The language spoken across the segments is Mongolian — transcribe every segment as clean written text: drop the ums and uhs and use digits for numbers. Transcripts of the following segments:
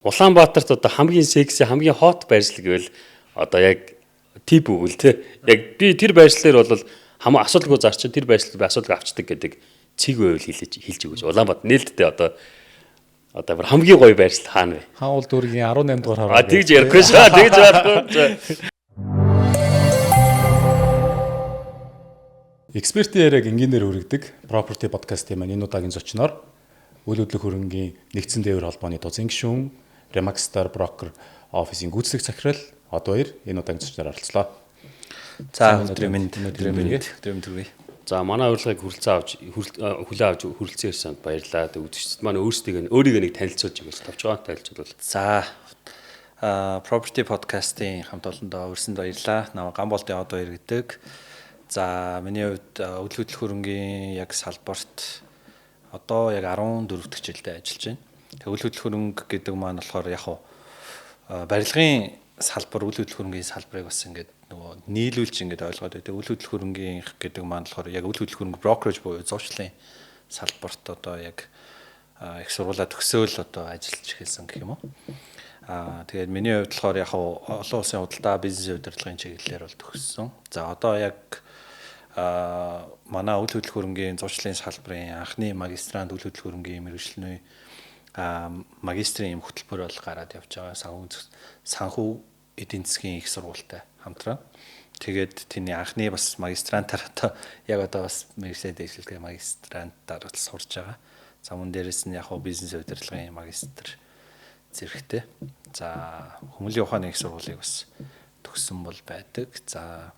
Улаанбаатарт одоо хамгийн секси, хамгийн hot байршил гэвэл одоо яг тип өгөл те. Яг би тэр байршлаар бол хамаа асуудалгүй зарчин тэр байршлыг би асуудалгүй авчдаг гэдэг цэг байвал хэлж өгөөч. Улаанбаатар нээлттэй одоо бүр хамгийн гоё байршил хаана вэ? Хаан уул дүүргийн 18 дугаар хороо. А тэгж ярихгүй шүү. Тэгж ярихгүй. Экспертийн яриаг энгийнээр хүргэдэг Property Podcast-ийн маань энэ удаагийн зочноор үйл хөдлөх хөрөнгийн нэгдсэн дээвэр холбооны тузын гишүүн, Remax Star Broker офисын гүйцэтгэх захирал Одваяр энэ удаагийн зочноор оролцлоо. За, өдрийн мэнд, өдрийн мэнд, өдрийн мэнд хүргэе. За, манай урилгыг хүрэлцэн авч хүлээн авч хүрэлцэн ирсэнд баярлалаа. Тэг үзэгчид маань өөрийгөө нэг танилцуулж өгөөч. Товчгоо танилцуулбал. За, Property Podcast-ийн хамт олондоо урьсанд баярлалаа. Намайг Гамболдын Одваяр гэдэг. За, миний хувьд үйл хөдлөх хөрөнгийн яг салбарт одоо яг 14 дахь жилдээ ажиллаж байна. Тэг үйл хөдлөх хөрөнгө гэдэг маань болохоор яг барилгын салбар, үйл хөдлөх хөрөнгийн салбарыг бас ингээд нөгөө нийлүүлж ингээд ойлгоод байдаг. Үйл хөдлөх хөрөнгийн гэдэг маань болохоор яг үйл хөдлөх хөрөнгө brokerage буюу зуучлалын салбарт одоо яг их сургуулаа төгсөөл одоо ажиллаж эхэлсэн гэх юм уу. Тэгээд миний хувьд болохоор яг олон улсын худалдаа бизнес удирдлагын чиглэлээр бол төгссөн. За, одоо яг манай үйл хөдлөх хөрөнгийн зуучлалын салбарын анхны магистрант үйл хөдлөх хөрөнгийн мэргэжлийн магистрийн юм хөтөлбөр бол гараад явж байгаа. Санхүү эдийн засгийн их сургуультай хамтран. Тэгээд тэрний анхны бас магистрантаар одоо яг одоо бас мэргэжлийн дэвшлэлтэй магистрантаар бол сурж байгаа. За, мөн дээрэс нь яг бизнес удирдлагын магистр зэрэгтэй. За, хүмүүлийн ухааны их сургуулийг бас төгссөн бол байдаг. За,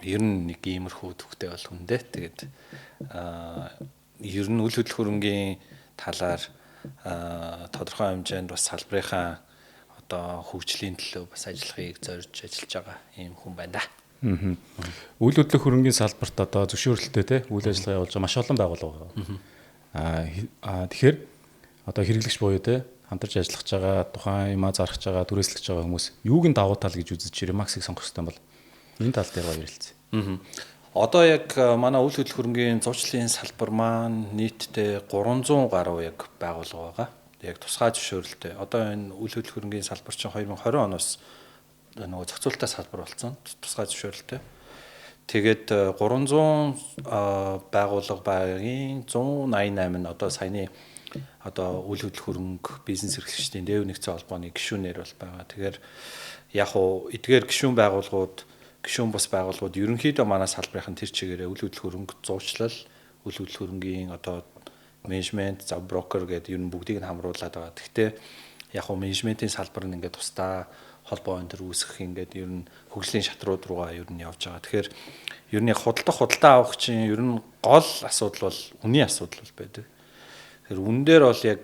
ер нь нэг иймэрхүү төвхтэй бол хүндээ. Тэгээд ер нь үйл хөдлөх хөрөнгийн талаар тодорхой хэмжээнд бас салбарынхаа одоо хөгжлийн төлөө бас ажиллахыг зорж ажиллаж байгаа ийм хүн байна да. Үйл хөдлөх хөрөнгийн салбарт одоо зөвшөөрөлттэй те үйл ажиллагаа явуулж байгаа маш олон байгууллага байгаа. Тэгэхээр одоо хэрэглэгч буюу те хамтарч ажиллах гэж байгаа, тухайн юмаа зарах гэж байгаа, түрээслэж байгаа хүмүүс юуг нь давуу тал гэж үзэж Remax-ыг сонгох хэрэгтэй бол энэ тал дээр гоё ярилцъя. Одоо яг манай үйл хөдлөх хөрөнгийн зуучлалын салбар маань нийтдээ 300 гаруй яг байгууллага байгаа. Яг тусгай зөвшөөрөлтэй. Одоо энэ үйл хөдлөх хөрөнгийн салбар чинь 2020 оноос нөгөө зохицуулттай салбар болсон. Тусгай зөвшөөрөлтэй. Тэгээд 300 байгууллага байгын 188 нь одоо саяны одоо үйл хөдлөх хөрөнгө бизнес эрхлэгчдийн дээв нэгдсэн холбооны гишүүнээр бол байгаа. Тэгэхээр яг уу эдгээр гишүүн байгууллагууд, гишүүн бус байгууллагууд ерөнхийдөө манай салбарын тэр чигээрээ үйл хөдлөх хөрөнгө зуучлал, үйл хөдлөх хөрөнгийн одоо менежмент, за брокер гэдэг ер нь бүгдийг нь хамруулад байгаа. Гэхдээ яг хуу менежментийн салбар нь ингээд тусдаа холбоо энэ төр үүсгэх ингээд ер нь хөгжлийн шатрууд руугаа ер нь явж байгаа. Тэгэхээр ер нь яг худалдаа авах чинь ер нь гол асуудал бол үнийн асуудал бол байдаг. Тэгэхээр үнэн дээр бол яг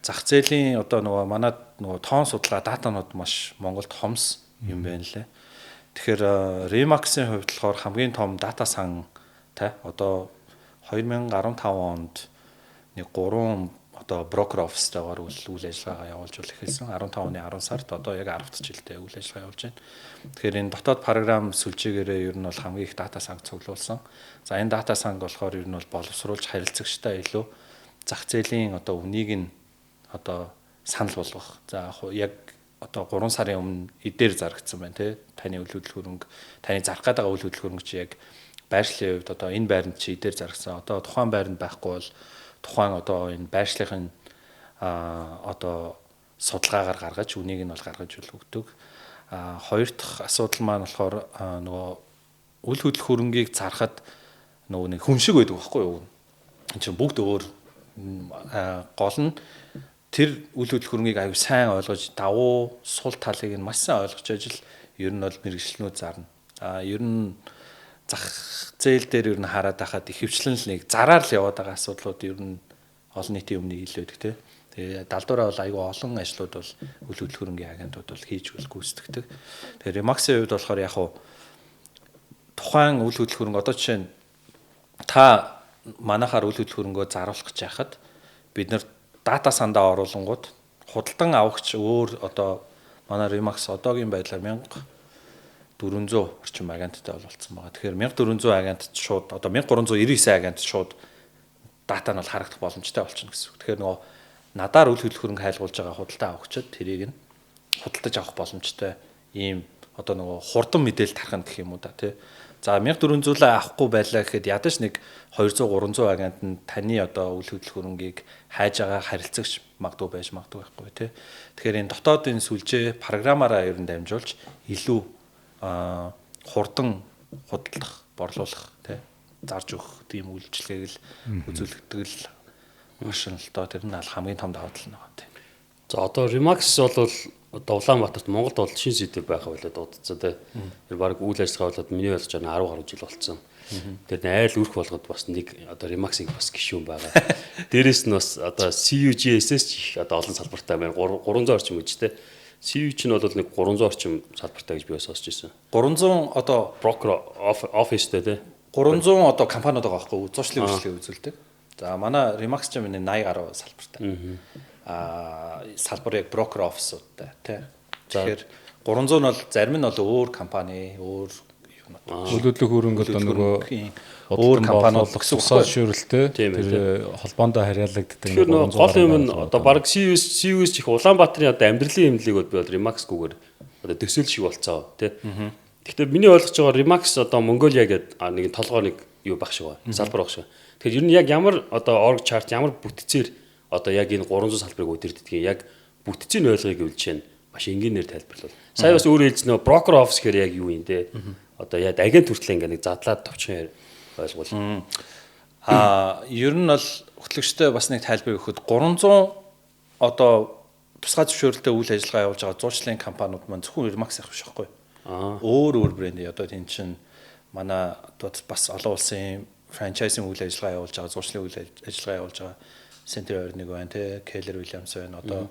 зах зээлийн одоо нөгөө манай нөгөө тоон судалгаа датанууд маш Монголд хомс юм байна лээ. Тэгэхээр Remax-ийн хувьд болохоор хамгийн том дата сан та одоо 2015 онд нэг 3 одоо брокер офистайгаар үйл ажиллагаагаа явуулж эхэлсэн. 15 оны 10 сард одоо яг 10 дахь жилдээ үйл ажиллагаа явуулж байна. Тэгэхээр энэ дотоод програм сүлжээгээрээ ер нь бол хамгийн их дата санг цуглуулсан. За, энэ дата санг болохоор ер нь бол боловсруулж харилцагчтай илүү зах зээлийн одоо үнийг нь одоо санал болгох. За, яг одоо 3 сарын өмнө эдээр зарагдсан байна тий. Таны үйл хөдлөх хөрөнгө, таны зарах гээд байгаа үйл хөдлөх хөрөнгө чи яг байршлын хувьд одоо энэ байранд чи эдээр зарагдсан. Одоо тухайн байранд байхгүй бол тухайн одоо энэ байршлын одоо судалгаагаар гаргаж үнийг нь бол гаргаж өгдөг. Хоёр дахь асуудал маань болохоор нөгөө үйл хөдлөх хөрөнгийг зарахад нөгөө нэг хүм шиг байдаг байхгүй юу? Энэ чинь бүгд өөр, гол нь тэр үйл хөдлөх хөрөнгийг аюу сайн ойлгож давуу сул талыг нь маш сайн ойлгож ажил ер нь бол мэргэжлэнүүд зарна. Ер нь зах зээл дээр ер нь хараад байхад ихэвчлэн л нэг зараар л яваад байгаа асуудлууд ер нь олон нийтийн өмнө ил байдаг тий. Тэгээ далдуураа бол айгүй олон ажлууд бол үйл хөдлөх хөрөнгийн агентууд бол хийж гүйцэтгэдэг. Тэгээ Remax-ийн хувьд болохоор яг хуу тухайн үйл хөдлөх хөрөнгө одоо жишээ нь та манайхаар үйл хөдлөх хөрөнгөө заруулах гэж яхад бид нар дата сандаа оруулангууд худалдан авахч өөр одоо манай Remax одоогийн байдлаар 1400 орчим агенттай бол болцсон байгаа. Тэгэхээр 1400 агентд шууд одоо 1399 агентд шууд дата нь бол харагдах боломжтой болчихно гэсэн үг. Тэгэхээр нөгөө надаар үл хөдлөх хөрөнгө хайлгуулж байгаа худалдаа авахчид тэрийг нь худалдаж авах боломжтой ийм одоо нөгөө хурдан мэдээлэл тарах гэх юм уу да тий. За 1400 авахгүй байлаа гэхэд ядаж нэг 200 300 агент нь таны одоо үл хөдлөх хөрөнгийг хайж байгаа харилцагч магадгүй байж магадгүй байхгүй тий. Тэгэхээр энэ дотоодын сүлжээ програмаараа ер нь дамжуулж илүү хурдан худалдах, борлуулах тий зарж өгөх тийм үйлчилгээг л үзүүлдэг л машин л доо, тэр нь аль хамгийн том давуу тал нь байгаа тий. За одоо Remax бол одоо Улаанбаатарт Монголд бол шин сэдв байх байлаа дуудцсан тий. Тэр баг үйл ажиллагаа болоод миний ойлгож байгаа 10 гаруй жил болцсон. Тэр айл үрх болгоод бас нэг одоо Remax-ийн бас гишүүн байгаа. Дээрээс нь бас одоо CUGS-с ч их одоо олон салбартай байна. 300 орчим гэж тий. CU ч нь бол нэг 300 орчим салбартай гэж би бас сонсч ирсэн. 300 одоо broker office-тэй тий. 300 одоо компаниуд байгаа байхгүй зуучлалын үйлчилгээ үзүүлдэг. За манай Remax ч юм 80 гаруй салбартай. Салбар яг брокер офисуудтай тий. Тэгэхээр 300 нь бол зарим нь бол өөр компани, өөр юунууд. Үйл хөдлөх хөрөнгө одоо нөгөө өөр компаниуд гэсэн үг тэр холбоондоо харьяалагддаг. Тэгэхээр нөгөө гол юм нь одоо баг CUS их Улаанбаатарын одоо амьдралын эмнэлгийг бол би бол Remax-гүйгээр одоо төсөөл шиг болцоо тий. Гэхдээ миний ойлгож байгаа Remax одоо Mongolia гэдэг нэг толгой нэг юу баг шиг байна. Салбар баг шиг. Тэгэхээр ер нь яг ямар одоо org chart ямар бүтцээр одоо яг энэ 300 салбарыг удирддаг яг бүтцийг ойлгоё гэвэл жишээ нь маш энгийнээр тайлбарлавал. Сая бас өөрөө хэлсэн нөө broker office гэхээр яг юу юм те. Одоо яг агент хүртэл ингээ нэг задлаад товчхон ойлгуул. Ер нь бол хөтлөгчтэй бас нэг тайлбар өгөхөд 300 одоо тусгай зөвшөөрөлтэй үйл ажиллагаа явуулж байгаа зуучлалын компаниуд маань зөвхөн Remax явах биш байхгүй. Өөр брэнд одоо тийм чинь манай одоо бас олон улсын франчайзинг үйл ажиллагаа явуулж байгаа, зуучлалын үйл ажиллагаа явуулж байгаа Center 21 байна те, Keller Williams байна. Одоо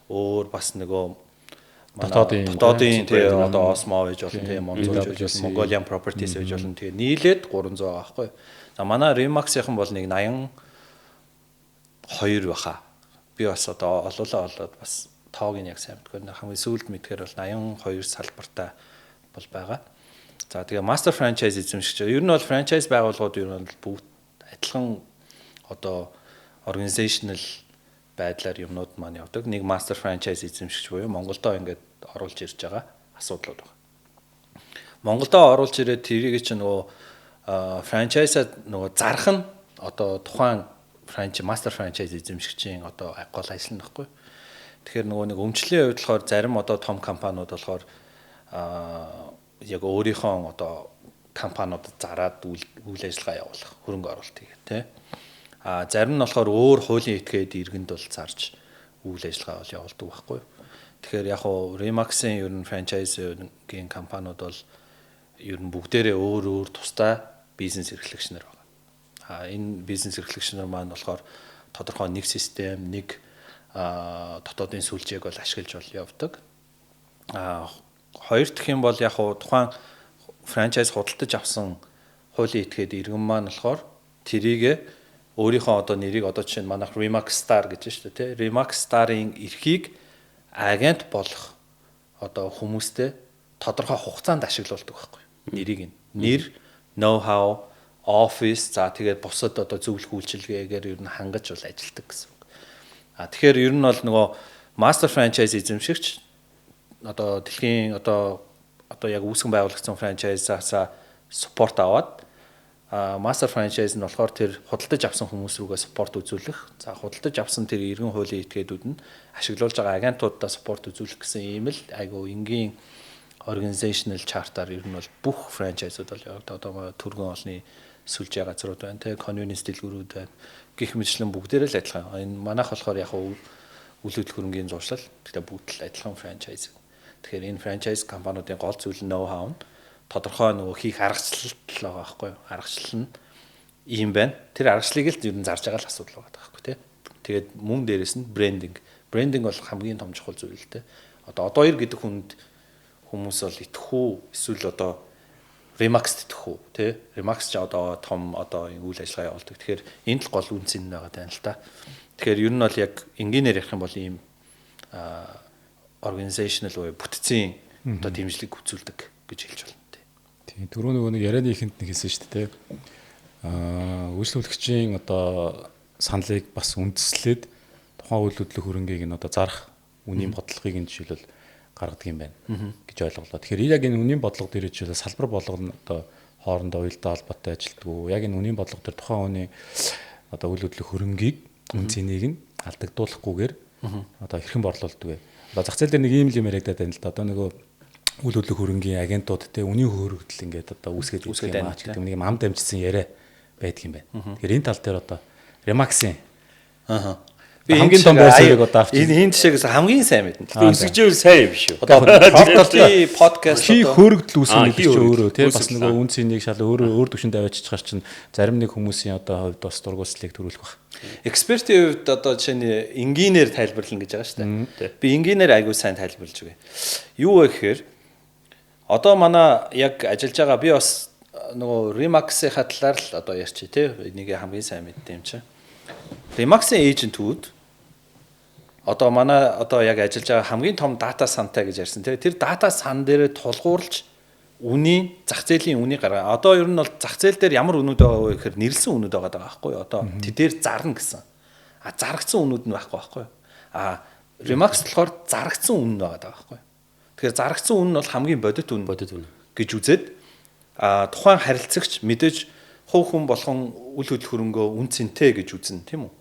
өөр бас нөгөө дотоодын тий одоо Osmo байж болно тий, Monzo байж болно, Mongolian Properties байж болно. Тэгээ нийлээд 300 байгаа байхгүй. За манай Remax-ийнхан бол нэг 82 баха. Би бас одоо олоолаа олоод бас тоог нь яг сайн мэдгүй. Хамгийн сүүлд мэдхээр бол 82 салбартай бол байгаа. За тэгээ master franchise эзэмшигч. Ер нь бол франчайз байгууллагууд ер нь бол бүгд адилхан одоо organizational байдлаар юмнууд маань явдаг. Нэг master franchise эзэмшигч буюу Монголдо ингээд оруулж ирж байгаа асуудлууд байна. Монголдо оруулж ирээд тэрийг чинь нөгөө франчайзаа нөгөө зарах нь одоо тухайн франчайз master franchise эзэмшигчийн одоо гол ажил нь баггүй. Тэгэхээр нөгөө нэг өмчлөлийн хувьд болохоор зарим одоо том компаниуд болохоор яг өөрийнхөө одоо компаниудад зараад үйл ажиллагаа явуулах, хөрөнгө оруулалт хийгээ тий. Зарим нь болохоор өөр хуулийн этгээд иргэнд бол зарж үйл ажиллагаа бол явуулдаг байхгүй. Тэгэхээр яг хуу Remax-ийн ер нь франчайзингийн компаниуд бол ер нь бүгдээрээ өөр өөр тусдай бизнес эрхлэгч нар байгаа. Энэ бизнес эрхлэгч нар маань болохоор тодорхой нэг систем, нэг дотоодын сүлжээг бол ашиглаж бол явдаг. Хоёр дахь юм бол яг хуу тухайн франчайз худалдаж авсан хуулийн этгээд иргэн маань болохоор тэрийг өөрийнхөө одоо нэрийг одоо жишээ нь манайх Remax Star гэж байна шүү дээ тий. Remax Star-ын эрхийг агент болох одоо хүмүүстэй тодорхой хугацаанд ашиглуулдаг байхгүй. Нэрийг нь. Нэр, know how, office за тэгээд бусад одоо зөвлөх үйлчилгээгээр ер нь хангаж бол ажилтдаг гэсэн үг. Тэгэхээр ер нь бол нөгөө master franchise эзэмшигч одоо дэлхийн одоо яг үүсгэн байгуулагдсан франчайзаасаа support аваад master franchise нь болохоор тэр худалдаж авсан хүмүүс рүүгээ support үзүүлэх. За худалдаж авсан тэр иргэн хуулийн этгээдүүд нь ашиглуулж байгаа агентуудаа support үзүүлэх гэсэн ийм л айгу энгийн organizational chart-аар ер нь бол бүх франчайзууд бол явагдаад одоо түргэн олны сүлжээ газрууд байна те, convenience дэлгүүрүүд байна. Гэх мэтчлэн бүгдээрээ л адилхан. Энэ манайх болохоор яг үйл хөдлөх хөрөнгийн зуршлал. Тэгэхээр бүгд л адилхан франчайз. Тэгэхээр энэ франчайз компаниудын гол зүйл нь know how нь тодорхой нөгөө хийх аргачлал байгаа байхгүй юу? Аргачлал нь ийм байна. Тэр аргачлалыг л ер нь зарж байгаа л асуудал байгаа байхгүй тий. Тэгээд мөн дээрэс нь брендинг. Брендинг бол хамгийн том чухал зүйл л дээ. Одоо хоёр гэдэг хүнд хүмүүс бол итгэх үү эсвэл одоо Remax итгэх үү тий? Remax ч одоо том одоо үйл ажиллагаа явуулдаг. Тэгэхээр энэ л гол үнц нь байгаа тань л та. Тэгэхээр ер нь бол яг энгийнээр ярих юм бол ийм organizational буюу бүтцийн одоо дэмжлэг үзүүлдэг гэж хэлж байна. Тийм түрүү нөгөө нэг ярианы ихэнд нэг хэлсэн шүү дээ. Үйлчлүүлэгчийн одоо саналыг бас үндэслээд тухайн үйл хөдлөх хөрөнгийг нь одоо зарах үнийн бодлогыг нь жишээлбэл гаргадаг юм байна гэж ойлголоо. Тэгэхээр яг энэ үнийн бодлого дээр жишээлбэл салбар болгоно одоо хоорондоо уялдаа холбоотой ажилтгүй. Яг энэ үнийн бодлого дээр тухайн хүний одоо үйл хөдлөх хөрөнгийг үн цэнийг нь алдагдуулахгүйгээр одоо хэрхэн борлуулдаг вэ? Одоо зах зээл дээр нэг ийм л юм яригадаад байна л да. Одоо нөгөө үйл хөдлөх хөрөнгийн агентууд те үнийн хөөрөгдөл ингээд одоо үүсгээд үүсгээд юм аа гэдэг нэг юм ам дамжсан яриа байдаг юм байна. Тэгэхээр энэ тал дээр одоо Remax-ийн Би хамгийн том байр суурийг одоо авчих. Энэ жишээгээс хамгийн сайн мэднэ. Өсөж сайн юм шүү. Одоо property podcast одоо хөөрөгдөл үүсгэн гэдэг чинь өөрөө тий бас нөгөө үн цэнийг шал өөрөө өөр түвшинд авааччихар чинь зарим нэг хүмүүсийн одоо хувьд бас дургуутслыг төрүүлэх баг. Экспертийн хувьд одоо жишээ нь энгийнээр тайлбарлана гэж байгаа шүү дээ. Би энгийнээр айгүй сайн тайлбарлаж өгье. Юу вэ гэхээр одоо манай яг ажиллаж байгаа би бас нөгөө Remax-ийн талаар л одоо ярьчих тий. Энийг хамгийн сайн мэддэг юм чинь. Remax-ийн эйжентүүд одоо манай одоо яг ажиллаж байгаа хамгийн том дата сантай гэж ярьсан тий. Тэр дата сан дээрээ тулгуурлаж үнийн зах зээлийн үнийг гаргаа. Одоо ер нь бол зах зээл дээр ямар үнүүд байгаа вэ гэхээр нэрлсэн үнүүд байгаа даа байхгүй юу? Одоо тэдээр зарна гэсэн. А зарагдсан үнүүд нь байхгүй байхгүй юу? А Remax болохоор зарагдсан үн нь байгаа даа байхгүй юу? Тэгэхээр зарагдсан үн нь бол хамгийн бодит үн гэж үзээд а тухайн харилцагч мэдээж хувь хүн болгон үл хөдлөх хөрөнгөө үн цэнтэй гэж үзнэ тийм үү?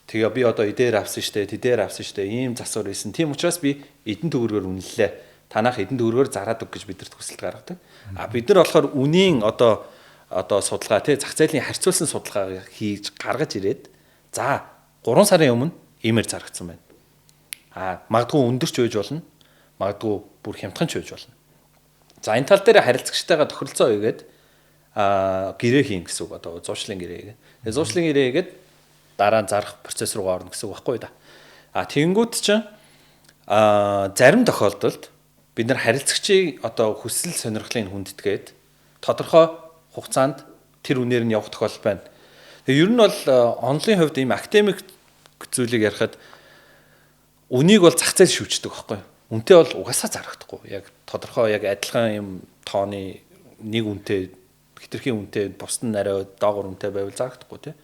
Тэгээ би одоо эдээр авсан штэ, тэдээр авсан штэ, ийм засвар байсан. Тийм учраас би эдэн төгрөгөөр үнэллээ. Танах эдэн төгрөгөөр зараад өг гэж бидэрт хүсэлт гаргадаг. А бид нар болохоор үнийн одоо судалгаа тий зах зээлийн харьцуулсан судалгааг хийж гаргаж ирээд за 3 сарын өмнө иймэр зарагдсан байна. А магадгүй өндөрч байж болно. Магадгүй бүр хямдхан ч байж болно. За энэ тал дээр харилцагчтайгаа тохиролцоо хийгээд гэрээ хийн гэсэн үг одоо зуушлын гэрээ хийгээд. Тэгээ зуушлын гэрээ хийгээд дараа нь зарах процесс руу орно гэсэн үг байхгүй да. А тэгэнгүүт чинь зарим тохиолдолд бид нар харилцагчийг одоо хүсэл сонирхлыг хүндэтгээд тодорхой хугацаанд тэр үнээр нь явах тохиолдол байна. Тэгээ ер нь бол онлын хувьд ийм академик зүйлийг ярихад үнийг бол зах зээл шүүждэг байхгүй. Үнтэй бол угаасаа зарагдахгүй. Яг тодорхой яг адилхан юм тооны нэг үнтэй хэтэрхий үнтэй бусд нь арай доогор үнтэй байвал зарагдахгүй тий.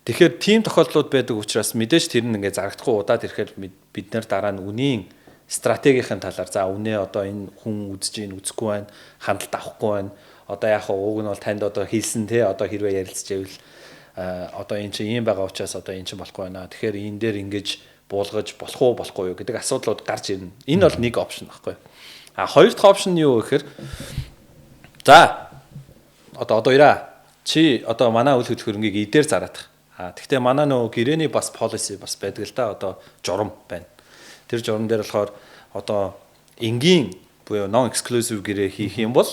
Тэгэхээр тийм тохиолдлууд байдаг учраас мэдээж тэр нь ингээ зарагдахгүй удаад ирэхээр бид нар дараа нь үнийн стратегийн талаар за үнэ одоо энэ хүн үзэж гин үзэхгүй байна, хандалт авахгүй байна. Одоо яг уг нь бол танд одоо хийсэн те одоо хэрвээ ярилцж байвал одоо энэ чинь ийм байгаа учраас одоо энэ чинь болохгүй байна. Тэгэхээр энэ дээр ингэж буулгаж болох уу болохгүй юу гэдэг асуудлууд гарч ирнэ. Энэ бол нэг опшн байхгүй. А хоёр дахь опшн нь юу гэхээр за одоо ираа чи одоо манай үйл хөдлөх хөрөнгийг эдээр зараадах. А тэгвэл манай нөгөө гэрээний бас policy бас байдаг л да одоо журам байна. Тэр журам дээр болохоор одоо энгийн буюу non exclusive гэрээ хийх юм бол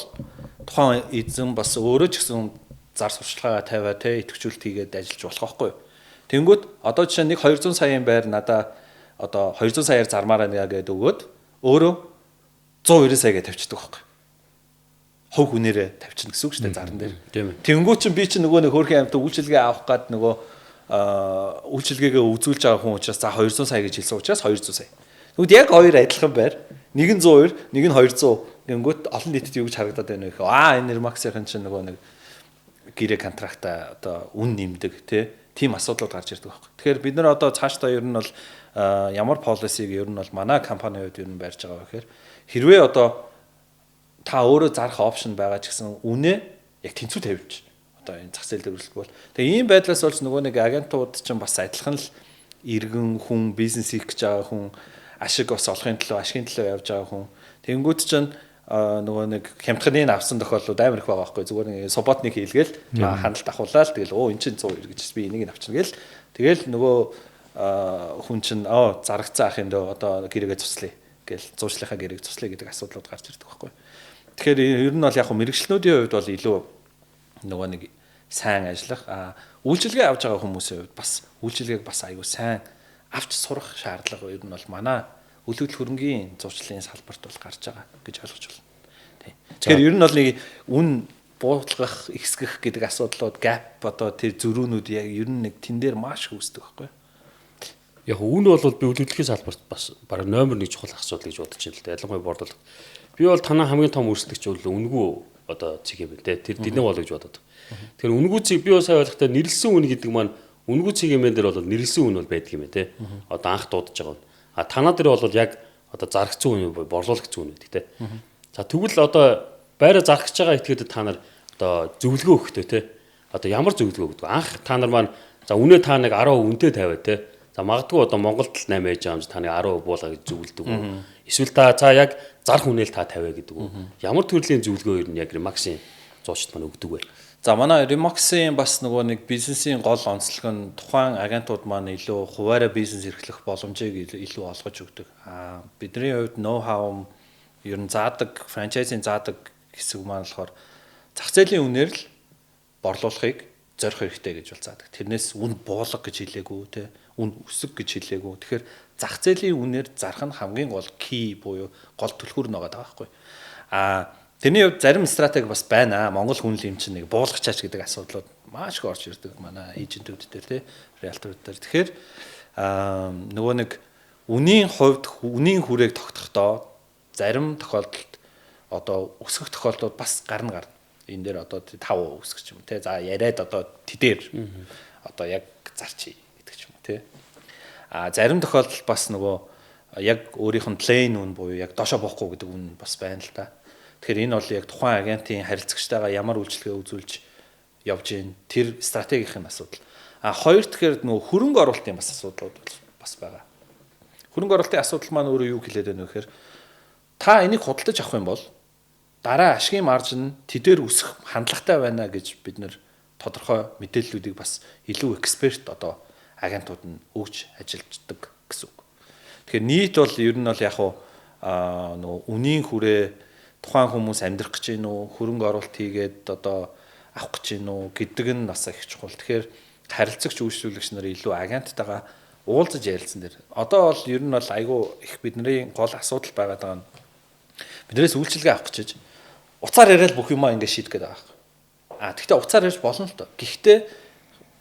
тухайн эзэн бас өөрөө ч гэсэн зар сурталчилгаагаа тавиа те идэвхжүүлэлт хийгээд ажиллаж болох байхгүй юу. Тэнгүүт одоо жишээ нь нэг 200 саяын байр надаа одоо 200 саяар зармаар байна гэдэг өгөөд өөрөө 190 сая гэж тавьчихдаг байхгүй. Хувь хүнээрээ тавьчихна гэсэн үг шүү дээ заран дээр. Тэнгүүт чинь би чинь нөгөө нэг хөөрхөн амьтан үйлчилгээ авах гад нөгөө үйлчилгээгээ үзүүлж байгаа хүн учраас за 200 сая гэж хэлсэн учраас 200 сая. Тэгвэл яг хоёр адилхан байр. Нэг нь 102, нэг нь 200. Тэнгүүт олон нийтэд юу гэж харагдаад байна вэ гэхээр энэ Remax-ийн чинь нөгөө нэг гэрээ контрактаа одоо үн нэмдэг тий тийм асуудлууд гарч ирдэг байхгүй. Тэгэхээр бид нар одоо цаашдаа ер нь бол ямар policy-г ер нь бол манай компани хувьд ер нь барьж байгаа вэ гэхээр хэрвээ одоо та өөрөө зарах опшн байгаа ч гэсэн үнэ яг тэнцүү тавьж одоо энэ зах зээл дээр үргэлжлэх бол тэгээ ийм байдлаас болж нөгөө нэг агентууд чинь бас адилхан л иргэн хүн бизнес хийх гэж байгаа хүн ашиг бас олохын төлөө ашигын төлөө явж байгаа хүн тэгэнгүүт чинь нөгөө нэг хямдхныг авсан тохиолдлууд амар их байгаа байхгүй зүгээр нэг суботник хийлгээл хяналт ахуулаад тэгэл өө эн чинь 102 гэж би энийг нь авчна гээл тэгэл нөгөө хүн чинь зарагцсан ах юм дөө одоо гэрээгээ цуслая гээл зуушлынхаа гэрээг цуслая гэдэг асуудлууд гарч ирдэг байхгүй. Тэгэхээр ер нь бол яг мэрэгчлэнүүдийн хувьд бол илүү нөгөө нэг сайн ажиллах үйлчилгээ авч байгаа хүмүүсийн хувьд бас үйлчилгээг бас аягүй сайн авч сурах шаардлага ер нь бол манай үйл хөдлөх хөрөнгийн зуучлалын салбарт бол гарч байгаа гэж ойлгож байна. Тийм. Тэгэхээр ер нь бол нэг үн буудлах, ихсгэх гэдэг асуудлууд gap одоо тэр зөрүүнүүд яг ер нь нэг тэн дээр маш их үүсдэг байхгүй юу? Яг үн бол би үйл хөдлөхийн салбарт бас бараг номер 1 чухал асуудал гэж бодож байна л да. Ялангуяа борлуулалт. Би бол танаа хамгийн том өрсөлдөгч бол үнэгүй одоо цэг юм байна те. Тэр дэнэг бол гэж бодод. Тэгэхээр үнэгүй цэг би бас сайн ойлгохдоо нэрлсэн үн гэдэг маань Үнэгүй цэгийн дээр бол нэрлсэн үн бол байдаг юм байна те. Одоо анх дуудаж байгаа нь. А танаа дээр бол яг одоо зарагдсан үн борлуулагцсан үн байдаг те. За тэгвэл одоо байраа зарах гэж байгаа этгээдэд та нар одоо зөвлөгөө өгөхтэй те. Одоо ямар зөвлөгөө өгдөг? Анх та нар маань за үнэ та нэг 10% үнэтэй тавиа те. За магадгүй одоо Монголд л 8 ээж аамж та нэг 10% буулга гэж зөвлөдөг үү? Эсвэл та за яг зарах үнээл та тавиа гэдэг үү? Ямар төрлийн зөвлөгөө ер нь яг Remax-ийн зуучид маань өгдөг вэ? За манай Remax-ийн бас нөгөө нэг бизнесийн гол онцлог нь тухайн агентууд маань илүү хуваараа бизнес эрхлэх боломжийг илүү олгож өгдөг. Аа бидний хувьд ноу хау ер нь заадаг, франчайзинг заадаг хэсэг маань болохоор зах зээлийн үнээр л борлуулахыг зорих хэрэгтэй гэж бол заадаг. Тэрнээс үн буулга гэж хэлээгүй те, үн өсөг гэж хэлээгүй. Тэгэхээр зах зээлийн үнээр зарах нь хамгийн гол key буюу гол түлхүүр нь байгаа байхгүй. Аа тэрний хувьд зарим стратеги бас байна. Монгол хүн л юм чинь нэг буулгачаач гэдэг асуудлууд маш их орж ирдэг манай эйжентүүд дээр тий, риэлторууд дээр. Тэгэхээр нөгөө нэг үнийн хувьд үнийн хүрээг тогтохдоо зарим тохиолдолд одоо өсгөх тохиолдлууд бас гарна. Энэ дээр одоо 5% өсгөх юм тий. За яриад одоо тэдээр одоо яг зарчий гэдэг ч юм уу тий. А зарим тохиолдолд бас нөгөө яг өөрийнх нь плейн үн буюу яг доошо буухгүй гэдэг үн бас байна л да. Тэгэхээр энэ бол яг тухайн агентын харилцагчтайгаа ямар үйлчилгээ үзүүлж явж гин тэр стратегийн асуудал. А хоёр тэгэхээр нөгөө хөрөнгө оруулалтын бас асуудлууд бас байгаа. Хөрөнгө оруулалтын асуудал маань өөрөө юу хэлээд байна вэ гэхээр та энийг худалдаж авах юм бол дараа ашигын маржин тэдээр өсөх хандлагатай байна гэж бид нэр тодорхой мэдээллүүдийг бас илүү эксперт одоо агентууд нь өгч ажилладаг гэсэн үг. Тэгэхээр нийт бол ер нь бол яг нөгөө үнийн хүрээ тухайн хүмүүс амьдрах гэж гин үү, хөрөнгө оруулалт хийгээд одоо авах гэж гин үү гэдэг нь бас их чухал. Тэгэхээр харилцагч үйлчлүүлэгч нар илүү агенттайгаа уулзаж ярилцсан дээр. Одоо бол ер нь бол айгүй их бидний гол асуудал байгаа даа. Биднээс үйлчилгээ авах гэж уцаар яриад бүх юмаа ингэ шийдэх гээд байгаа байхгүй. А тэгвэл уцаар ярьж болно л доо. Гэхдээ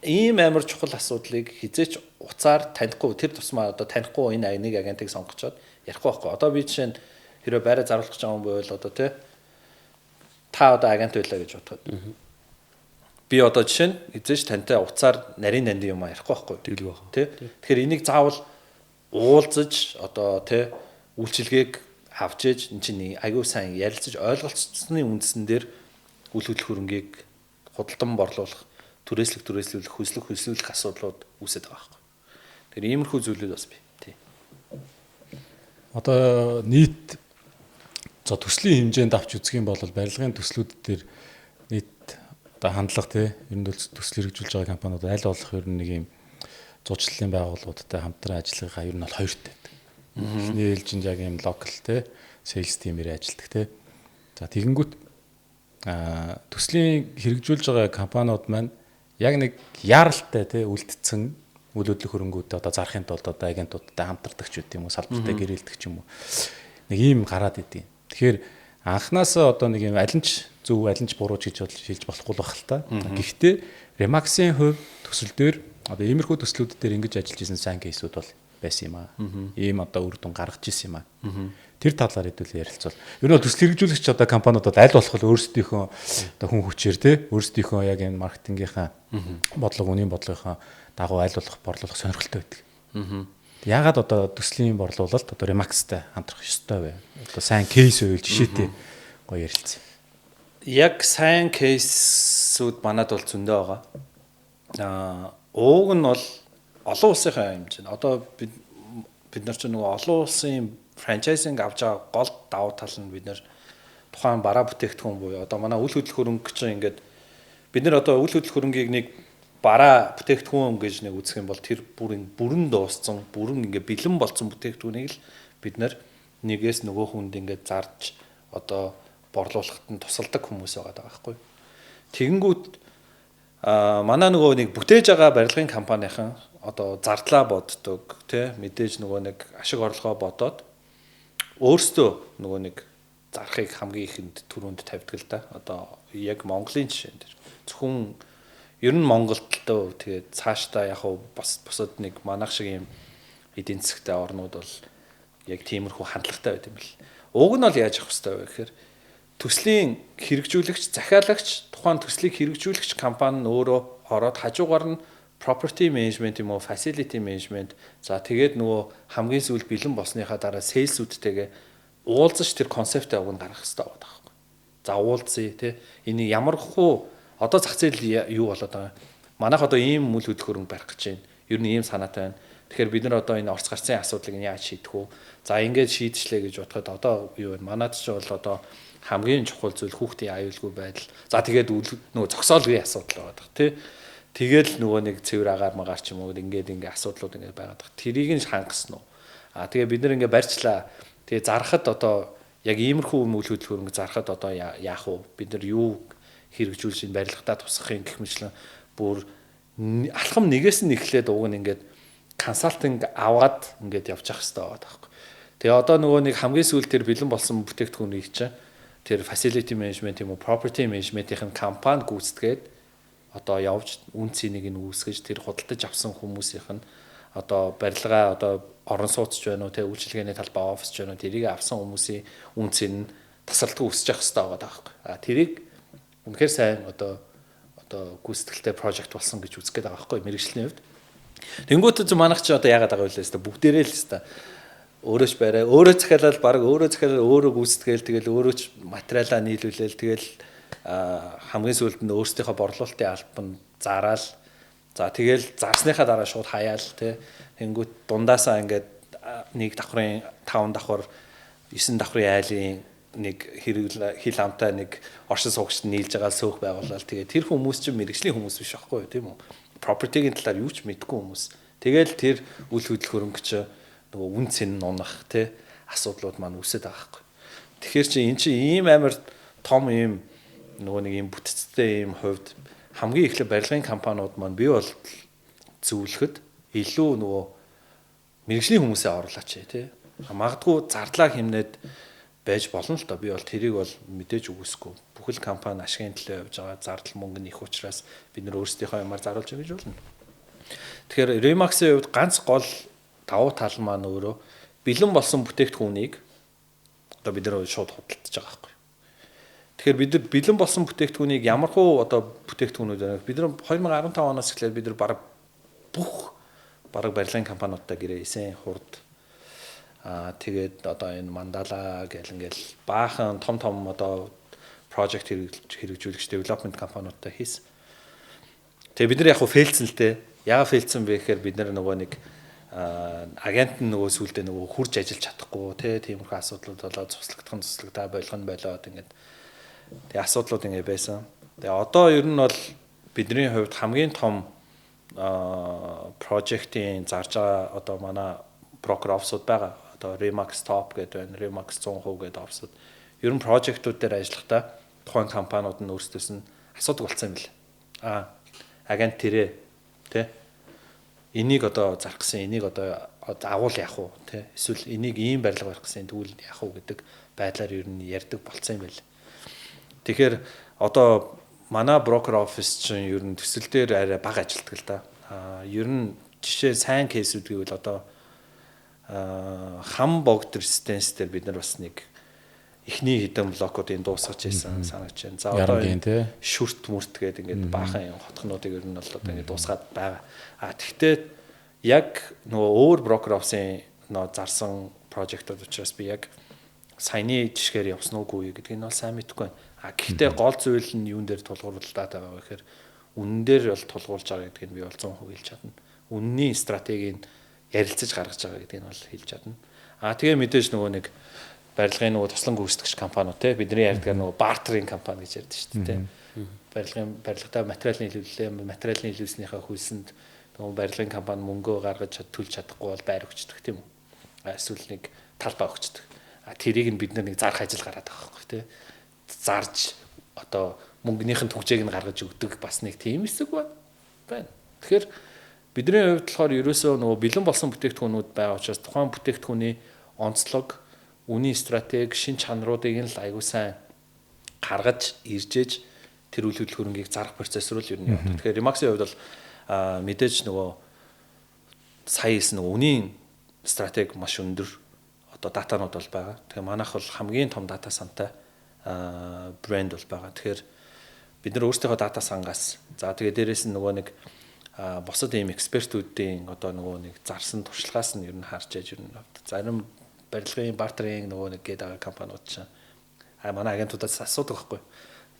ийм амар чухал асуудлыг хизээч уцаар танихгүй тэр тусмаа одоо танихгүй энэ нэг агентыг сонгочоод ярихгүй байхгүй. Одоо би жишээ нь хэрвээ байраа заруулах гэж байгаа юм бол одоо тий та одоо агент байлаа гэж бодоход би одоо жишээ нь хизээч тантай уцаар нарийн нандин юм ярихгүй байхгүй. Тэглэг байх. Тий. Тэгэхээр энийг заавал уулзаж одоо тий үйлчилгээг авч ээж эн чинь аягүй сайн ярилцаж ойлголцсны үндсэн дээр үйл хөдлөх хөрөнгийг худалдан борлуулах, түрээслэх, түрээслүүлэх, хөслөх, хөслүүлэх асуудлууд үүсээд байгаа байхгүй. Тэгэхээр иймэрхүү зүйлүүд бас бий. Тий. Одоо нийт за төслийн хэмжээнд авч үзэх юм бол барилгын төслүүд дээр нийт одоо хандлага тий ер нь төсөл хэрэгжүүлж байгаа компаниуд аль болох ер нь нэг юм зуучлалын байгууллагуудтай хамтран ажиллахаа ер нь бол хоёрт байдаг. Эхний ээлжинд яг юм локал тий sales team-ээр ажилладаг тий. За тэгэнгүүт төслийн хэрэгжүүлж байгаа компаниуд маань яг нэг яаралтай тий үлдсэн үйл хөдлөх хөрөнгүүдээ одоо зарахын тулд одоо агентуудтай хамтардаг ч үт юм уу, салбартай гэрээлдэг ч юм уу. Нэг ийм гараад идэв. Тэгэхээр анхнаасаа одоо нэг юм аль нь ч зөв аль нь ч буруу ч гэж хэлж болохгүй л байх л та. Гэхдээ Remax-ийн хувь төсөл дээр одоо иймэрхүү төслүүд дээр ингэж ажиллаж исэн сайн кейсүүд бол байсан юм аа. Ийм одоо үр дүн гаргаж исэн юм аа. Тэр талаар хэдүүлээ ярилцвал. Ер нь төсөл хэрэгжүүлэгч одоо компаниудад аль болох өөрсдийнхөө одоо хүн хүчээр те өөрсдийнхөө яг энэ маркетингийнхаа бодлого, үнийн бодлогынхаа дагуу аль болох борлуулах сонирхолтой байдаг. Яагаад одоо төслийн борлуулалт одоо Remax-тай хамтрах ёстой вэ? Одоо сайн кейс байвал жишээтэй гоё ярилцъя. Яг сайн кейсүүд манад бол зөндөө байгаа. Аа ууг нь бол олон улсынхаа хэмжээнд. Одоо бид нар ч нөгөө олон улсын франчайзинг авч байгаа гол давуу тал нь бид нар тухайн бараа бүтээгдэхүүн буюу одоо манай үйл хөдлөх хөрөнгө чинь ингээд бид нар одоо үйл хөдлөх хөрөнгийг нэг бараа бүтээгдэхүүн гэж нэг үзэх юм бол тэр бүрэн дууссан, бүрэн ингээд бэлэн болцсон бүтээгдэхүүнийг л бид нар нэгээс нөгөө хүнд ингээд зарж одоо борлуулахад нь тусалдаг хүмүүс байгаа байхгүй. Тэгэнгүүт манай нөгөө нэг бүтээж байгаа барилгын компанийн одоо зардлаа боддог тий мэдээж нөгөө нэг ашиг орлогоо бодоод өөрсдөө нөгөө нэг зарахыг хамгийн ихэнд түрүүнд тавьдаг л да. Одоо яг Монголын жишээн дээр зөвхөн ер нь Монголд л дөө тэгээд цаашдаа яг бас бусад нэг манайх шиг юм эдийн засгтай орнууд бол яг тиймэрхүү хандлагатай байт юм бэл. Уг нь бол яаж авах хэвээр вэ гэхээр төслийн хэрэгжүүлэгч, захиалагч тухайн төслийг хэрэгжүүлэгч компани нь өөрөө ороод хажуугаар нь Property management юм уу, facility management, за тэгээд нөгөө хамгийн сүүлд бэлэн болсныхаа дараа sales-үүдтэйгээ уулзаж тэр концептээ уг нь гаргах хэрэгтэй байгаа байхгүй. За, уулзъя тий. Энийг ямар хуу одоо зах зээл юу болоод байгаа. Манайх одоо ийм үл хөдлөх хөрөнгө барих гэж байна. Ер нь ийм санаатай байна. Тэгэхээр бид нар одоо энэ орц гарцын асуудлыг яаж шийдэх вэ? За, ингээд шийдчихлээ гэж бодоход одоо юу вэ? Манайд ч бол одоо хамгийн чухал зүйл хүүхдийн аюулгүй байдал. За, тэгээд нөгөө зогсоолгүй асуудал байгаа тий. Тэгэл нөгөө нэг цэвэр агаар магаар ч юм уу, ингээд ингээ асуудлууд ингээд байгаад байгаа. Тэрийг нь хангасан уу? А тэгээ бид нар ингээ барьчлаа. Тэгээ зархад одоо яг иймэрхүү үйл хөдлөх хөрөнгө зархад одоо яах вэ? Бид нар юу хэрэгжүүлж энэ барилгадаа тусгах юм гэх мэтлэн бүр алхам нэгээс нь эхлээд уг нь ингээд consulting аваад ингээд явж явах хэрэгтэй байгаа байхгүй. Тэгээ одоо нөгөө нэг хамгийн сүүл тэр бэлэн болсон бүтээгдэхүүнийг чинь тэр facility management юм уу, property management-ийн компани гүйцэтгээд одоо явж үн цэнийг нь үүсгэж, тэр худалдаж авсан хүмүүсийнх нь одоо барилгаа, одоо орон сууцч байна уу те, үйлчилгээний талбай, офис ч байна уу, тэрийг авсан хүмүүсийн үн цэн нь тасралтгүй өсөж явах хэрэгтэй байгаа байхгүй. А тэрийг үнэхээр сайн одоо гүйцэтгэлтэй project болсон гэж үзэх гээд байгаа байхгүй мэргэжлийн хувьд. Тэнгүүт зү манайх чи одоо яагаад байгаа вэ л бүгдээрээ л өстой өөрөөч барай, өөрөө захиалал, баг өөрөө захиалал, өөрөө гүйцэтгээл, тэгэл өөрөө ч материалаа нийлүүлээл, тэгэл хамгийн сүүлд нь өөрсдийнхөө борлуулалтын албанд зараал, за тэгэл зарсныхаа дараа шууд хаяал тий. Тэнгүүт дундаасаа ингээд нэг давхрын, таван давхар, 9 давхрын айлын нэг хэрэг хил амтай нэг оршин суугчд нийлж байгаа сөөх байгуулаад, тэгээ тэр хүмүүс чинь мэргэжлийн хүмүүс биш байхгүй юу, тийм үү? Property-гийн талаар юу ч мэдэхгүй хүмүүс. Тэгэл тэр үл хөдлөх хөрөнгө чи нөгөө үн цэн нь унах тий асуудлууд маань үүсээд байгаа байхгүй. Тэгэхээр чи эн чи ийм амар том ийм нөгөө нэг ийм бүтцтэй ийм хувьд хамгийн эхлээд барилгын компаниуд маань би бол зөвлөхөд илүү нөгөө мэргэжлийн хүмүүсээ оруулаач тий. Магадгүй зардлаа хэмнээд байж болно л доо. Би бол тэрийг бол мэдээж үгүйсэхгүй. Бүхэл компани ашигын төлөө явж байгаа, зардал мөнгө нь их учраас бид нар өөрсдийнхөө юмар заруулж байгаа гэж болно. Тэгэхээр Remax-ийн хувьд ганц гол давуу тал маань өөрөө бэлэн болсон бүтээгдэхүүнийг одоо бид нар шууд худалдаж байгаа байхгүй. Тэгэхээр бид нар бэлэн болсон бүтээгдэхүүнийг ямар хуу одоо бүтээгдэхүүнүүд байна. Бид нар 2015 оноос эхлээд бид нар бараг бүх бараг барилгын компаниудтай гэрээ хийсэн, хурд. Тэгээд одоо энэ Мандала гэл ингээл баахан том том одоо project хэрэгжүүлэгч development компаниудтай хийсэн. Тэгээ бид нар яг хуу fail-дсэн л дээ. Яагаад fail-дсэн бэ гэхээр бид нар нөгөө нэг агент нь нөгөө сүулдэ нөгөө хурж ажиллаж чадахгүй те, тиймэрхүү асуудлууд болоод цуслагдах нь цуслагдаа, болох нь болоод ингээд тэгээ асуудлууд ингээд байсан. Тэгээ одоо ер нь бол бидний хувьд хамгийн том project-ийн зарж байгаа одоо манай брокер офисууд байгаа. Одоо Remax Top гэдэг байна, Remax 100% гэдэг офисууд. Ер нь project-ууд дээр ажиллахдаа тухайн компаниуд нь өөрсдөөс нь асуудаг болсон юм бэл. Агент тэрэ тэ энийг одоо зарах гэсэн, энийг одоо агуул яах уу тэ, эсвэл энийг ийм барилга барих гэсэн, тэгвэл яах уу гэдэг байдлаар ер нь ярьдаг болцсон юм байл. Тэгэхээр одоо манай брокер офис чинь ер нь төсөл дээр арай бага ажилтдаг л да. Ер нь жишээ сайн case-үүд гэвэл одоо хам богд residence дээр бид нар бас нэг эхний хэдэн блокуудын дуусгаж байсан санагч байна. За, одоо шүрт мүрт гэдэг ингээд баахан юм хотхнуудыг ер нь бол одоо ингээд дуусгаад байгаа. А тэгтээ яг нөгөө өөр брокер офисын нөө зарсан project-ууд учраас би яг саяны жишгээр явсан уугүй гэдгийг нь бол сайн мэдэхгүй байна. А гэхдээ гол зүйл нь юун дээр тулгуурлаад байгаа вэ гэхээр үнэн дээр бол тулгуурлаж байгаа гэдгийг би бол 100% хэлж чадна. Үнний стратегийг ярилцаж гаргаж байгаа гэдгийг нь бол хэлж чадна. А тэгээ мэдээж нөгөө нэг барилгын нөгөө туслан гүйцэтгэгч компаниуд те, бидний ярьдгаар нөгөө бартерын компани гэж ярьдаг шүү дээ те. Барилгын барилгатай материал нийлүүллээ, материал нийлүүлснийхээ хөлсөнд нөгөө барилгын компани мөнгөө гаргаж төлж чадахгүй бол байр өгчдөг, тийм үү? Эсвэл нэг талбай өгчдөг. А тэрийг нь бид нэг зарах ажил гараад байгаа байхгүй те. Зарж одоо мөнгөнийх нь түгжээг нь гаргаж өгдөг бас нэг тийм хэсэг байна. Тэгэхээр бидний хувьд болохоор ерөөсөө нөгөө бэлэн болсон бүтээгдэхүүнүүд байгаа учраас тухайн бүтээгдэхүүний онцлог, үнийн стратеги, шин чанаруудыг нь л аягүй сайн гаргаж иржээж тэр үйл хөдлөх хөрөнгийг зарах процесс руу л ер нь явдаг. Тэгэхээр Remax-ийн хувьд бол мэдээж нөгөө сая хэлсэн нөгөө үнийн стратеги маш өндөр одоо data-нууд бол байгаа. Тэгэхээр манайх бол хамгийн том data сантай брэнд бол байгаа. Тэгэхээр бид нар өөрсдийнхөө data сангаас, за тэгээ дээрэс нь нөгөө нэг Бусад ийм экспертүүдийн одоо нөгөө нэг зарсан туршлагаас нь ер нь харж яаж ер нь зарим барилгын бартерын нөгөө нэг гээд байгаа компаниуд чинь манай агентуудаас асуудаг байхгүй.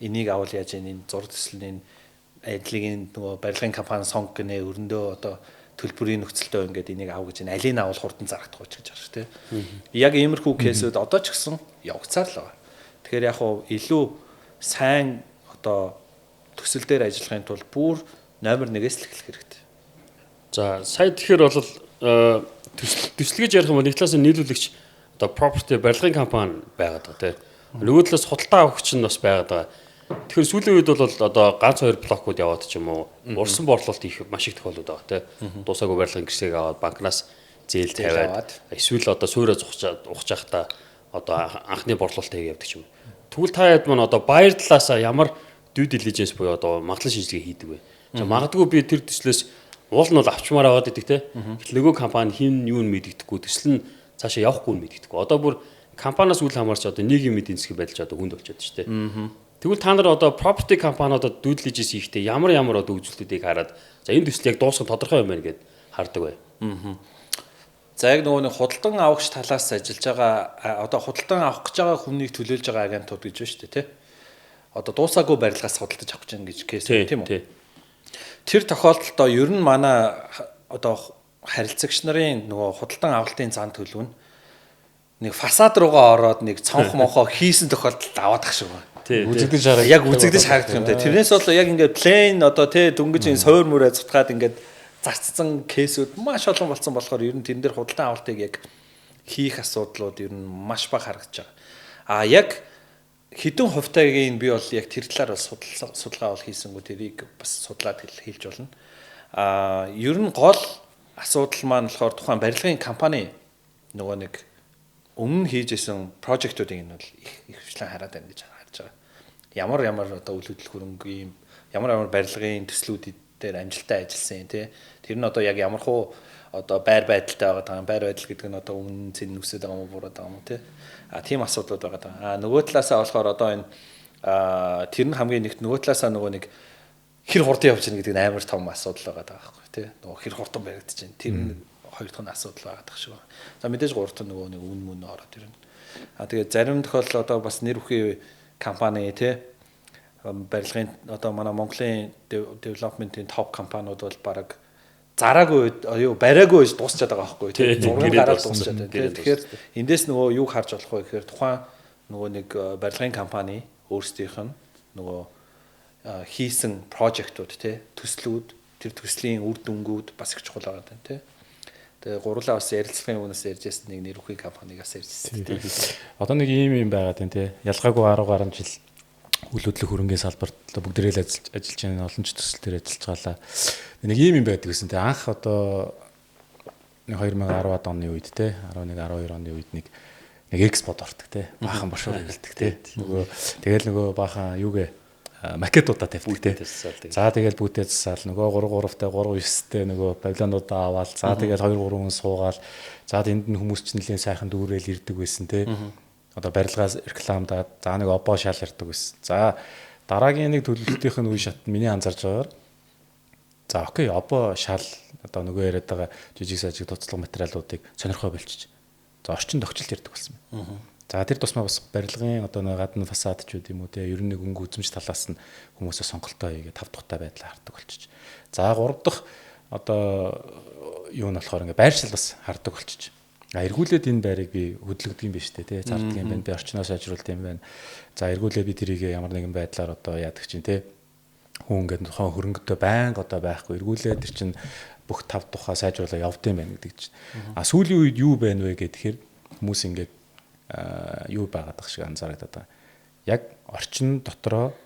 Энийг авал яаж энэ зураг төслийн ажлын нөгөө барилгын компани сонг гинэ өрөндөө одоо төлбөрийн нөхцөлтөө ингээд энийг ав гэж энэ алийг авал хурдан зарагдах уу гэж байгаа шүү дээ. Яг иймэрхүү кейсүүд одоо ч гэсэн явагдсаар л байгаа. Тэгэхээр яг хуу илүү сайн одоо төсөл дээр ажиллахын тулд бүр номер 1-ээс л эхлэх хэрэгтэй. За сая тэгэхээр бол төсөл гэж ярих юм бол нэг талаас нь нийлүүлэгч одоо property барилгын компани байгаад байгаа тийм. Нөгөө талаас худалдаа авахч нь бас байгаад байгаа. Тэгэхээр сүүлийн үед бол одоо ганц хоёр блокууд яваад ч юм уу урсан борлуулалт их маш их тохиолдол байгаа тийм. Дуусаагүй барилгын гэрсийг аваад банкнаас зээл тавиад эсвэл одоо суураа зухаж байхдаа одоо анхны борлуулалт хийгээ явдаг ч юм. Тэгвэл та хэд маань одоо баяр талаасаа ямар due diligence буюу одоо магадлал шинжилгээ хийдэг вэ? За магадгүй би тэр төслөөс уул нь бол авчмаар аваад идэг те. Гэтэл нөгөө компани хин юу нь мэддэхгүй төсөл нь цаашаа явахгүй нь мэддэхгүй. Одоо бүр компаниас үл хамаарч одоо нийгмийн эдийн засгийн байдал ч одоо хүнд болчиход шүү дээ. Тэгвэл та нар одоо property компаниудад due diligence хийхдээ ямар ямар одоо үзүүлэлтүүдийг хараад за энэ төсөл яг дуусах тодорхой юм байна гэд хардаг бай. За яг нөгөө нэг худалдан авагч талаас ажиллаж байгаа одоо худалдан авах гэж байгаа хүнийг төлөөлж байгаа агентууд гэж байна шүү дээ тий. Одоо дуусаагүй барилгаас худалдаж авах гэж байна гэж кейс тийм үү? Тэр тохиолдолд ер нь манай одоо харилцагч нарын нөгөө худалдан авалтын зан төлөв нь нэг фасад руугаа ороод нэг цонх монхоо хийсэн тохиолдолд аваад ах шиг байна. Үзэгдэж харагдах. Яг үзэгдэж харагдах юм те. Тэрнээс бол яг ингээд плен одоо те дөнгөж энэ суур мөрөө зутгаад ингээд зарцсан кейсүүд маш олон болсон болохоор ер нь тэрэн дээр худалдан авалтыг яг хийх асуудлууд ер нь маш бага харагдаж байгаа. А яг хэдэн хувьтайгийн би бол яг тэр талаар бол судалгаа бол хийсэнгүү тэрийг бас судлаад хэлж болно. А ер нь гол асуудал маань болохоор тухайн барилгын компани нөгөө нэг өмнө хийж исэн прожектуудыг нь бол их хвшлэн хараад байна гэж харж байгаа. Ямар ямар одоо үйл хөдлөх хөрөнгийн ямар ямар барилгын төслүүд дээр амжилттай ажилласан тий. Тэр нь одоо яг ямар хуу одоо байр байдалтай байгаа юм. Байр байдал гэдэг нь одоо өмнө зэн нүсэд байгаа юм уу буруу байгаа юм уу тий. А тийм асуудлууд байгаа даа. А нөгөө талаасаа болохоор одоо энэ тэр нь хамгийн нэгт нөгөө талаасаа нөгөө нэг хэр хурдан явж байна гэдэг нь амар том асуудал байгаа даа байхгүй тий. Нөгөө хэр хурдан баригдаж байна. Тэр нь хоёр дахь нь асуудал байгаа даа шиг. За мэдээж гурав дахь нөгөө нэг үн мөн ороод ирнэ. А тэгээ зарим тохиолдолд одоо бас нэр бүхий компани тий барилгын одоо манай Монголын девелопментийн топ компаниуд бол бараг зараагүй юу бариагүй гэж дуусчаад байгаа байхгүй тий 6 гараад дуусчаад байна тий. Тэгэхээр эндээс нөгөө юг харж болох вэ гэхээр тухайн нөгөө нэг барилгын компани өөрсдийнх нь нөгөө хийсэн прожектууд тий төслүүд тэр төслийн үр дүнгууд бас их чухал байгаа даа тий. Тэгээ гурлаа бас ярилцлагын өмнөөс ярьжсэн нэг нэр бүхий компанийг бас ярьжсэн тий. Одоо нэг ийм юм байгаа тийм тий. Ялгаагүй 10 гаруй жил үйл хөдлөх хөрөнгийн салбарт бүгдээрээ л ажиллаж байна. Олон ч төсөл дээр ажиллаж гаалаа. Нэг ийм юм байдаг гэсэн тий. Анх одоо 2010-ад оны үед тий 11 12 оны үед нэг экспод ордог тий. Баахан бошуур хэлдэг тий. Нөгөө тэгэл нөгөө баахан юугээ макетуудаа тавьдаг тий. За тэгэл бүгдээ засаал нөгөө 3 3-тай 3 9-тэй нөгөө павильонуудаа аваал. За тэгэл 2 3 хүн суугаал. За тэнд нь хүмүүс ч нэлээд сайхан дүүрэл ирдэг байсан тий. Одоо барилгаас рекламдаад за нэг обоо шал ярьдаг байсан. За дараагийн нэг төлөвлөлтийнх нь үе шат миний анзаарч байгаагаар за окей обоо шал одоо нөгөө яриад байгаа жижиг сажиг туцлага материалуудыг сонирхоо болчих. За орчин тохиолдолд ярьдаг болсон байна. За тэр тусмаа бас барилгын одоо нэг гадна фасад ч үгүй юм уу те ер нь нэг өнгө үзэмж талаас нь хүмүүсээ сонголтоо хийгээ тав тухтай байдлаа хардаг болчих. За гурав дахь одоо юу нь болохоор ингээ байршил бас хардаг болчих. А эргүүлээд энэ байрыг би хөдлөгдөг юм биш үү те зарддаг юм байна би орчноо сайжруулдаг юм байна. За эргүүлээд би тэрийг ямар нэгэн байдлаар одоо яадаг чинь те хүн ингээд тухайн хөрөнгөтэй байнга одоо байхгүй эргүүлээд тэр чинь бүх тав тухай сайжруулаа явд юм байна гэдэг чинь. А сүүлийн үед юу байна вэ гэхээр хүмүүс ингээд юу байгаад байх шиг анзаарагдаад байгаа. Яг орчин дотроо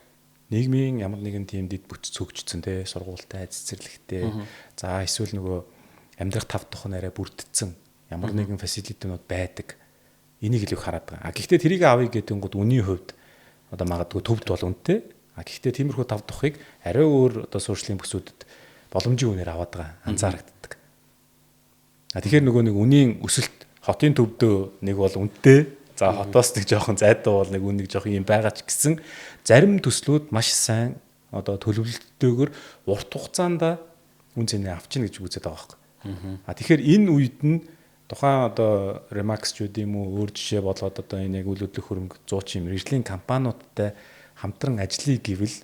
нийгмийн ямар нэгэн тийм дэд бүт цөгжсөн те сургуультай цэцэрлэгтэй за эсвэл нөгөө амьдрах тав тухай арай бүрдсэн ямар нэгэн фасилитинууд байдаг. Энийг л их хараад байгаа. А гэхдээ тэрийг авъя гэдэг нь гот үнийн хувьд одоо магадгүй төвд бол үнэтэй. А гэхдээ тиймэрхүү тав тухыг арай өөр одоо суурьшлийн бүсүүдэд боломжийн үнээр аваад байгаа анзаарагддаг. А тэгэхээр нөгөө нэг үнийн өсөлт хотын төвдөө нэг бол үнэтэй. За хотоос нэг жоохон зайдуу бол нэг үн нэг жоохон юм байгаа ч гэсэн зарим төслүүд маш сайн одоо төлөвлөлттэйгээр урт хугацаанд үн цэнэ авчина гэж үзээд байгаа байхгүй. А тэгэхээр энэ үед нь тухайн одоо Remax ч үгүй юм уу, өөр жишээ болгоод одоо энэ яг үйл хөдлөх хөрөнгө зуучин мэргэжлийн компаниудтай хамтран ажиллая гэвэл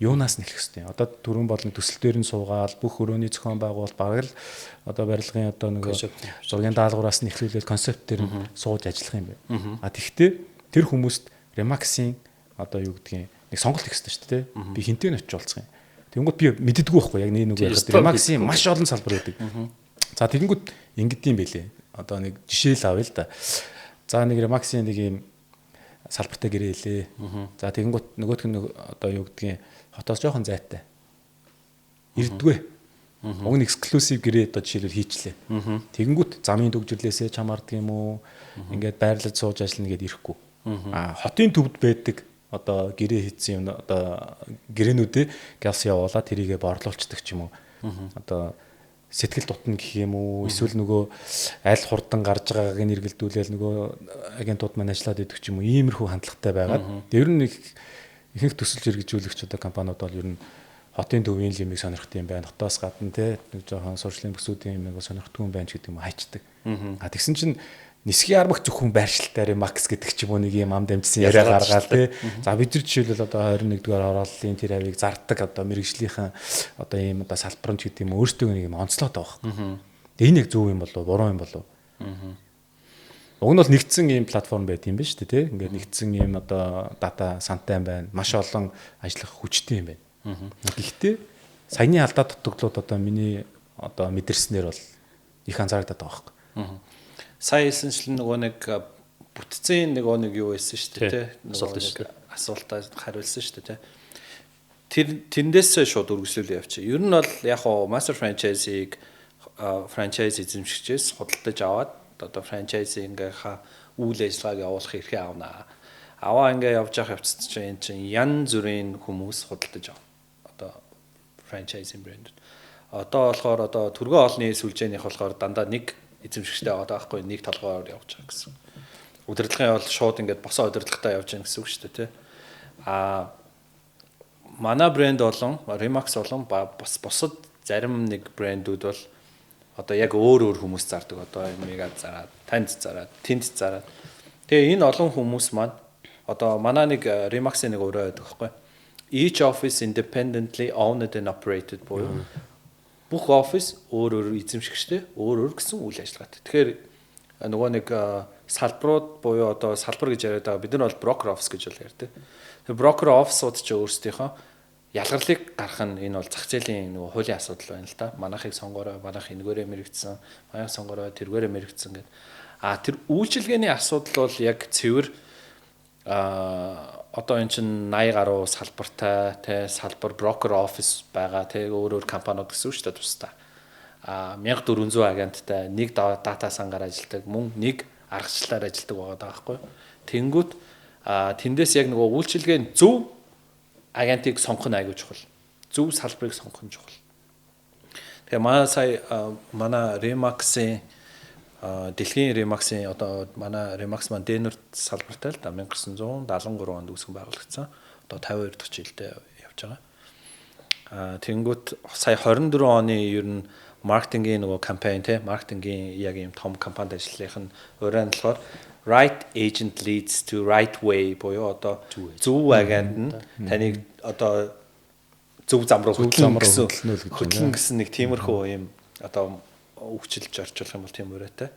юунаас нэх хэвтэй. Одоо түрүүн болон төсөл дээр нь суугаал бүх өрөөний зохион байгуулалт бараг л одоо барилгын одоо нөгөө зургийн даалгавраас нь эхлүүлээд концепт дээр нь сууж ажиллах юм байна. А тэгвэл тэр хүмүүст Remax-ийн одоо юу гэдгийг нэг сонголт хийх хэрэгтэй шүү дээ. Би хинтээ нь очиж уулзах юм. Тэнгүүд би мэддэггүй байхгүй яг нэг нөгөө яхад Remax-ийн маш олон салбар байдаг. За тэгэнгүүт ингэдэм бэлээ. Одоо нэг жишээ л авъя л да. За нэг Remax-ийн нэг юм салбартай гэрээлээ. За тэгэнгүүт нөгөөх нь одоо юу гэдгийг хотоос жоохон зайтай. Ирдгвэ. Уг нь эксклюзив гэрээ одоо жишээлбэл хийчлээ. Тэгэнгүүт замын төгжрлээсээ чамаарддаг юм уу? Ингээд байрлаж сууж ажиллана гэдээ ирэхгүй. А хотын төвд байдаг одоо гэрээ хийсэн юм одоо гэрээнүүдээ газ явуулаад тэрийгэ борлуулцдаг ч юм уу. Одоо сэтгэл дутна гэх юм уу, эсвэл нөгөө аль хурдан гарч байгаагийг нэргэлдүүлээл нөгөө агентууд маань ажиллаад идэх ч юм уу, иймэрхүү хандлагатай байгаад. Тэр нь ихэнх төсөлж хэрэгжүүлэгч одоо компаниуд бол ер нь хотын төвийн л юмыг сонирхдаг юм байна. Хотоос гадна те нэг жоохон сурчлалын бүсүүдийн юмыг сонирхдаг юм байна ч гэдэг юм хайчдаг. А тэгсэн чинь нисхийн армаг зөвхөн байршилтай Remax гэдэг ч юм уу нэг юм ам дамжсан яриа гаргаал те. За бид нар жишээлбэл одоо 21-р хорооллын тэр хавийг зардаг одоо мэрэгжлийнхэн одоо ийм одоо салбар ч гэдэг юм өөртөө нэг юм онцлоод байгаа байхгүй. Тэгээ энэ яг зөв юм болов уу, буруу юм болов уу? Уг нь бол нэгдсэн ийм платформ байт юм байна шүү дээ те. Ингээд нэгдсэн ийм одоо дата сантай юм байна. Маш олон ажиллах хүчтэй юм байна. Гэхдээ саяны алдаа дутагдлууд одоо миний одоо мэдэрснээр бол их анзаарагдаад байгаа байхгүй. Сая хэлсэнчлэн нөгөө нэг бүтцийн нөгөө нэг юу байсан шүү дээ тий. Нөгөө нэг асуултаа хариулсан шүү дээ тий. Тэр тэндээсээ шууд үргэлжлүүлээ явчих. Ер нь бол яг хоо master franchise-ийг франчайз эзэмшигчээс худалдаж аваад одоо франчайзингийнхаа үйл ажиллагааг явуулах эрхээ авнаа. Аваа ингээ явж явах явцад чинь энэ чинь ян зүрийн хүмүүс худалдаж авна. Одоо франчайзинг брэнд. Одоо болохоор одоо түргэн хоолны сүлжээнийх болохоор дандаа нэг эзэмшигчтэй байгаа байхгүй, нэг толгоор явж байгаа гэсэн. Удирдлагын бол шууд ингээд босоо удирдлагатай явж байгаа гэсэн үг шүү дээ тий. А манай брэнд болон Remax болон бас бусад зарим нэг брэндүүд бол одоо яг өөр өөр хүмүүс зардаг. Одоо юмыг зараад, танд зараад, тэнд зараад. Тэгээ энэ олон хүмүүс маань одоо манай нэг Remax-ийн нэг өрөө байдаг байхгүй. Each office independently owned and operated буюу бүх офис өөр өөр эзэмшигчтэй, өөр өөр гэсэн үйл ажиллагаатай. Тэгэхээр нөгөө нэг салбарууд буюу одоо салбар гэж яриад байгаа бид нар бол брокер офис гэж бол ярьдаг. Тэгэхээр брокер офисууд ч өөрсдийнхөө ялгарлыг гаргах нь энэ бол зах зээлийн нөгөө хуулийн асуудал байна л да. Манайхыг сонгоорой, манайх энэгээрээ мэрэгдсэн, манайх сонгоорой, тэргээрээ мэрэгдсэн гэд. А тэр үйлчилгээний асуудал бол яг цэвэр одоо эн чинь 80 гаруй салбартай те салбар брокер офис байгаа те өөр өөр компаниуд гэсэн үг шүү дээ тусдаа. А 1400 агенттай нэг дата сангаар ажилладаг, мөн нэг аргачлалаар ажилладаг байгаа даахгүй. Тэнгүүт тэндээс яг нөгөө үйлчилгээ зөв агентыг сонгох нь айгүй чухал. Зөв салбарыг сонгох нь чухал. Тэгээ манай сая манай Remax-ийн дэлхийн Remax-ийн одоо манай Remax маань Денверт салбартай л да 1973 онд үүсгэн байгуулагдсан. Одоо 52 дахь жилдээ явж байгаа. Тэнгүүт сая 24 оны ер нь маркетингийн нөгөө кампань те маркетингийн яг ийм том кампанид ажиллахын нь урай нь болохоор right agent leads to right way буюу одоо зөв агент нь таныг одоо зөв зам руу хөтлөн гэсэн нэг тиймэрхүү юм одоо өвчлж орчуулах юм бол тийм урайтай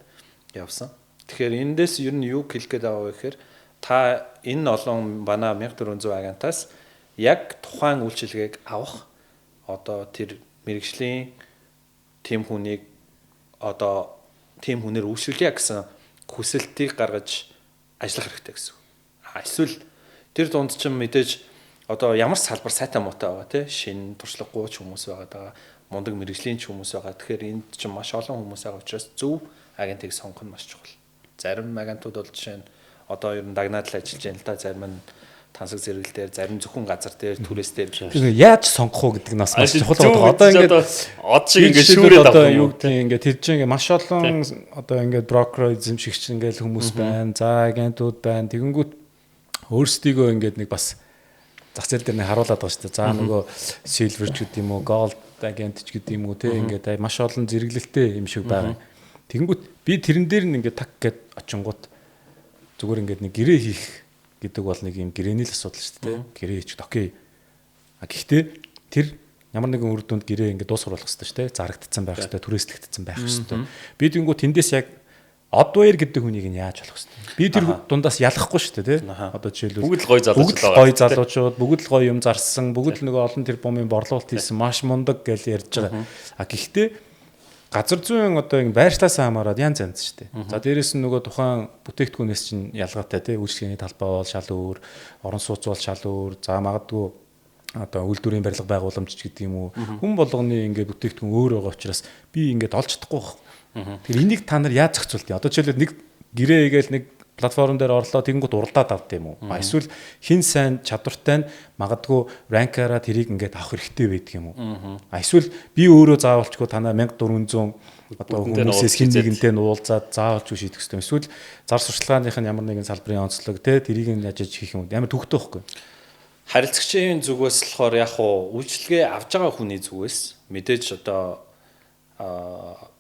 явсан. Тэгэхээр эндээс ер нь юу хэлэх гээд байгаа вэ гэхээр та энэ олон манай 1400 агентаас яг тухайн үйлчилгээг авах одоо тэр мэрэгжлийн тим хүнийг одоо тим хүнээр үйлчилье гэсэн хүсэлтийг гаргаж ажиллах хэрэгтэй гэсэн. А эсвэл тэр дунд чинь мэдээж одоо ямар салбар сайтай муутай байгаа тий шинэ туршлагагүй ч хүмүүс байгаа даа, мундаг мэрэгжлийн ч хүмүүс байгаа. Тэгэхээр энд чинь маш олон хүмүүс байгаа учраас зөв агентыг сонгох нь маш чухал. Зарим агентууд бол жишээ нь одоо ер нь дагнаад л ажиллаж байна л да. Зарим нь тансаг зэрэгэл дээр, зарим зөвхөн газар дээр, түрээс дээр. Тэгэхээр яаж сонгох уу гэдэг нь бас маш чухал байна. Одоо ингээд од шиг ингээд шүүрээд одоо юу гэдэг ингээд тэр чинь ингээд маш олон одоо ингээд брокер эзэмшигч ингээд хүмүүс байна. За агентууд байна. Тэгэнгүүт өөрсдийгөө ингээд нэг бас зах зээл дээр нэг харуулад байгаа шүү дээ. За нөгөө silver ч гэдэг юм уу, gold агент ч гэдэг юм уу те ингээд маш олон зэрэглэлтэй юм шиг байгаа. Тэгэнгүүт би тэрэн дээр нь ингээд так гэд очингууд зүгээр ингээд нэг гэрээ хийх гэдэг бол нэг юм гэрээний л асуудал шүү дээ. Гэрээ хийчих окей. А гэхдээ тэр ямар нэгэн үр дүнд гэрээ ингээд дуусгар болох хэрэгтэй шүү дээ. Зарагдсан байх хэрэгтэй, түрээслэгдсэн байх хэрэгтэй. Би тэгэнгүүт тэндээс яг Одвэр гэдэг хүнийг нь яаж болох вэ? Би тэр дундаас ялахгүй шүү дээ, тий? Одоо жишээлбэл бүгд л гоё залуучууд байгаа. Гоё залуучууд, бүгд л гоё юм зарсан, бүгд л нөгөө олон тэрбумын борлуулалт хийсэн, маш мундаг гэж ярьж байгаа. А гэхдээ газар зүйн одоо ингэ байршлаасаа хамаарат янз янз шүү дээ. За дээрэс нь нөгөө тухайн бүтээгдэхүүнээс чинь ялгаатай тий, үйлчилгээний талбай бол шал өөр, орон сууц бол шал өөр. За магадгүй одоо үйлдвэрийн барилга байгууламж ч гэдэг юм уу. Хүн болгоны ингээ бүтээгдэхүүн өөр байгаа учраас би ингээд олж чадахгүй байх. Тэгэхээр энийг та нар яаж зохицуулт юм? Одоо жишээлбэл нэг гэрээ хийгээл нэг платформ дээр орлоо, тэгэнгүүт уралдаад авд юм уу? Эсвэл хин сайн чадвартай нь магадгүй ранкаараа тэрийг ингээд авах хэрэгтэй байдаг юм уу? Эсвэл би өөрөө заавалчгүй танаа 1400 одоо хүмүүсээс хин нэгэнтэй нь уулзаад заавалчгүй шийдэх хэрэгтэй юм. Эсвэл зар сурталчилгааных нь ямар нэгэн салбарын онцлог те тэрийг нь яаж хийх юм уу? Амар төвхтэй байхгүй. Харилцагчийн зүгээс болохоор яг уу үйлчилгээ авж байгаа хүний зүгээс мэдээж одоо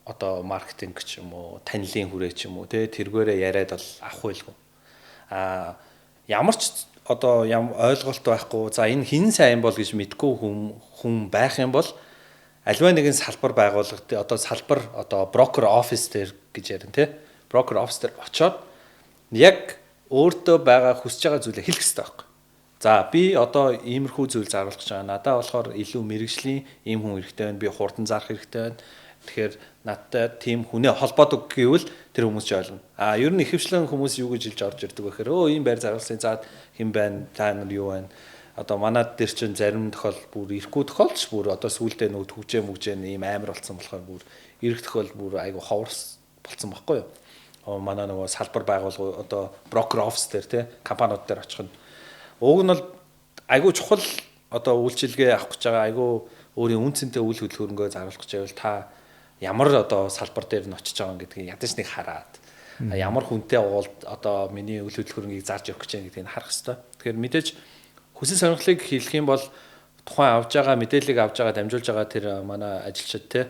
одоо маркетинг ч юм уу, танилын хүрээ ч юм уу, тэ тэргээрээ яриад бол авах байлгүй. Аа ямар ч одоо ойлголт байхгүй, за энэ хэн сайн бол гэж мэдгүй хүн байх юм бол альва нэгэн салбар байгууллага, одоо салбар одоо брокер офис дээр гэж ярина тэ. Брокер офис дээр очоод яг өөртөө байгаа хүсэж байгаа зүйлээ хэлэх хэрэгтэй байхгүй. За би одоо иймэрхүү зүйл заруулах гэж байгаа. Надаа болохоор илүү мэрэгжлийн ийм хүн хэрэгтэй байна. Би хурдан зарах хэрэгтэй байна. Тэгэхээр надтай тийм хүнээ холбоод өг гэвэл тэр хүмүүс ч ойлгоно. А ер нь ихэвчлэн хүмүүс юу гэж хэлж орж ирдэг вэ гэхээр өө ийм байр заруулсан заад хэн байна, та нар юу байна. Одоо манад дээр чинь зарим тохиол бүр ирэхгүй тохиолч бүр одоо сүүлдээ нөгөө түгжээ мүгжээ ийм амар болцсон болохоор бүр ирэх тохиол бүр айгу ховор болцсон байхгүй юу. Манай нөгөө салбар байгуулгын одоо брокер офис дээр те компаниуд дээр очих нь уг нь бол айгу чухал одоо үйлчилгээ авах гэж байгаа айгу өөрийн үн цэнтэй үйл хөдлөхөрөнгөө заруулах гэж байвал та ямар одоо салбар дээр нь очиж байгаа гэдгийг ядаж нэг хараад ямар хүнтэй уулд одоо миний үйл хөдлөхөрөнгийг зарж явах гэж байгаа гэдгийг харах хэрэгтэй. Тэгэхээр мэдээж хүсэл сонирхлыг хийх юм бол тухайн авж байгаа мэдээллийг авж байгаа дамжуулж байгаа тэр манай ажилчид те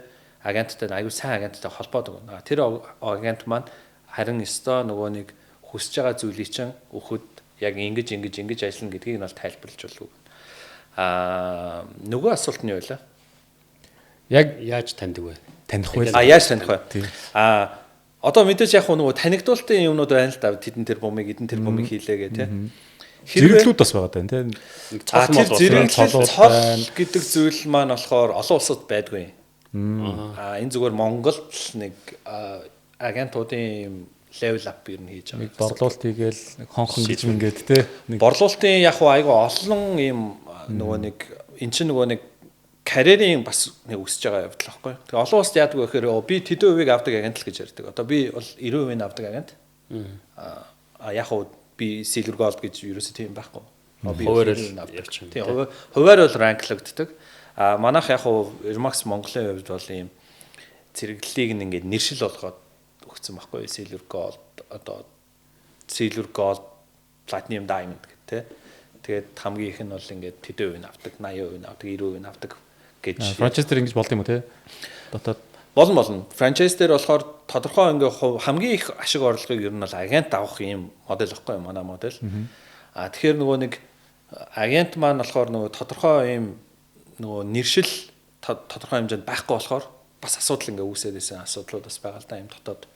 агенттай аюу сайн агенттай холбоод өгнө. Тэр агент маань харин өстой нөгөө нэг хүсэж байгаа зүйлийг чинь өгөхөд яг ингэж ингэж ингэж ажиллана гэдгийг нь бол тайлбарлаж болов. Аа нөгөө асуулт нь юу вэ? Яг яаж таньдаг вэ? Таних вэ? А яаж таних вэ? Аа одоо мэдээж яг нөгөө танигдуултын юмнууд байна л да. Тэдэн тэр бумыг, эдэн тэр бумыг хийлээ гэх тээ. Зэрэглүүд бас байгаа даа тий. Тэр цол гэдэг зүйл маань болохоор олон улсад байдгүй. Аа энэ зүгээр Монголд л нэг агентуудын level up ер нь хийж байгаа. Нэг борлуулалт хийгээл хонхон гэж мингээд те. Нэг борлуулалтын яг хуу айгүй олон юм нөгөө нэг эн чинь нөгөө нэг карьерийн бас нэг өсөж байгаа явдал байхгүй. Тэгээ олон улсад яадаг вэ гэхээр би тэдэн хувийг авдаг агент л гэж ярьдаг. Одоо би бол 90% нь авдаг агент. Аа яг хуу би silver gold гэж ерөөсөө тийм байхгүй. Би хувиар л явчих. Тийм хувиар бол ранклагддаг. А манайх яг хуу Remax Монголын хувьд бол ийм зэрэглэлийг нь ингээд нэршил болгоод өгсөн байхгүй. Silver gold одоо silver gold platinum diamond гэх тээ. Тэгээд хамгийн их нь бол ингээд тэдэн хувийг авдаг, 80% нь авдаг, 90% нь авдаг гэж. Франчайз дээр ингэж болд юм уу те? Дотоод болно. Франчайз дээр болохоор тодорхой ингээ хамгийн их ашиг орлогыг ер нь бол агент авах юм модель байхгүй юу? Манай модель. А тэгэхээр нөгөө нэг агент маань болохоор нөгөө тодорхой юм нөгөө нэршил тодорхой хэмжээнд байхгүй болохоор бас асуудал ингээ үүсээд байсан асуудлууд бас байгаа л да юм дотоод.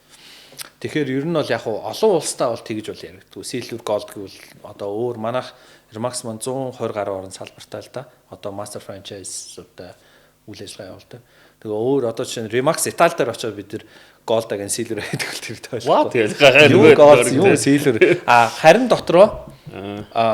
Тэгэхээр ер нь бол яг олон улстай бол тэгж бол яригдгүй. Silver gold гэвэл одоо өөр манайх Remax маань 120 гаруй орн салбартай л да. Одоо master franchise-уудтай үйл ажиллагаа явуулдаг. Тэгээ өөр одоо жишээ нь Remax Итали дээр очиод бид тэр gold агент silver гэдэг бол тэр тойлох. Юу gold юу silver. А харин дотроо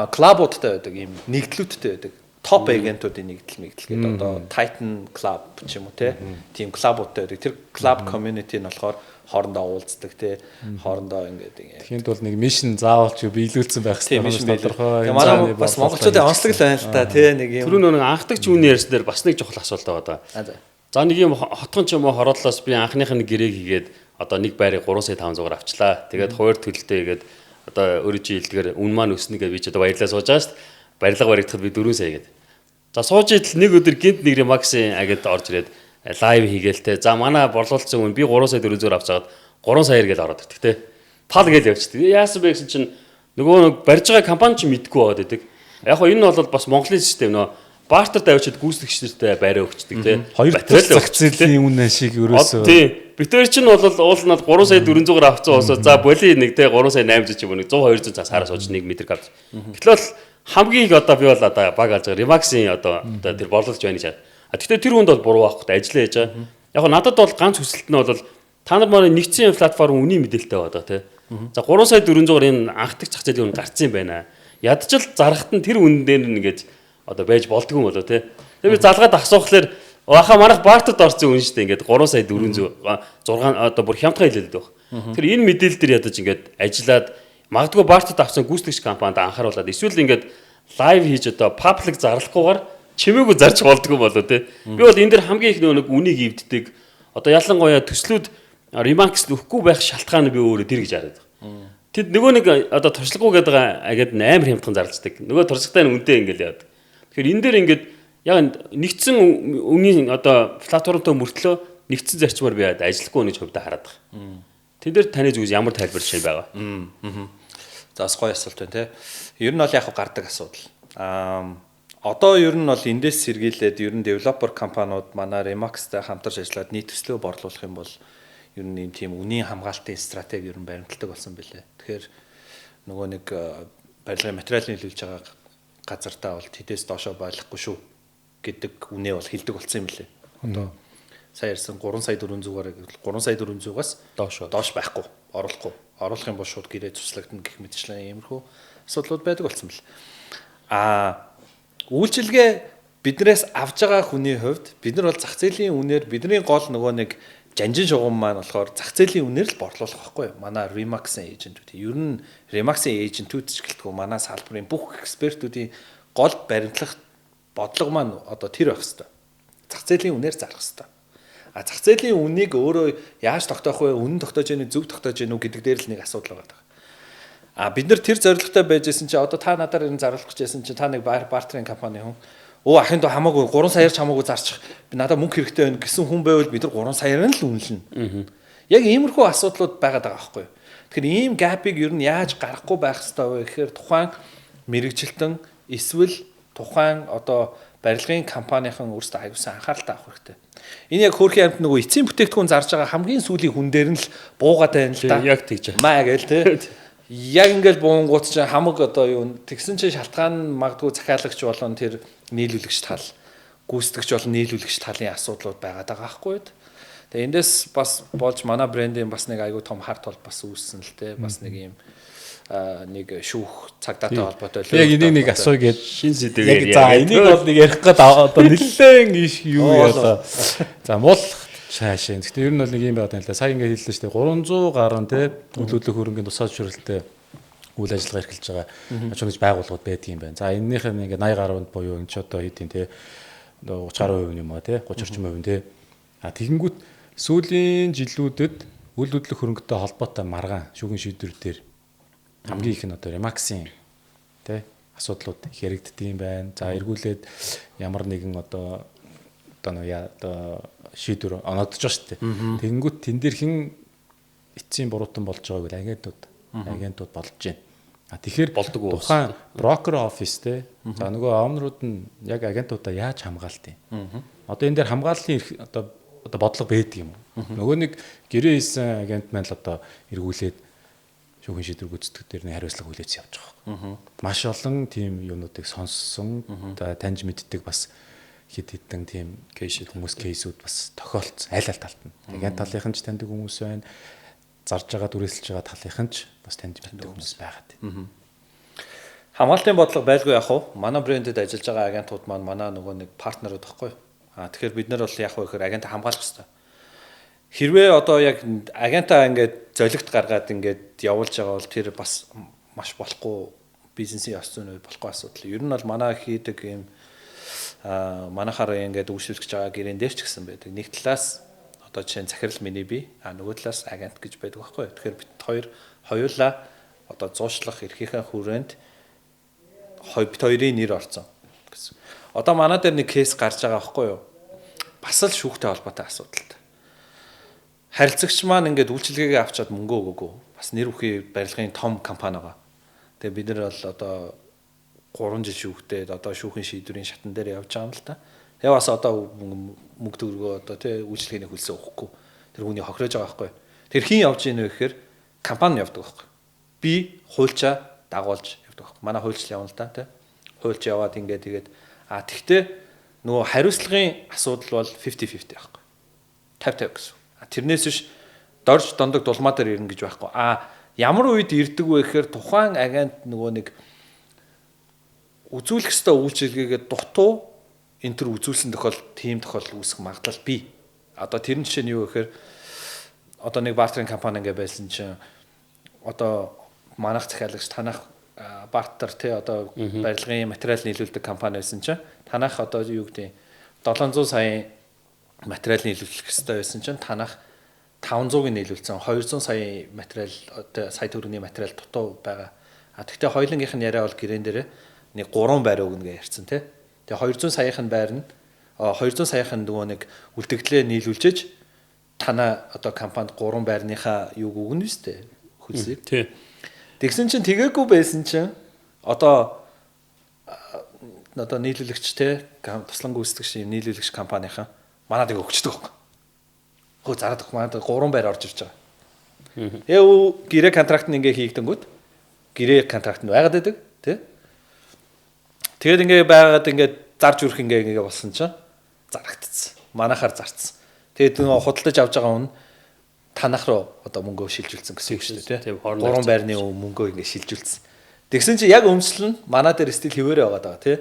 клубуудтай байдаг ийм нэгдлүүдтэй байдаг. Топ агентуудын нэгдэл мэгдэл гэдэг одоо Titan Club ч юм уу те. Тийм клубуудтай байдаг. Тэр клуб community нь болохоор хоорондоо уулздаг те. Хоорондоо ингээд ингэ. Тэнд бол нэг мишн заавалч биелүүлсэн байх хэрэгтэй тодорхой. Манай бас монголчуудын онцлог л байна л та те нэг юм. Түрүү нэг анхдагч үүний ярьсан дээр бас нэг чухал асуулт байгаа даа. За нэг юм хотхон ч юм уу хорооллоос би анхных нь гэрээг хийгээд одоо нэг байрыг 3 сая 500-аар авчлаа. Тэгээд хуваар төлөлтөө хийгээд одоо өөрөө чи хэлдгээр үн маань өснө гэж би ч одоо баярлаа сууж байгаа шүү дээ. Барилга баригдахад би 4 сая гэдэг. За сууж идэл нэг өдөр гинт нэг Remax-ийн агент орж ирээд live хийгээл те. За манай борлуулсан үн би 3 сая 400 авч хагаад 3 саяар гэл ороод ирдэг те. Пал гэл явчихдаг. Яасан бэ гэсэн чинь нөгөө нэг барьж байгаа компани ч мэдгүй байгаад байдаг. Яг хоо энэ нь бол бас Монголын систем нөө бартер тавьчиад гүйцэтгэгч нартай байраа өгчдөг те. Хоёр дахь зах зээлийн үн ашиг ерөөсөө. Тийм. Битэр чинь бол уул нь 3 сая 400-аар авцсан усаа за боли нэг те 3 сая 800 ч юм уу нэг 100 200 цаас хараа сууж 1 метр авч. Гэтэл бол хамгийн их одоо би бол одоо баг алж байгаа Remax-ийн одоо тэр борлуулж байна гэж. А тэгтээ тэр хүнд бол буруу байхгүй ажиллаа хийж байгаа. Яг надад бол ганц хүсэлт нь бол та нар манай нэгдсэн платформ үнийн мэдээлэлтэй байгаа даа тий. За 3 сая 400-аар энэ анхдагч зах зээлийн үн гарцсан юм байна. Ядчил зарахт нь тэр үнэн дээр нь ингэж одоо байж болдгүй юм болоо тий. Тэгээ би залгаад асуухлаар ахаа манайх бартерд орсон үн шүү дээ ингээд 3 сая 400 6 одоо бүр хямдхан хэлээд байх. Тэр энэ мэдээлэл дээр ядаж ингээд ажиллаад магадгүй бартерд авсан гүйцэтгэгч компанид анхааруулад эсвэл ингээд live хийж одоо public зарлахгүйгээр чимээгүй зарж болдгүй болоо тий. Би бол энэ дэр хамгийн их нэг үнийг эвддэг. Одоо ялангуяа төслүүд Remax өгөхгүй байх шалтгаан би өөрөө тэр гэж хараад байгаа. Тэд нөгөө нэг одоо туршлагагүй гэдэг агад амар хямдхан зарлцдаг. Нөгөө туршлагатай нь үнэтэй ингээл яадаг. Тэгэхээр энэ дээр ингээд яг нэгдсэн үнийн одоо платформтой мөртлөө нэгдсэн зарчмаар би ажиллахгүй гэж хувьдаа хараад байгаа. Тэн дээр таны зүгээс ямар тайлбар жишээ байгаа? За бас гоё асуулт байна те. Ер нь бол яг гардаг асуудал. Одоо ер нь бол эндээс сэргийлээд ер нь девелопер компаниуд манай Remax-тай хамтарч ажиллаад нийт төслөө борлуулах юм бол ер нь ийм тийм үнийн хамгаалтын стратеги ер нь баримталдаг болсон билээ. Тэгэхээр нөгөө нэг барилгын материалын нийлүүлж байгаа газартаа бол тэдээс доошоо байлахгүй шүү гэдэг үнэ бол хилдэг болсон юм лээ. Өнөө. Сая ярьсан 3 сая 400-аар 3 сая 400-аас доош байхгүй, оруулахгүй. Оруулах юм бол шууд гэрээ цуслагдана гэх мэтчлэн иймэрхүү асуудлууд байдаг болсон бэл. Үйлчилгээ биднээс авж байгаа хүний хувьд бид нар бол зах зээлийн үнээр бидний гол нөгөө нэг жанжин шугам маань болохоор зах зээлийн үнээр л борлуулах байхгүй юу? Манай Remax-ын эйжентүүд. Ер нь Remax-ын эйжентүүд ч гэлтгүй манай салбарын бүх экспертүүдийн гол баримтлах бодлого маань одоо тэр байх хэвээр. Зах зээлийн үнээр зарах хэвээр. А зах зээлийн үнийг өөрөө яаж тогтоох вэ? Үнэн тогтоож яах нь зөв тогтоож яах нь гэдэг дээр л нэг асуудал байгаа. А бид нар тэр зорилготой байж исэн чи одоо та надаар энэ зарлах гэж байсан чи та нэг бартерын компани хүн. Өө ахын доо хамаагүй 3 саяар ч хамаагүй зарчих. Би надад мөнгө хэрэгтэй байна гэсэн хүн байвал бид нар 3 саяар нь л үнэлнэ. Яг иймэрхүү асуудлууд байгаад байгаа байхгүй юу? Тэгэхээр ийм gap-ыг ер нь яаж гаргахгүй байх ёстой вэ гэхээр тухайн мэрэгжилтэн эсвэл тухайн одоо барилгын компанийн өөрсдөө аюулсан анхааралтай авах хэрэгтэй. Энэ яг хөөрхийн амьт нөгөө эцсийн бүтээгдэхүүн зарж байгаа хамгийн сүүлийн хүн дээр нь л буугаад байна л да. Яг тэгж. Маа гээл те. Яг ингээл буунгууд чинь хамаг одоо юу тэгсэн чинь шалтгаан магадгүй захиалагч болон тэр нийлүүлэгч тал, гүйцэтгэгч болон нийлүүлэгч талын асуудлууд байгаад байгаа байхгүй юу? Тэгээ эндээс бас болж манай брендийн бас нэг аюу том хар тол бас үүссэн л те. Бас нэг юм нэг шүүх цагдаатай холбоотой л. Яг энийг нэг асууя гээд шин сэдвээр. За энийг бол нэг ярих гээд одоо нэлээд иш юу яалаа. За муул цаашаа. Гэхдээ ер нь бол нэг юм байгаад байна л да. Сая ингээд хэллээ шүү дээ. 300 гаруй те үйл хөдлөх хөрөнгийн тусгай зөвшөөрөлтөй үйл ажиллагаа эрхэлж байгаа аж ахуйн байгууллагууд байдаг юм байна. За энэнийх нь ингээд 80 гаруйд буюу энэ ч одоо хэдийн те 30 гаруй хувь юм аа те 30 орчим хувь те. А тэгэнгүүт сүүлийн жилүүдэд үйл хөдлөх хөрөнгөтэй холбоотой маргаан шүүхийн шийдвэр дээр хамгийн их нь одоо Remax-ийн тэ асуудлууд их яригддаг юм байна. За эргүүлээд ямар нэгэн одоо одоо шийдвэр оноодож байгаа шүү дээ. Тэгэнгүүт тэн дээр хэн эцсийн буруутан болж байгааг бол агентууд болж байна. А тэгэхээр тухайн брокер офис те за нөгөө owner-ууд нь яг агентуудаа яаж хамгаалт юм? Одоо энэ дээр хамгааллын одоо бодлого байдаг юм уу? Нөгөө нэг гэрээ хийсэн агент маань л одоо эргүүлээд шүүхийн шийдвэр гүйцэтгэх дээр нэг хариуцлага хүлээж явж байгаа юм. Маш олон тийм юмнуудыг сонссон, таньж мэддэг бас хэд хэдэн тийм кейс хүмүүс кейсүүд бас тохиолдсон аль аль талд нь. Агент талынхан ч таньдаг хүмүүс байна. Зарж байгаа дүрээсэлж байгаа талынхан ч бас таньж мэддэг хүмүүс байгаад байна. Хамгаалтын бодлого байлгүй яах вэ? Манай брэндэд ажиллаж байгаа агентууд маань манай нөгөө нэг партнерууд байхгүй юу? А тэгэхээр бид нар бол яах вэ гэхээр агентаа хамгаалах хэрэгтэй. Хэрвээ одоо яг агентаа ингээд золигт гаргаад ингээд явуулж байгаа бол тэр бас маш болохгүй бизнесийн ёс зүйн үед болохгүй асуудал. Ер нь бол манай хийдэг юм манайхаар ингээд үйлчлүүлж байгаа гэрээн дээр ч гэсэн байдаг. Нэг талаас одоо жишээ нь захирал миний бие, а нөгөө талаас агент гэж байдаг байхгүй юу? Тэгэхээр бид хоёр хоёулаа одоо зуушлах эрхийнхээ хүрээнд бит хоёрын нэр орсон. гэсэн. Одоо манай дээр нэг case гарч байгаа байхгүй юу? Бас л шүүхтэй холбоотой асуудалтай. Харилцагч маань ингээд үйлчилгээгээ авчаад мөнгө өгөөгүй. Бас нэр бүхий барилгын том компани байгаа. Тэгээ бид нар бол одоо 3 жил шүүхтэй одоо шүүхийн шийдвэрийн шатан дээр явж байгаа юм л та. Тэгээ бас одоо мөнгө төгрөгөө одоо тий үйлчилгээний хөлсөө өгөхгүй. Тэр хүний хохирож байгаа байхгүй. Тэр хэн явж ийн вэ гэхээр компани явдаг байхгүй. Би хуульчаа дагуулж явдаг байхгүй. Манай хуульчил явна л да тий. Хуульч яваад ингээд тэгээд тэгтээ нөгөө хариуцлагын асуудал бол 50-50 байхгүй. 50-50 гэсэн. Тэрнээс биш дорж дондог дулмаа дээр ирнэ гэж байхгүй. Ямар үед ирдэг вэ гэхээр тухайн агент нөгөө нэг үзүүлэх ёстой үйлчилгээгээ дутуу энэ төр үзүүлсэн тохиол тийм тохиолдол үүсэх магадлал бий. Одоо тэр нь жишээ нь юу гэхээр одоо нэг бартерын компани ингээ байсан чинь одоо манайх захиалагч танах бартер тий одоо барилгын материал нийлүүлдэг компани байсан чинь танах одоо юу гэдэг 700 саяын материал нийлүүлэх ёстой байсан чинь танах 500-ыг нийлүүлсэн 200 сая материал одоо сая төгрөгийн материал дутуу байгаа. Тэгтээ хоёулангийнх нь яриа бол гэрээн дээрээ нэг 3 байр өгнө гэж ярьсан тий. Тэгээ 200 саяых нь байр нь 200 саяых нь нөгөө нэг үлдэгдлээ нийлүүлжээж танаа одоо компанид 3 байрныхаа юуг өгнө үстэй хөлсийг. Тий. Тэгсэн чинь тэгээгүй байсан чинь одоо нийлүүлэгч те туслан гүйцэтгэгч юм нийлүүлэгч компанийхан манад их өгчдөг байхгүй. Хөө зараад өгөх манад 3 байр орж ирж байгаа. Тэгээ гэрээ контракт нь ингээ хийгдэнгүүт гэрээ контракт нь байгаад байдаг тий. Тэгээд ингээ байгаад ингээ зарж өрөх ингээ ингээ болсон чинь зарагдцсан. Манайхаар зарцсан. Тэгээд нөгөө худалдаж авч байгаа хүн танах руу одоо мөнгөө шилжүүлсэн гэсэн үг шүү дээ тий. 3 байрны мөнгөө ингээ шилжүүлсэн. Тэгсэн чинь яг өмчлөл нь манай дээр стил хэвээрээ байгаа даа тий.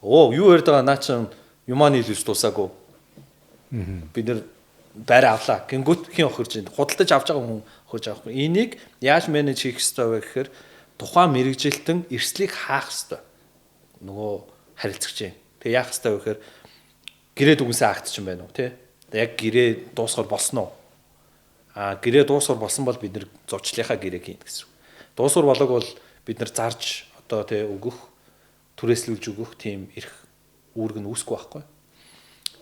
Оо юу ярьд байгаа наа чин юмаа нийлүүлж дуусаагүй. Бид нэр байр авлаа. Гингүүт хин охирж байна. Худалдаж авч байгаа хүн охирж байгаа байхгүй. Энийг яаж менеж хийх ёстой вэ гэхээр тухайн мэрэгжилтэн эрсдлийг хаах ёстой. Нөгөө харилцагч юм. Тэгээ яах ёстой вэ гэхээр гэрээ дүгнсэн акт ч юм байна уу тий. Яг гэрээ дуусгаар болсон уу? Гэрээ дуусгаар болсон бол бид нэр зурчлалынхаа гэрээг хийнэ гэсэн. Дуусвар болоог бол бид нар зарж одоо тий өгөх, түрээслүүлж өгөх тийм эрх үүрэг нь үүсэхгүй байхгүй.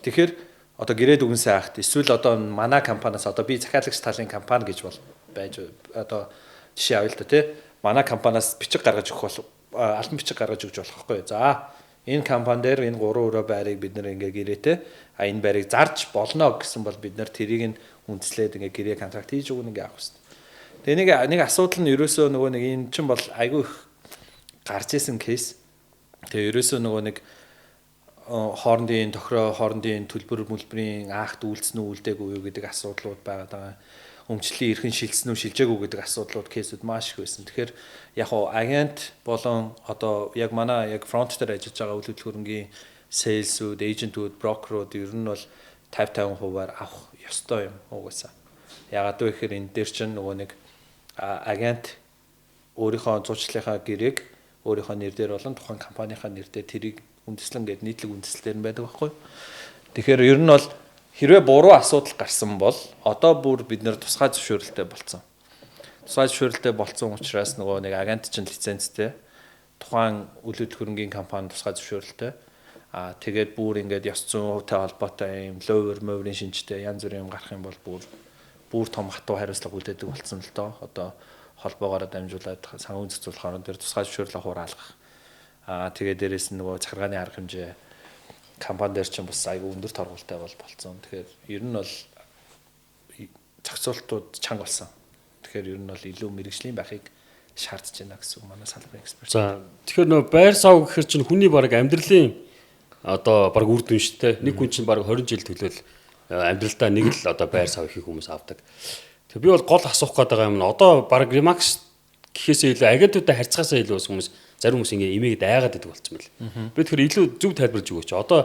Тэгэхээр одоо гэрээ дүгнсэн акт эсвэл одоо манай компаниас одоо би захиалагч талын компани гэж бол байж одоо жишээ авъя л да тий. Манай компаниас бичиг гаргаж өгөх бол албан бичиг гаргаж өгч болох байхгүй. За энэ компани дээр энэ 3 өрөө байрыг бид нэр ингээ гэрээтэй энэ байрыг зарж болно гэсэн бол бид нар тэрийг нь үндэслээд ингээ гэрээ контракт хийж өгнө ингээ авах хэрэгтэй. Тэгээ нэг асуудал нь ерөөсөө нөгөө нэг энэ чинь бол айгүй их гарч исэн кейс. Тэгээ ерөөсөө нөгөө нэг хоорондын тохироо, хоорондын төлбөр мөлбөрийн акт үйлдсэн үү, үлдээгүй юу гэдэг асуудлууд байгаад байгаа. Өмчлөлийн эрхэн шилжсэн үү, шилжээгүй гэдэг асуудлууд кейсүүд маш их байсан. Тэгэхээр яг хуу агент болон одоо яг манай яг фронт дээр ажиллаж байгаа үйл хөдлөх хөрөнгийн сейлсүүд, эйжентүүд, брокерууд ер нь бол 50-50%-аар авах ёстой юм угаасаа. Ягаад вэ гэхээр энэ дээр чинь нөгөө нэг агент өөрийнхөө зуучлалынхаа гэрээг өөрийнхөө нэр дээр болон тухайн компанийнхаа нэр дээр тэрийг үндэслэн гээд нийтлэг үндэслэл дээр нь байдаг байхгүй. Тэгэхээр ер нь бол хэрвээ буруу асуудал гарсан бол одоо бүр бид нэр тусгай зөвшөөрөлтэй болцсон. Тусгай зөвшөөрөлтэй болцсон учраас нөгөө нэг агент чинь лицензтэй, тухайн үйл хөдлөх хөрөнгийн компани тусгай зөвшөөрөлтэй. Тэгээд бүр ингээд ёс зүйнтэй холбоотой юм ловер моврын шинжтэй янз бүрийн юм гарах юм бол бүр том хатуу хариуцлага үлдээдэг болсон л доо. Одоо холбоогоороо дамжуулаад санхүүгийн зохицуулах орон дээр тусгай зөвшөөрлөө хураалгах. Тэгээд дээрэс нь нөгөө захиргааны арга хэмжээ компани дээр чинь бас айгүй өндөр торгуултай бол болцсон. Тэгэхээр ер нь бол зохицуултууд чанга болсон. Тэгэхээр ер нь бол илүү мэрэгжлийн байхыг шаардж байна гэсэн үг манай салбарын эксперт. За тэгэхээр нөгөө байр сав гэхэр чинь хүний бараг амьдралын одоо бараг үр дүн шүү дээ. Нэг хүн чинь бараг 20 жил төлөөл амьдралдаа нэг л одоо байр сав хийх хүмүүс авдаг. Тэгэхээр би бол гол асуух гээд байгаа юм нь одоо бараг Remax гэхээсээ илүү агентуудаа харьцахаасаа илүү бас хүмүүс зарим хүмүүс ингээ имээгээд айгаад байдаг болсон байл. Би тэгэхээр илүү зөв тайлбарлаж өгөөч. Одоо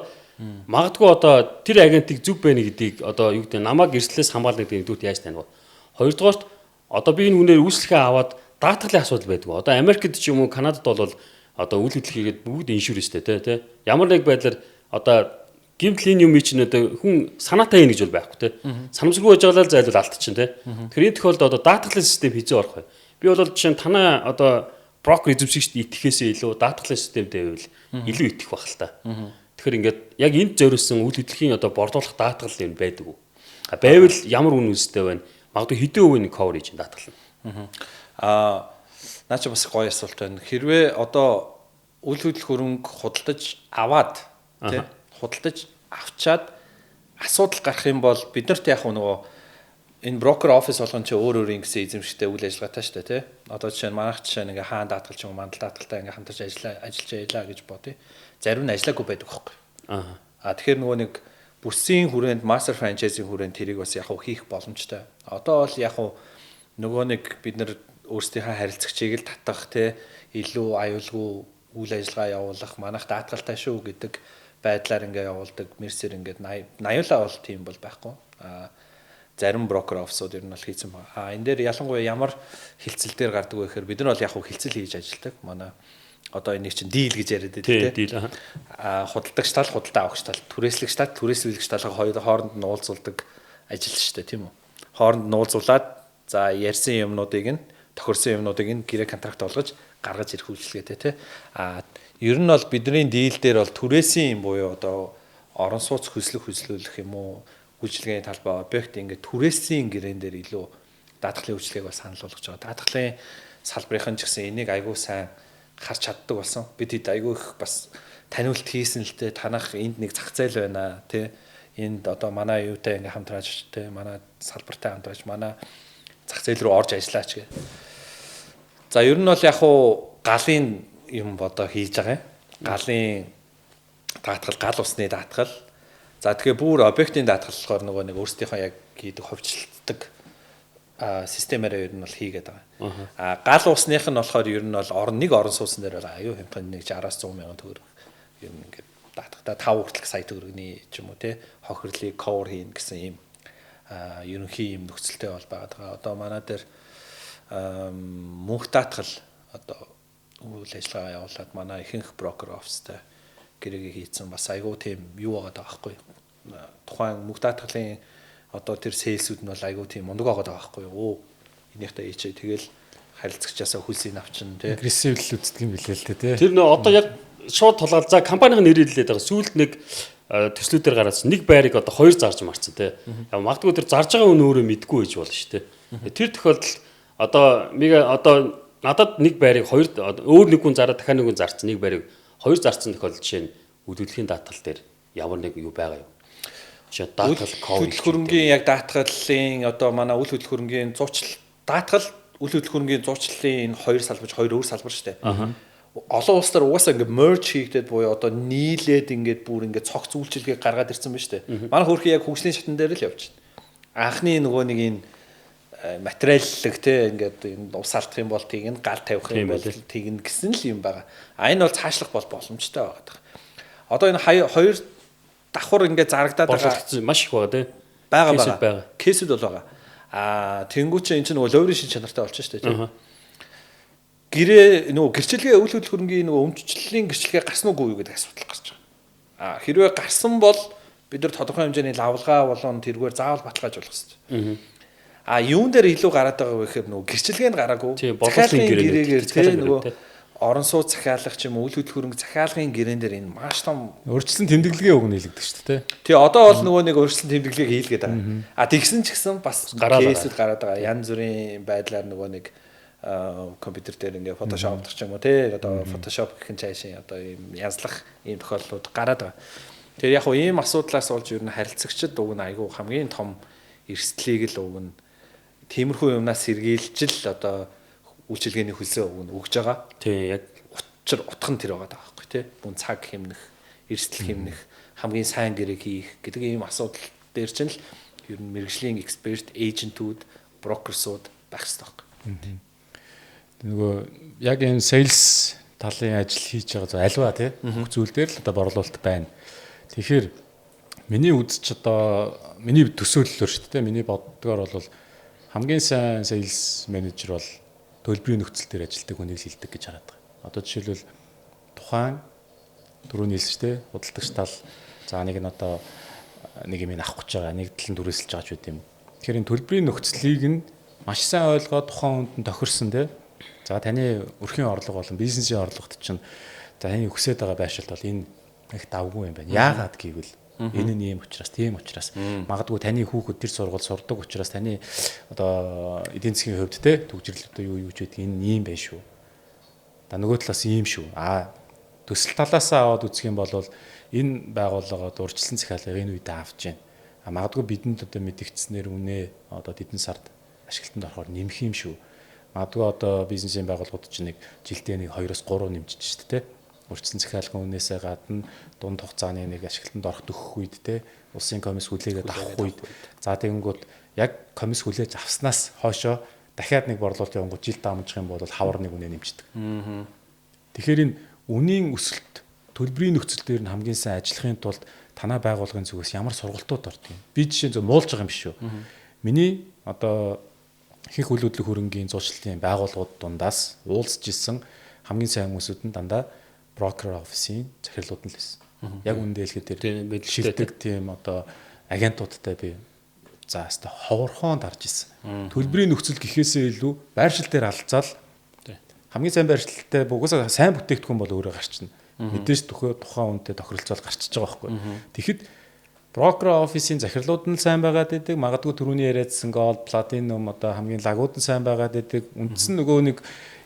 магадгүй одоо тэр агентыг зөв байна гэдгийг одоо юу гэдэг намайг эрсдлээс хамгаална гэдгийг нэгдүгürt яаж таних вэ? Хоёрдугаарт одоо би энэ хүнээр үйлчлэгээ аваад даатгалын асуудал байдаг. Одоо Америкт ч юм уу Канадад бол одоо үйл хөдлөх хийгээд бүгд иншүрэнстэй тий. Ямар нэг байдлаар одоо гэмтлийн юм чинь одоо хүн санаатай ийн гэж бол байхгүй тий. Санамсаргүй байж байгаа л зайлвал алдчихна тий. Тэгэхээр энэ тохиолдолд одоо даатгалын систем хизээ орох вэ? Би бол жишээ нь танай одоо Брокер эзэмшигчд итгэхээсээ илүү даатгалын системтэй байвал илүү итгэх байх л та. Тэгэхээр ингээд яг энд зориулсан үйл хөдлөхийн одоо борлуулах даатгал юм байдаг уу? А байвал ямар үн үнэтэй байна? Магадгүй хэдэн хувийн cover хийж даатгал нь. Аа наа чи бас гоё асуулт байна. Хэрвээ одоо үйл хөдлөх хөрөнгө худалдаж аваад тий худалдаж авчаад асуудал гарах юм бол бид нарт яг нөгөө энэ брокер офис болгон чи өөр өөр ингэсэн эзэмшигтэй үйл ажиллагаатай шүү дээ тий. Одоо жишээ нь манайх жишээ нь ингээ хаан даатгал ч юм уу мандал даатгалтай ингээ хамтарч ажиллаж байлаа гэж бодъё. Зарим нь ажиллаагүй байдаг байхгүй. Аа тэгэхээр нөгөө нэг бүсийн хүрээнд мастер франчайзын хүрээнд тэрийг бас яг хийх боломжтой. Одоо бол яг нөгөө нэг бид нар өөрсдийнхээ харилцагчийг л татах тий илүү аюулгүй үйл ажиллагаа явуулах манайх даатгалтай шүү гэдэг байдлаар ингээ явуулдаг. Мерсер ингээд 80-аа бол тийм бол байхгүй. Аа зарим брокер офисууд ер нь бол хийцэн байна. А энэ дээр ялангуяа ямар хилцэл дээр гардаг вэ гэхээр бид нар бол яг хилцэл хийж ажилладаг. Манай одоо энийг чинь дийл гэж яриад байдаг тийм. А худалдагч тал, худалдаа авахч тал, түрээслэгч тал, түрээсвэлэгч талын хоёр хооронд нь уулзуулдаг ажил шүү дээ, тийм үү? Хооронд нь уулзуулаад за ярьсан юмнуудыг нь тохирсон юмнуудыг нь гэрээ контракт болгож гаргаж ирэх үйлчилгээтэй тий. А ер нь бол бидний дийл дээр бол түрээсийн юм буюу одоо орон сууц хөслөх хөслүүлэх юм уу үйлчилгээний талбай объект ингээд түрээсийн гэрээн дээр илүү даатгалын үйлчилгээг бас санал болгож байгаа. Даатгалын салбарын ч гэсэн энийг айгүй сайн харж чаддаг болсон. Бид хэд айгүй их бас таниулт хийсэн л дээ. Танах энд нэг зах зээл байна тий. Энд одоо манай юутай ингээд хамтраач тий. Манай салбартай хамтраач манай зах зээл рүү орж ажиллаач гэх. За ер нь бол яг уу галын юм бодоо хийж байгаа юм. Галын даатгал, гал усны даатгал. За тэгэхээр бүр объектын даатгал болохоор нөгөө нэг өөрсдийнхөө яг хийдэг хувьчлалдаг системээрээ ер нь бол хийгээд байгаа. А гал усных нь болохоор ер нь бол орон нэг орон сууцсан дээр бол аюу хямдхан нэг 60-аас 100 мянган төгрөг ер нь ингээд даатгадаа 5 хүртэлх сая төгрөгний ч юм уу те хохирлыг cover хийн гэсэн ийм ерөнхий юм нөхцөлтэй бол байгаа даа. Одоо манай дээр мөнх даатгал одоо үйл ажиллагаа явуулаад манай ихэнх брокер офистай гэрээгээ хийцэн бас айгүй тийм юу байгаа даа байхгүй. Тухайн мөнх даатгалын одоо тэр сейлсүүд нь бол айгүй тийм мундаг байгаа даа байхгүй юу. Энийхтэй ийчээ тэгэл харилцагчаасаа хөлсийг авчин тий. Агрессив л үздэг юм билээ л дээ тий. Тэр нөө одоо яг шууд тулгаал за компанийн нэр хэлээд байгаа. Сүүлд нэг төслүүдээр гараад нэг байрыг одоо хоёр зарж марцсан тий. Магадгүй тэр зарж байгаа хүн өөрөө мэдгүй байж болно шүү дээ. Тэр тохиолдолд одоо мига одоо надад нэг байрыг хоёр өөр нэг хүн зараад дахиад нэг хүн зарцсан нэг байрыг хоёр зарцсан тохиолдолд жишээ нь үйлдвэрлэлийн даатгал дээр ямар нэг юу байгаа юм. Жишээ даатгал код хөрөнгийн яг даатгалын одоо манай үйл хөдлөх хөрөнгийн зуучлал даатгал үйл хөдлөх хөрөнгийн зуучлалын энэ хоёр салбарч хоёр өөр салбар шүү дээ. Олон улс дээр угаасаа ингээд merge хийгдээд буюу одоо нийлээд ингээд бүр ингээд цогц үйлчилгээг гаргаад ирсэн байна шүү дээ. Манай хөрхи яг хөгжлийн шатн дээр л явж байна. Анхны нөгөө нэг энэ материаллаг те ингээд энэ ус алдах юм бол тийг нь гал тавих юм бол тийг нь гэсэн л юм байгаа. А энэ бол цаашлах бол боломжтой байгаа. Одоо энэ хоёр давхар ингээд зарагдаад байгаа маш их байгаа те. Байгаа. Кейсүүд бол байгаа. А тэнгуү чи энэ чинь нөгөө ловрын шин чанартай болчих шүү дээ те. Гэрээ нөгөө гэрчлэгээ үйл хөдлөх хөрөнгийн нөгөө өмчлөлийн гэрчлэгээ гарсан уугүй юу гэдэг асуудал гарч байгаа. А хэрвээ гарсан бол бид нар тодорхой хэмжээний лавлгаа болон тэргээр заавал баталгаажуулах хэрэгтэй. А юун дээр илүү гараад байгаа вэ гэхээр нөгөө гэрчлэгээ нь гараагүй. Захиалгын гэрээгээр тий нөгөө орон сууц захиалах ч юм уу үйл хөдлөх хөрөнгө захиалгын гэрээн дээр энэ маш том өөрчлөсөн тэмдэглэгээ үг нийлэгдэг шүү дээ. Тий одоо бол нөгөө нэг өөрчлөсөн тэмдэглэгийг хийлгээд байгаа. А тэгсэн ч гэсэн бас кейсүүд гараад байгаа. Янз бүрийн байдлаар нөгөө нэг компьютер дээр ингээ фотошоп дах ч юм уу тий одоо фотошоп гэх нь цаашаа одоо ийм янзлах ийм тохиолдлууд гараад байгаа. Тэгэхээр яг хуу ийм асуудлаас болж ер нь харилцагчид уг нь айгүй хамгийн том эрсдлийг л уг нь тиймэрхүү юмнаас сэргийлж л одоо үйлчилгээний хөлсөө уг нь өгж байгаа. Тий яг учир утга нь тэр байгаа байхгүй тий. Бүн цаг хэмнэх, эрсдэл хэмнэх, хамгийн сайн гэрээг хийх гэдэг ийм асуудал дээр чинь л ер нь мэрэгжлийн эксперт, эйжентүүд, брокерсууд байх хэрэгтэй байхгүй. Нөгөө яг энэ sales талын ажил хийж байгаа альва тий бүх зүйл дээр л одоо борлуулалт байна. Тэгэхээр миний үзэж одоо миний төсөөллөөр шүү дээ. Миний боддгоор бол хамгийн сайн sales менежер бол төлбөрийн нөхцөл дээр ажилладаг хүнийг л хилдэг гэж хараад байгаа. Одоо жишээлбэл тухайн түрүүний хэлсэн шүү дээ. Худалдагч тал за нэг нь одоо нэг юм авах гэж байгаа, нэг тал нь түрээсэлж байгаа ч байт юм. Тэгэхээр энэ төлбөрийн нөхцөлийг нь маш сайн ойлгоод тухайн хүнд нь тохирсон тий. За таны өрхийн орлого болон бизнесийн орлогод чинь за таны хүсэж байгаа байршилд бол энэ их давгүй юм байна. Яагаад гэвэл энэ нь ийм учраас, тийм учраас магадгүй таны хүүхэд тэр сургууль сурдаг учраас таны одоо эдийн засгийн хувьд те түгжрэл одоо юу юу ч гэдэг энэ ийм байх шүү. За нөгөө талаас ийм шүү. А төсөл талаасаа аваад үзэх юм бол энэ байгууллага одоо урьдчилсан захиалгыг энэ үед авч байна. А магадгүй бидэнд одоо мэдэгдснээр үнэ одоо тэдэн сард ашиглалтанд орохоор нэмэх юм шүү. Магадгүй одоо бизнесийн байгууллагууд чинь нэг жилдээ нэг 2-3 нэмжиж шүү дээ. Урьдчилсан захиалгын үнээсээ гадна дунд хугацааны нэг ашиглалтанд орох төхөх үед те улсын комисс хүлээгээд авах үед за тэгэнгүүт яг комисс хүлээж авснаас хойшоо дахиад нэг борлуулалт явангууд жил дамжих юм бол хавар нэг үнэ нэмждэг. Тэгэхээр энэ үнийн өсөлт төлбөрийн нөхцөл дээр нь хамгийн сайн ажиллахын тулд танай байгууллагын зүгээс ямар сургалтууд ордог юм? Би жишээ зөв муулж байгаа юм биш үү? Миний одоо ихэнх үйл хөдлөх хөрөнгийн зуучлалын байгууллагууд дундаас уулзж исэн хамгийн сайн хүмүүсүүд нь дандаа брокер офисын захирлууд нь л байсан. Яг үүндээ хэлэхэд тэр шилдэг тийм одоо агентуудтай би за хэвээ ховорхон дарж исэн. Төлбөрийн нөхцөл гэхээсээ илүү байршил дээр алцаал хамгийн сайн байршилтай угаасаа сайн бүтээгдэхүүн бол өөрөө гарчна. Мэдээж тухайн үнэтэй тохиролцоол гарчиж байгаа байхгүй. Тэгэхэд брокер офисын захирлууд нь сайн байгаад идэг. Магадгүй түрүүний яриадсан gold, platinum одоо хамгийн лагууд нь сайн байгаад идэг. Үндсэн нөгөө нэг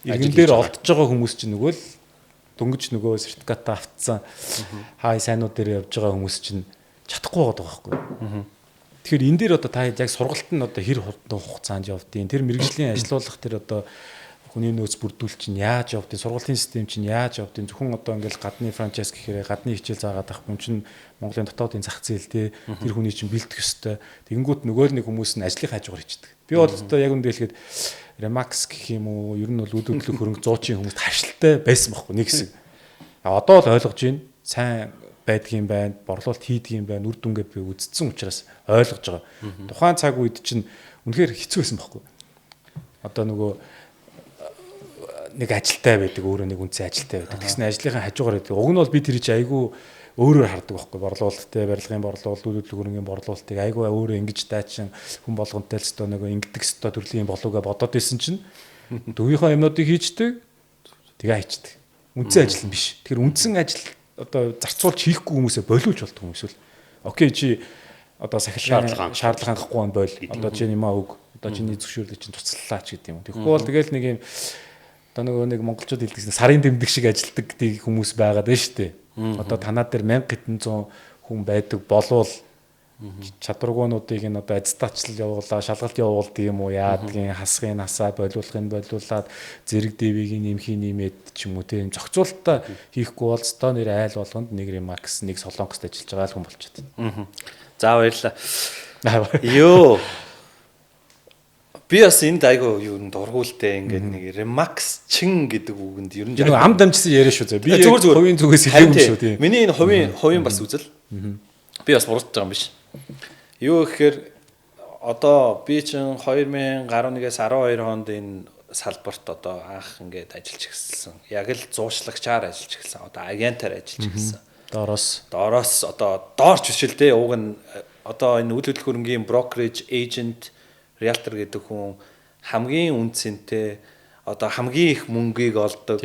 иргэн дээр олдож байгаа хүмүүс чинь нөгөө л дөнгөж нөгөө сертификат автсан хай сайнууд дээр явж байгаа хүмүүс чинь чадахгүй байгаа байхгүй. Тэгэхээр энэ дээр одоо та яг сургалт нь одоо хэр хурдан хугацаанд явдیں۔ Тэр мэрэгжлийн ажилуулах тэр одоо хүний нөөц бүрдүүл чинь яаж явдیں۔ Сургалтын систем чинь яаж явдیں۔ Зөвхөн одоо ингээл гадны франчайз гэхээр гадны хичээл заагаад ах хүн чинь Монголын дотоодын зах зээл те тэр хүний чинь бэлтгэх ёстой. Тэгэнгүүт нөгөө нэг хүмүүс нь ажлын хажуугаар хийчдэг. Би бол одоо яг үндэ хэлэхэд Remax гэх юм уу ер нь бол үд хөдлөх хөрөнгө зуучийн хүмүүст харшилтай байсан байхгүй нэг хэсэг. Одоо л ойлгож байна. Сайн байдгийн байна, борлуулалт хийдгийн байна, үр дүнгээ би үзсэн учраас ойлгож байгаа. Тухайн цаг үед чинь үнэхээр хэцүү байсан байхгүй. Одоо нөгөө нэг ажилтай байдаг, өөрөө нэг үндсэн ажилтай байдаг. Тэгсэн ажлынхаа хажуугаар байдаг. Уг нь бол би тэр чинь айгүй өөрөөр хардаг байхгүй. Борлуулалттай, барилгын борлуулалт, үйл хөдлөх хөрөнгийн борлуулалтыг айгүй өөрөө ингэж даачин хүн болгонтой л өстө нөгөө ингэдэг өстө төрлийн болоогаа бодоод исэн чинь төвийнхөө юмнуудыг хийждэг. Тэгээ хайчдаг. Үндсэн ажил нь биш. Тэгэхээр үндсэн ажил одоо зарцуулж хийхгүй хүмүүсээ болиулж болдго юм эсвэл окей чи одоо сахилгын шаардлага хангахгүй юм бол одоо чи юмаа өг одоо чиний зөвшөөрлийг чинь цуцлалаа ч гэдэг юм. Тэгэхгүй бол тэгэл нэг юм одоо нөгөө нэг монголчууд хэлдэг сарын тэмдэг шиг ажилтдаг гэдэг хүмүүс байгаад байна шүү дээ. Одоо танаа дээр 1100 хүн байдаг болвол чадваргуунуудыг нь одоо ажилтаачлал явуулаа, шалгалт явуулдаг юм уу, яадгийн хасгын насаа болиулахын болиулаад зэрэг дэвийг нэмхийн нэмээд ч юм уу тийм зохицуултаа хийхгүй бол өстой нэр айл болгонд нэг Remax, нэг Солонгост ажиллаж байгаа л хүн болчиход. За баярлалаа. Йоо. Би бас энд айгу юу дургуултай ингээд нэг Remax чин гэдэг үгэнд ер нь нэг ам дамжсан яриа шүү зөө. Би хувийн зүгээс хэлээгүй юм шүү тийм. Миний энэ хувийн бас үзэл. Би бас буруутж байгаа юм биш. Юу гэхээр одоо би чин 2011-ээс 12 онд энэ салбарт одоо анх ингээд ажиллаж эхэлсэн. Яг л зуучлагчаар ажиллаж эхэлсэн. Одоо агентаар ажиллаж эхэлсэн. Доороос одоо доорч биш л дээ. Уг нь одоо энэ үйл хөдлөх хөрөнгийн brokerage agent realtor гэдэг хүн хамгийн үнцэнтэй одоо хамгийн их мөнгийг олдог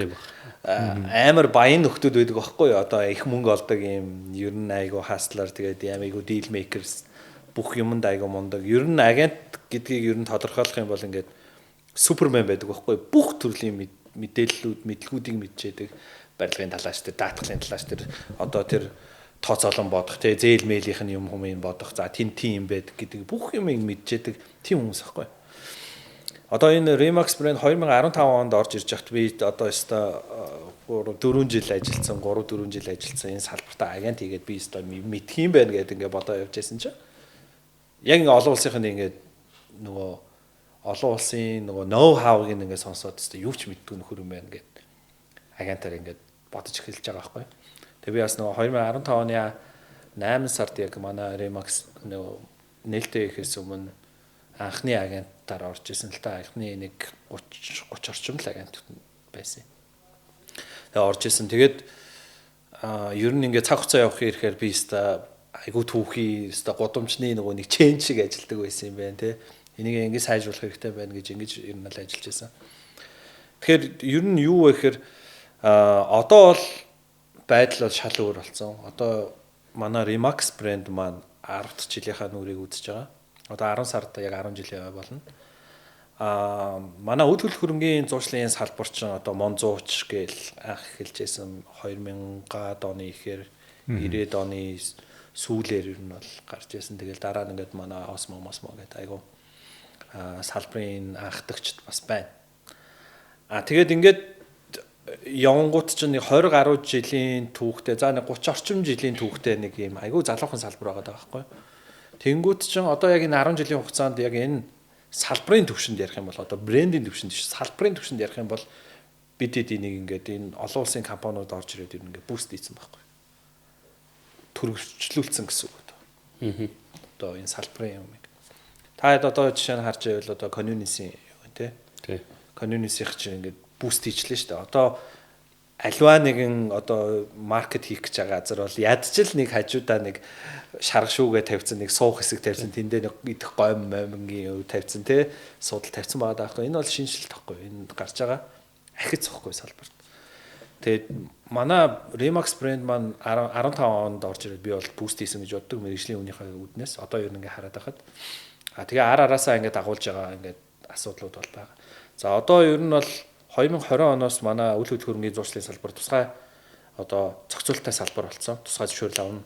амар баян нөхдүүд байдаг байхгүй юу? Одоо их мөнгө олдог юм ер нь айгу хаслар тэгээд айгу deal makers бүх юмд айгу мундаг. Ер нь агент гэдгийг ер нь тодорхойлох юм бол ингээд супермен байдаг байхгүй юу? Бүх төрлийн мэдээллүүд, мэдлгүүдийг мэдчихэд барилгын талаас тэр даатгалын талаас тэр одоо тэр тооцоолон бодох те зээл мэлийнх нь юм хүмүүн бодох за тэн тийм байдаг гэдэг бүх юмыг мэдчихэд тийм хүмүүс байхгүй. Одоо энэ Remax брэнд 2015 онд орж ирж байхад би одоо өстой 3-4 жил ажилласан, 3-4 жил ажилласан энэ салбартаа агент хийгээд би өстой мэдх юм байна гэдэг ингээ бодоо явж байсан чинь яг ингээ олон улсынхны ингээ нөгөө олон улсын нөгөө ноу хауг ингээ сонсоод өстой юу ч мэддгүй нөхөр юм байна гэд агентаар ингээ бодож эхэлж байгаа байхгүй. Тэгээ би бас нөгөө 2015 оны 8 сард яг манай Remax нөгөө нээлттэй хийхээс өмнө анхны агентаар орж исэн л та анхны нэг 30 орчим л агент байсан. Тэгээ орж исэн. Тэгээд ер нь ингээ цаг хугацаа явах ирэхээр би өста айгуу түүхий өста гудамжны нөгөө нэг чейн шиг ажилдаг байсан юм байна те. Энийг ингээ сайжруулах хэрэгтэй байна гэж ингэж ер нь л ажиллаж байсан. Тэгэхээр ер нь юу вэ гэхээр одоо бол байдал бол шал өөр болсон. Одоо манай Remax брэнд маань 10 дахь жилийнхаа нүрийг үзэж байгаа. Одоо 10 сард яг 10 жилийн болно. Манай үйл хөдлөх хөрөнгийн зуушлын салбар чинь одоо Монзууч гээл анх эхэлжсэн 2000-аад оны ихээр 90-ад оны сүүлээр ер нь бол гарч ирсэн. Тэгэл дараа нь ингээд манай Осмо Мосмо гэдэг айгу салбарын анхдагчд бас байна. Тэгээд ингээд явангууд чинь нэг 20 гаруй жилийн түүхтэй, за нэг 30 орчим жилийн түүхтэй нэг юм айгүй залуухан салбар байгаа байхгүй. Тэнгүүт чинь одоо яг энэ 10 жилийн хугацаанд яг энэ салбарын төвшөнд ярих юм бол одоо брендийн төвшөнд биш, салбарын төвшөнд ярих юм бол бид энийг ингээд энэ олон улсын компаниуд орж ирээд ер нь ингээд boost хийсэн байхгүй. Төрөвчлүүлсэн гэсэн үг одоо. Одоо энэ салбарын юмыг. Та хэд одоо жишээ нь харж байвал одоо Convenience-ийн юу те. Тий. Convenience-ийн чинь ингээд boost хийчлээ шүү дээ. Одоо альва нэгэн одоо маркет хийх гэж байгаа газар бол ядчил нэг хажуудаа нэг шарга шүүгээ тавьсан, нэг суух хэсэг тавьсан, тэндээ нэг идэх гойм момингийн өв тавьсан те, судал тавьсан байгаа даахгүй. Энэ бол шинжилэлт тахгүй. Энэ гарч байгаа ахиц ихгүй салбарт. Тэгээд манай Remax брэнд маань 15 онд орж ирээд би бол boost хийсэн гэж боддог мэрэгжлийн үнийхээ үүднээс. Одоо ер нь ингээ хараад байхад. Тэгээ ар араасаа ингээ дагуулж байгаа ингээ асуудлууд бол байгаа. За одоо ер нь бол 2020 оноос манай үйл хөдлөх хөрөнгийн зуушлын салбар тусгай одоо зохицуулттай салбар болсон. Тусгай зөвшөөрөл авна.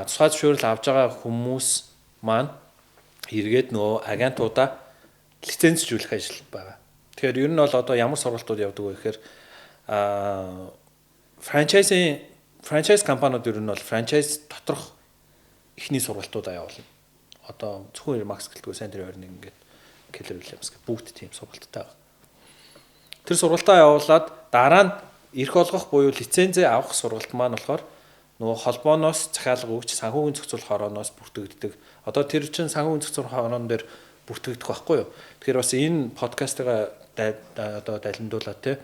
Тусгай зөвшөөрөл авж байгаа хүмүүс маань эргээд нөгөө агентуудаа лицензжүүлэх ажил байгаа. Тэгэхээр ер нь бол одоо ямар сургалтууд явдаг вэ гэхээр франчайз компаниуд ер нь бол франчайз доторх эхний сургалтуудаа явуулна. Одоо зөвхөн Remax гэлтгүй Century 21 ингээд Keller Williams гэх бүгд тийм сургалттай байгаа. Тэр сургалтаа явуулаад дараа нь эрх олгох буюу лицензээ авах сургалт маань болохоор нөгөө холбооноос захиалга өгч санхүүгийн зохицуулах хорооноос бүртгэгддэг. Одоо тэр чинь санхүүгийн зохицуулах хороон дээр бүртгэгдэх байхгүй юу? Тэгэхээр бас энэ подкастыгаа одоо далимдуулаад те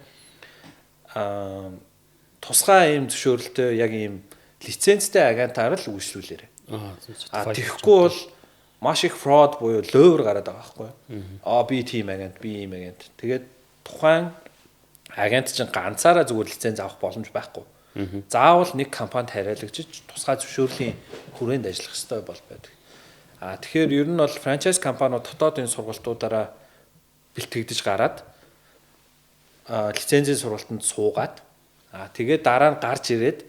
тусгай ийм зөвшөөрөлтөй яг ийм лицензтэй агентаар л үйлчлүүлээрэй. Тэгэхгүй бол маш их fraud буюу лөөвөр гараад байгаа байхгүй юу? Би тийм агент, би ийм агент. Тэгээд тухайн агент чинь ганцаараа зүгээр лиценз авах боломж байхгүй. Заавал нэг компанид хариалагдж тусгай зөвшөөрлийн хүрээнд ажиллах ёстой бол байдаг. Тэгэхээр ер нь бол франчайз компаниуд дотоод энэ сургалтуудаараа бэлтгэгдэж гараад лицензийн сургалтанд суугаад тэгээд дараа нь гарч ирээд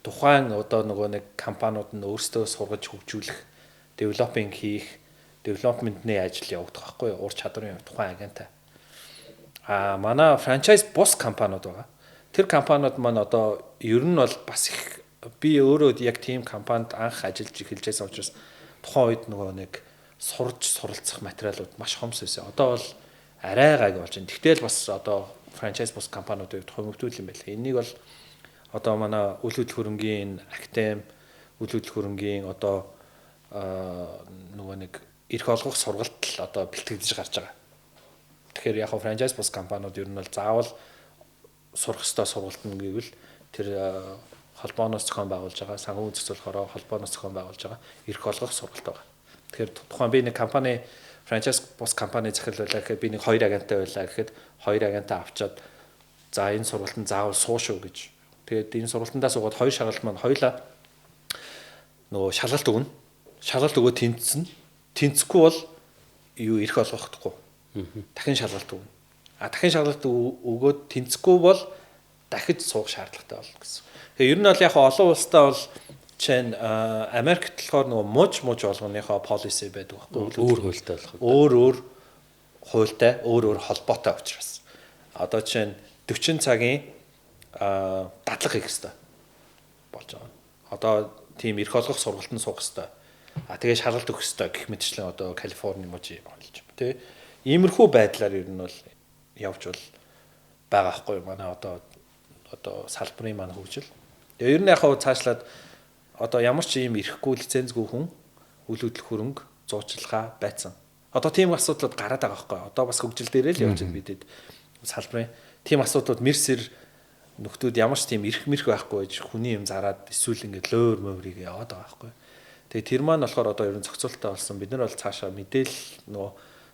тухайн одоо нөгөө нэг компаниуд нь өөрсдөө сургаж хөгжүүлэх, developing хийх, development-ний ажил явагдах байхгүй юу? Ур чадварын тухайн агентаа. Манай франчайз бус компаниуд байгаа. Тэр компаниуд маань одоо ер нь бол бас их би өөрөө яг тийм компанид анх ажиллаж эхэлж байсан учраас тухайн үед нөгөө нэг сурж суралцах материалууд маш хомс байсан. Одоо бол арай гайг болж байна. Тэгтэл бас одоо франчайз бус компаниудын хувьд хомигдвол юм байна. Энийг бол одоо манай үйл хөдлөх хөрөнгийн академи, үйл хөдлөх хөрөнгийн одоо нөгөө нэг эрх олгох сургалт л одоо бэлтгэгдэж гарч байгаа. Тэгэхээр яг франчайз бус компаниуд ер нь бол заавал сурах ёстой сургалт нь гэвэл тэр холбооноос зохион байгуулж байгаа, санхүүгийн зохицуулахаараа холбооноос зохион байгуулж байгаа эрх олгох сургалт байгаа. Тэгэхээр тухайн би нэг компани франчайз бус компани захирал байлаа гэхэд би нэг 2 агенттай байлаа гэхэд 2 агентаа авчаад за энэ сургалтанд заавал суу шүү гэж. Тэгээд энэ сургалтандаа суугаад 2 шалгалт маань хоёлаа нөгөө шалгалт өгнө. Шалгалт өгөө тэнцсэн. Тэнцэхгүй бол юу эрх олгохдохгүй. Дахин шалгалт өгнө. Дахин шалгалт өгөөд тэнцэхгүй бол дахиж суух шаардлагатай болно гэсэн. Тэгээ ер нь бол яг олон улстай бол жишээ нь Америкт болохоор нөгөө муж болгоныхоо policy байдаг байхгүй өөр хуультай болох. Өөр хуультай, өөр холбоотой учраас. Одоо жишээ нь 40 цагийн дадлага хийх ёстой болж байгаа. Одоо тийм эрх олгох сургалтанд суух ёстой. Тэгээ шалгалт өгөх ёстой гэх мэтчлэн одоо Калифорни муж болж байна тий. Иймэрхүү байдлаар ер нь бол явж бол байгаа байхгүй манай одоо салбарын маань хөгжил. Тэгээ ер нь яг хаа цаашлаад одоо ямар ч юм ирэхгүй лицензгүй хүн үйл хөдлөх хөрөнгө зуучлахаа байцсан. Одоо тийм асуудлууд гараад байгаа байхгүй. Одоо бас хөгжил дээрээ л явж байна бидэд салбарын тийм асуудлууд мэрсэр нөхдүүд ямар ч тийм эрх мэрх байхгүй байж хүний юм зараад эсвэл ингээд лөөр мөөрийг яваад байгаа байхгүй. Тэгээ тэр маань болохоор одоо ер нь зохицуулттай болсон. Бид нар бол цаашаа мэдээлэл нөгөө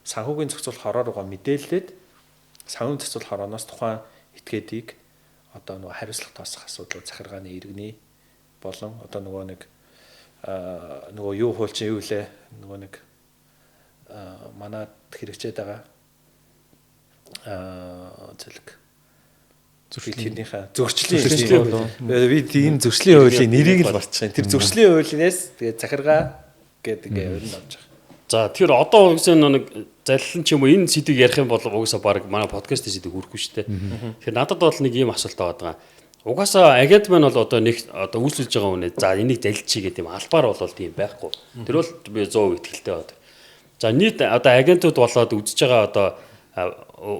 санхүүгийн зохицуулах хороо руугаа мэдээллээд Санхүүгийн зохицуулах хорооноос тухайн этгээдийг одоо нөгөө хариуцлага тоосох асуудлууд захиргааны иргэний болон одоо нөгөө нэг нөгөө юу хууль чинь юу лээ нөгөө нэг манад хэрэгжээд байгаа зэлэг зөрчлийн зөрчлийн би тийм зөрчлийн хуулийн нэрийг л болчихсон. Тэр зөрчлийн хуулиэс тэгээд захиргаа гэдэг ингээ өрн авч байгаа. За тэгэхээр одоо угсаа нэг заллин ч юм уу энэ сэдвийг ярих юм бол угсаа баг манай подкастын сэдвийг хүрхгүй шүү дээ. Тэгэхээр надад бол нэг ийм асуулт байгаа. Угаасаа агент маань бол одоо нэг одоо үйлчилж байгаа хүнээ за энийг залилчий гэдэг юм албаар бол тийм байхгүй. Тэр бол би 100% итгэлтэй байдаг. За нийт одоо агентууд болоод үзэж байгаа одоо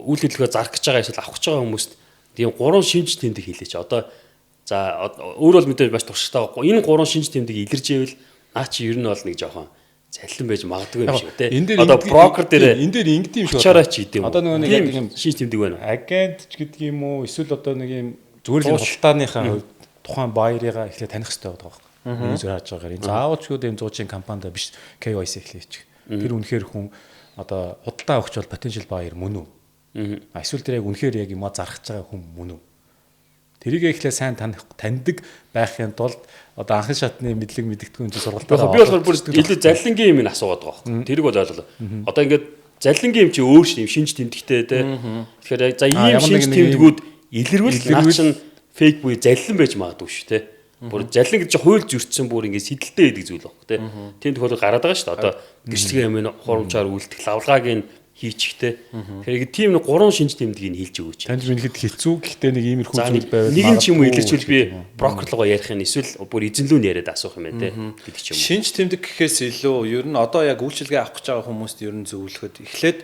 үйл хөдлөлгөө зарах гэж байгаа эсвэл авах гэж байгаа хүмүүст тийм гурван шинж тэмдэг хэлээч. Одоо за өөр бол мэдээж маш туршлагатай байхгүй. Энэ гурван шинж тэмдэг илэрж ивэл наа чи ер нь бол нэг жоохон заллин байж магадгүй юм шиг тий. Одоо брокер дээр энэ дээр ингэдэм юм шиг байна. Ч гэдэм юм. Одоо нөгөө нэг юм шинж тэмдэг байна. Агент ч гэдэг юм уу эсвэл одоо нэг юм зүгээр л худалдааныхаа хувьд тухайн байрыгаа эхлээд таних хэрэгтэй байдаг байхгүй. Миний зүгээр харж байгаагаар энэ заавалчгүй ийм зуучийн компанид биш KYC эхлэе чих. Тэр үнэхээр хүн одоо худалдаа авахч бол potential buyer мөн үү? Эсвэл тэр яг үнэхээр яг юмаа зарах гэж байгаа хүн мөн үү? Тэрийг эхлээ сайн таньдаг байхын тулд одоо анхан шатны мэдлэг мэдгэдэггүй юм чи сургалтаа. Би болохоор бүр илүү заллингийн юм асуугаад байгаа байхгүй. Тэрийг бол ойлголоо. Одоо ингээд заллингийн юм чи өөр шин юм шинж тэмдэгтэй те. Тэгэхээр яг за ийм шинж тэмдгүүд илэрвэл наа чин фейк буюу заллин байж магадгүй шүү те. Бүр заллин гэж хууль зөрчсөн бүр ингээд сэтэлтэй байдаг зүйл байхгүй те. Тийм тохиолдол гараад байгаа шүү дээ. Одоо гэрчлэгийн юм хурамчаар үлдэх лавлгааг нь хийчихтэй. Тэгэхээр тийм нэг гурван шинж тэмдгийг хэлж өгөөч. Танд минийхэд хэцүү гэхдээ нэг иймэрхүү зүйл байвал нэг юм ч юм уу илэрчүүл би брокер руугаа ярих юм эсвэл бүр эзэн лүү нь яриад асуух юм байна те гэдэг ч юм уу. Шинж тэмдэг гэхээс илүү ер нь одоо яг үйлчилгээ авах гэж байгаа хүмүүст ер нь зөвлөхөд эхлээд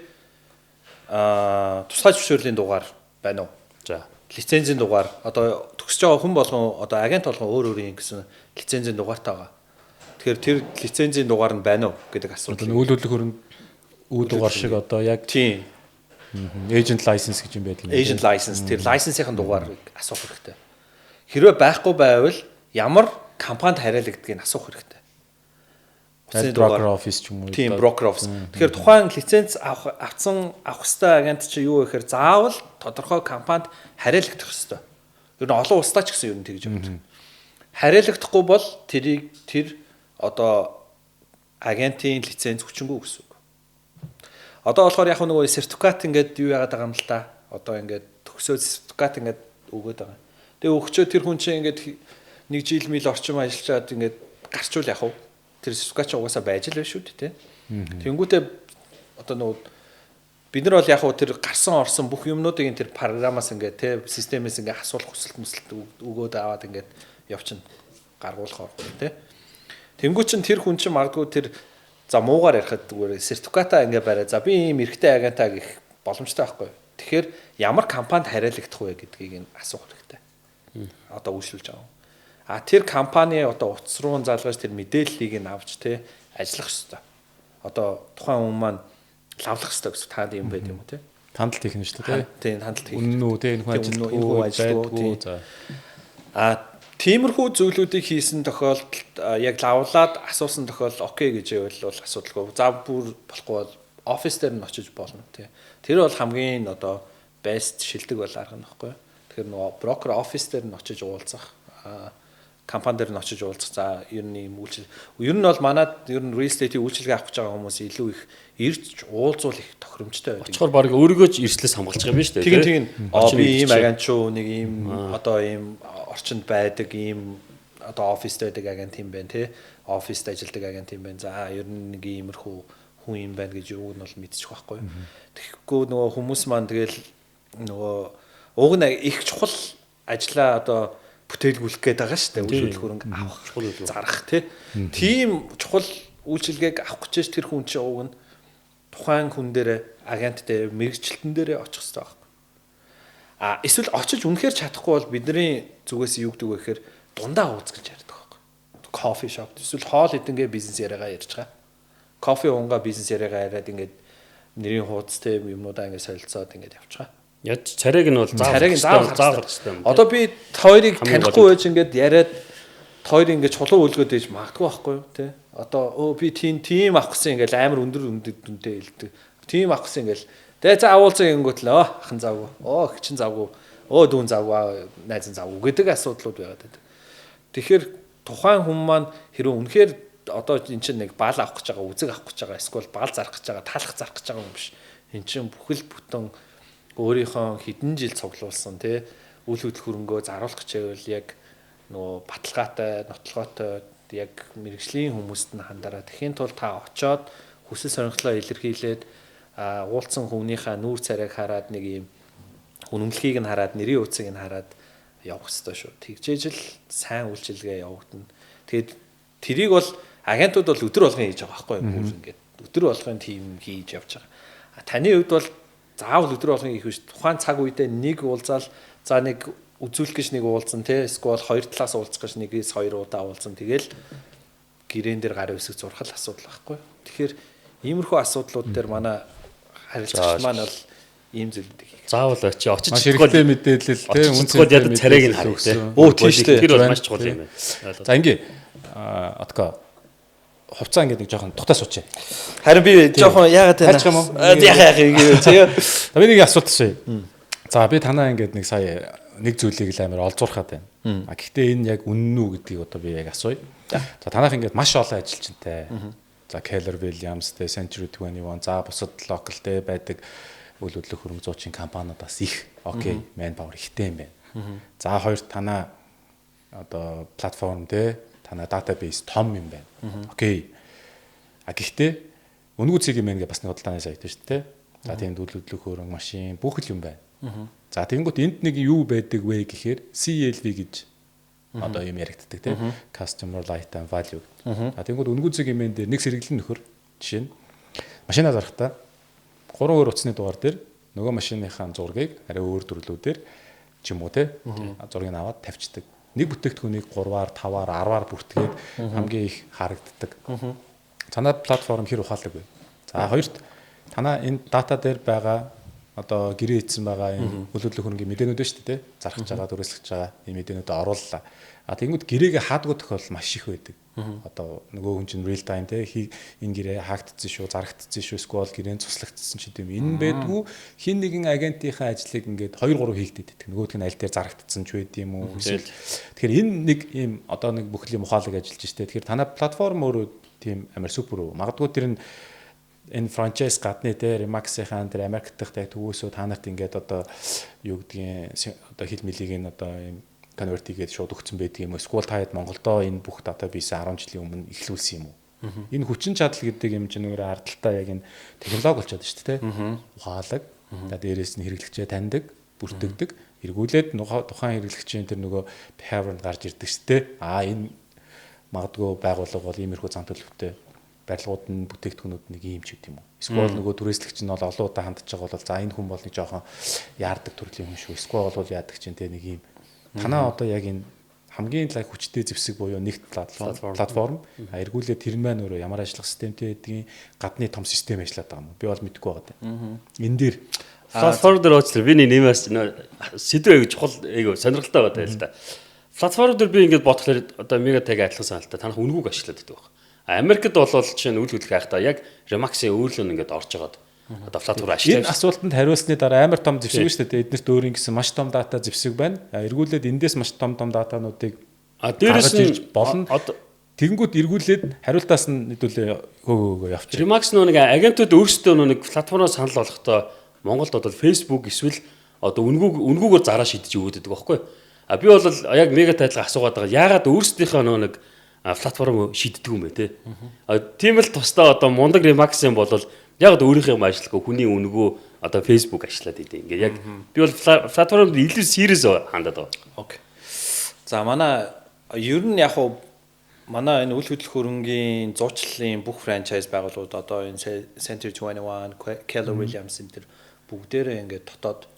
тусгай зөвшөөрлийн дугаар байна уу? За лицензийн дугаар одоо төгсөж байгаа хүн болгон одоо агент болгон өөр өөрийн гэсэн лицензийн дугаартай байгаа. Тэгэхээр тэр лицензийн дугаар нь байна уу гэдэг асуудал. Үйл хөдлөх хөрөнгө үе дугаар шиг одоо яг тийм agent license гэж юм байдаг юм. Agent license тэр license-ийн дугаарыг асуух хэрэгтэй. Хэрвээ байхгүй байвал ямар компанид хариалагдгийг асуух хэрэгтэй. Утасны дугаар broker office ч юм уу. Тийм broker office. Тэгэхээр тухайн лиценз авах авсан авах ёстой агент чи юу гэхээр заавал тодорхой компанид хариалагдах ёстой. Ер нь олон улсдаа ч гэсэн ер нь тэгж явдаг. Хариалагдахгүй бол тэрийг тэр одоо агентийн лиценз хүчингүй гэсэн үг. Одоо болохоор яг нөгөө сертификат ингээд юу яагаад байгаа юм л та. Одоо ингээд төгсөөд сертификат ингээд өгөөд байгаа. Тэгээ өгчөө тэр хүн чинь ингээд нэг жил мил орчим ажиллачаад ингээд гарчвал яг уу тэр сертификат чинь угаасаа байж л байна шүү дээ, тэ. Тэнгүүтээ одоо нөгөө бид нар бол яг уу тэр гарсан орсон бүх юмнуудыг энэ тэр програмаас ингээд тэ системээс ингээд асуулах хүсэлт мүсэлт өгөөд аваад ингээд явчихна гаргуулах орхгүй тэ. Тэнгүү чин тэр хүн чинь магадгүй тэр за муугаар ярихад зүгээр сертификатаа ингээ бариа. За би ийм эрхтэй агентаа гэх боломжтой байхгүй. Тэгэхээр ямар компанид хариалагдах вэ гэдгийг нь асуух хэрэгтэй. Одоо үйлчилж байгаа. А тэр компани одоо утас руу залгаж тэр мэдээллийг нь авч те ажиллах ёстой. Одоо тухайн хүн маань лавлах ёстой гэсэн танд юм байд юм уу те? Хандлт хийх нь шүү дээ. Тийм хандлт хийх. Үнэн үү те энэ хүн ажилтгүй за. А тиймэрхүү зүйлүүдийг хийсэн тохиолдолд яг лавлаад асуусан тохиолдол окей гэж байвал бол асуудалгүй. За бүр болохгүй бол офис дээр нь очиж болно тий. Тэр бол хамгийн одоо best шилдэг бол арга нь баггүй. Тэгэхээр нөгөө брокер офис дээр нь очиж уулзах, компани дээр нь очиж уулзах. За ер нь ийм үйлчил. Ер нь бол манад ер нь real estate-ийн үйлчилгээ авах гэж байгаа хүмүүс илүү их ирж уулзвал их тохиромжтой байдаг. Очихоор баг өөрийгөө ч эрслээс хамгаалж байгаа юм байна шүү дээ. Тийм тийм. Би ийм агент шүү, нэг ийм одоо ийм орчинд байдаг ийм одоо оффист байдаг агент юм байна тий. Оффист ажилладаг агент юм байна. За ер нь нэг иймэрхүү хүн юм байна гэж юуг нь бол мэдчих байхгүй. Тэгэхгүй нөгөө хүмүүс маань тэгэл нөгөө уг нь их чухал ажлаа одоо бүтээлгүүлэх гээд байгаа шүү дээ. Үйл хөдлөх хөрөнгө авах, зарах тий. Тийм чухал үйлчилгээг авах гэж тэр хүн чинь уг нь тухайн хүн дээр агент дээр мэрэгчлэтэн дээрээ очих хэрэгтэй байхгүй. А эсвэл очиж үнэхээр чадахгүй бол бидний зүгээс юу гэдэг вэ гэхээр дундаа ууц гэж ярьдаг байхгүй. Кофе шоп эсвэл хоол идэнгээ бизнес яриагаа ярьж байгаа. Кофе уунгаа бизнес яриагаа яриад ингээд нэрийн хуудастай юмнуудаа ингээд солилцоод ингээд явж байгаа. Яд царайг нь бол заавал хэрэгтэй юм. Одоо би хоёрыг танихгүй байж ингээд яриад хоёрыг ингээд чулуу өлгөөд ээж магадгүй байхгүй юу те. Одоо өө би тийм авах гэсэн ингээд амар өндөр дүнтэй хэлдэг. Тийм авах гэсэн ингээд Тэгээ за уулзсан гингүүт л ах нь завгүй. Өө эх чинь завгүй. Өө дүүн завгүй, найз нь завгүй гэдэг асуудлууд байгаад байдаг. Тэгэхээр тухайн хүн маань хэрвээ үнэхээр одоо эн чинь нэг бал авах гэж байгаа, үзэг авах гэж байгаа, эсвэл бал зарах гэж байгаа, талах зарах гэж байгаа юм биш. Эн чинь бүхэл бүтэн өөрийнхөө хэдэн жил цуглуулсан тий үйл хөдлөх хөрөнгөө заруулах гэж байвал яг нөгөө баталгаатай, нотлогоотой яг мэрэгжлийн хүмүүст нь хандараа. Тэхийн тулд та очоод хүсэл сонирхлоо илэрхийлээд уулзсан хүнийхээ нүүр царайг хараад нэг юм үнэмлэхийг нь хараад нэрийн үцгийг нь хараад явах ёстой шүү. Тэгжээж л сайн үйлчилгээ явагдана. Тэгээд тэрийг бол агентууд бол өдөр болгон хийж байгаа байхгүй юу? Бүр ингээд өдөр болгон тим хийж явж байгаа. А таны хувьд бол заавал өдөр болгон хийх биш. Тухайн цаг үедээ нэг уулзаал за нэг үзүүлэх гэж нэг уулзсан те эсвэл хоёр талаас уулзах гэж нэгээс хоёр удаа уулзсан. Тэгэл гэрээн дээр гарын үсэг зурхал асуудал байхгүй. Тэгэхээр иймэрхүү асуудлууд дээр манай харилцагч маань бол ийм зүйлүүдийг хийх. Заавал очиж Маш хэрэгтэй мэдээлэл те үн цэнтэй ядаж царайг нь харах те. Өө тийм шүү дээ. Тэр бол маш чухал юм байна. За ингээ отко хувцаа ингээд нэг жоохон тухтаа суучээ. Харин би жоохон яагаад байна? Хайчих юм уу? Яах яах зөө. За би нэг асуулт асууя. За би танаа ингээд нэг сая нэг зүйлийг л амар олзуурхаад байна. А гэхдээ энэ яг үнэн үү гэдгийг одоо би яг асууя. За танайх ингээд маш олон ажилчинтай. За Keller Williams те Century 21 за бусад локал те байдаг үйл хөдлөх хөрөнгө зуучин компаниуд бас их окей manpower ихтэй юм байна. За хоёр танаа одоо платформ те танаа database том юм байна. Окей. А гэхдээ үнэгүй цэг юм байна гэж бас нэг худалдааны сайт шүү дээ. За тийм үйл хөдлөх хөрөнгө машин бүх л юм байна. За тэгэнгүүт энд нэг юу байдаг вэ гэхээр CLV гэж одоо юм яригддаг тийм customer lifetime value. А тэгэнгүүт үнэгүй цэг юм дээр нэг сэргэлэн нөхөр жишээ нь машинаа зарахтаа 3 өөр утасны дугаар дээр нөгөө машиныхаа зургийг арай өөр төрлүүдээр ч юм уу те зургийг аваад тавьчихдаг. Нэг бүтээгдэхүүнийг 3-аар, 5-аар, 10-аар бүртгээд хамгийн их харагддаг. Танай платформ хэр ухаалаг вэ? За хоёрт танаа энэ дата дээр байгаа одоо гэрээ хийсэн байгаа энэ үйл хөдлөх хөрөнгийн мэдээнүүд шүү дээ, зархаж байгаа, дүрслэж байгаа энэ мэдээнүүдэд орууллаа. А тэгэнгүүт гэрээгээ хаадгүй тохиолдол маш их байдаг. Одоо нөгөө хүн чинь real time те энэ гэрээ хаагдсан шүү, зарагдсан шүү, эсвэл гэрээ цуслагдсан ч гэдэм. Энэ байдгүй хин нэгэн агентийнхаа ажлыг ингээд 2 3 хийгдээд байдаг. Нөгөөх нь аль дээр зарагдсан ч байд юм уу. Эсвэл тэгэхээр энэ нэг ийм одоо нэг бүх юм ухаалаг ажиллаж штэ. Тэгэхээр танай платформ өөрөө тийм амар супер үү. Магадгүй тэр нь энэ франчайз гадны те Remax-ийн тэр Америк дахь те төвөөсөө та нарт ингээд одоо юу гэдгийг одоо хил мэлийг нь одоо юм конверт хийгээд шууд өгсөн байдаг юм уу? Эсвэл та хэд Монголдоо энэ бүх датабейс 10 жилийн өмнө эхлүүлсэн юм уу? Энэ хүчин чадал гэдэг юм чинь өөрөө ардталтай яг энэ технологи болчиход шүү дээ, тэ. Ухаалаг. За дээрээс нь хэрэглэгчээ таньдаг, бүртгэдэг. Эргүүлээд тухайн хэрэглэгчийн тэр нөгөө behavior нь гарч ирдэг шүү дээ. Аа энэ магадгүй байгууллага бол иймэрхүү зан төлөвтэй барилгууд нь бүтээгдэхүүнүүд нэг ийм ч гэдэм юм уу. Эсвэл нөгөө түрээслэгч нь бол олон удаа хандж байгаа бол за энэ хүн бол нэг жоохон яардаг төрлийн хүн шүү. Эсвэл бол яадаг чинь те нэг ийм. Танаа одоо яг энэ хамгийн лаг хүчтэй зэвсэг буюу нэгт платформ эргүүлээ тэр маань өөрөө ямар ажиллах системтэй байдгийг гадны том систем ажиллаад байгаа юм. Би бол мэдэхгүй байгаа юм. Энэ дээр платформ дээр уучлаарай. Би нэг нэмээс сэдв айгу чухал айгу сонирхолтой байгаа л да. Платформ дээр би ингээд бодохлоор одоо Мегатаг адилхан саналтай танах үнгүүг ашиглаад байдаг баг. Америкт бол жишээ нь үйл хөдлөх хайхтаа яг Remax-ийн өөрлөө нь ингээд орж агаад одоо платформ ашиглаж. Энэ асуултанд хариулсны дараа амар том зэвсэг шүү дээ. Эднэрт өөрийн гэсэн маш том дата зэвсэг байна. Эргүүлээд эндээс маш том том датануудыг дээрээс нь болно. Тэгэнгүүт эргүүлээд хариултаас нь хэдүүлээ хөөгөө явчих. Remax нөө нэг агентууд өөрсдөө нөө нэг платформоо санал болгохдоо Монголд бол Facebook эсвэл одоо үнгүүгээр зараа шидэж өгөөд байдаг байхгүй. А би бол яг мега тайлга асуугаад байгаа. Яагаад өөрсдийнхөө нөө нэг платформ шиддэг юм бэ те. Тийм л тусдаа одоо мундаг Remax юм бол яг өөрийнхөө юм ажиллахгүй хүний үнгүү одоо Facebook ажиллаад идэв. Ингээд яг би бол платформд илүү serious хандаад байгаа. Окей. За манай ер нь яг уу манай энэ үйл хөдлөх хөрөнгийн зуучлалын бүх франчайз байгууллагууд одоо энэ Century 21, Keller Williams энэ төр бүгдээрээ ингээд дотоод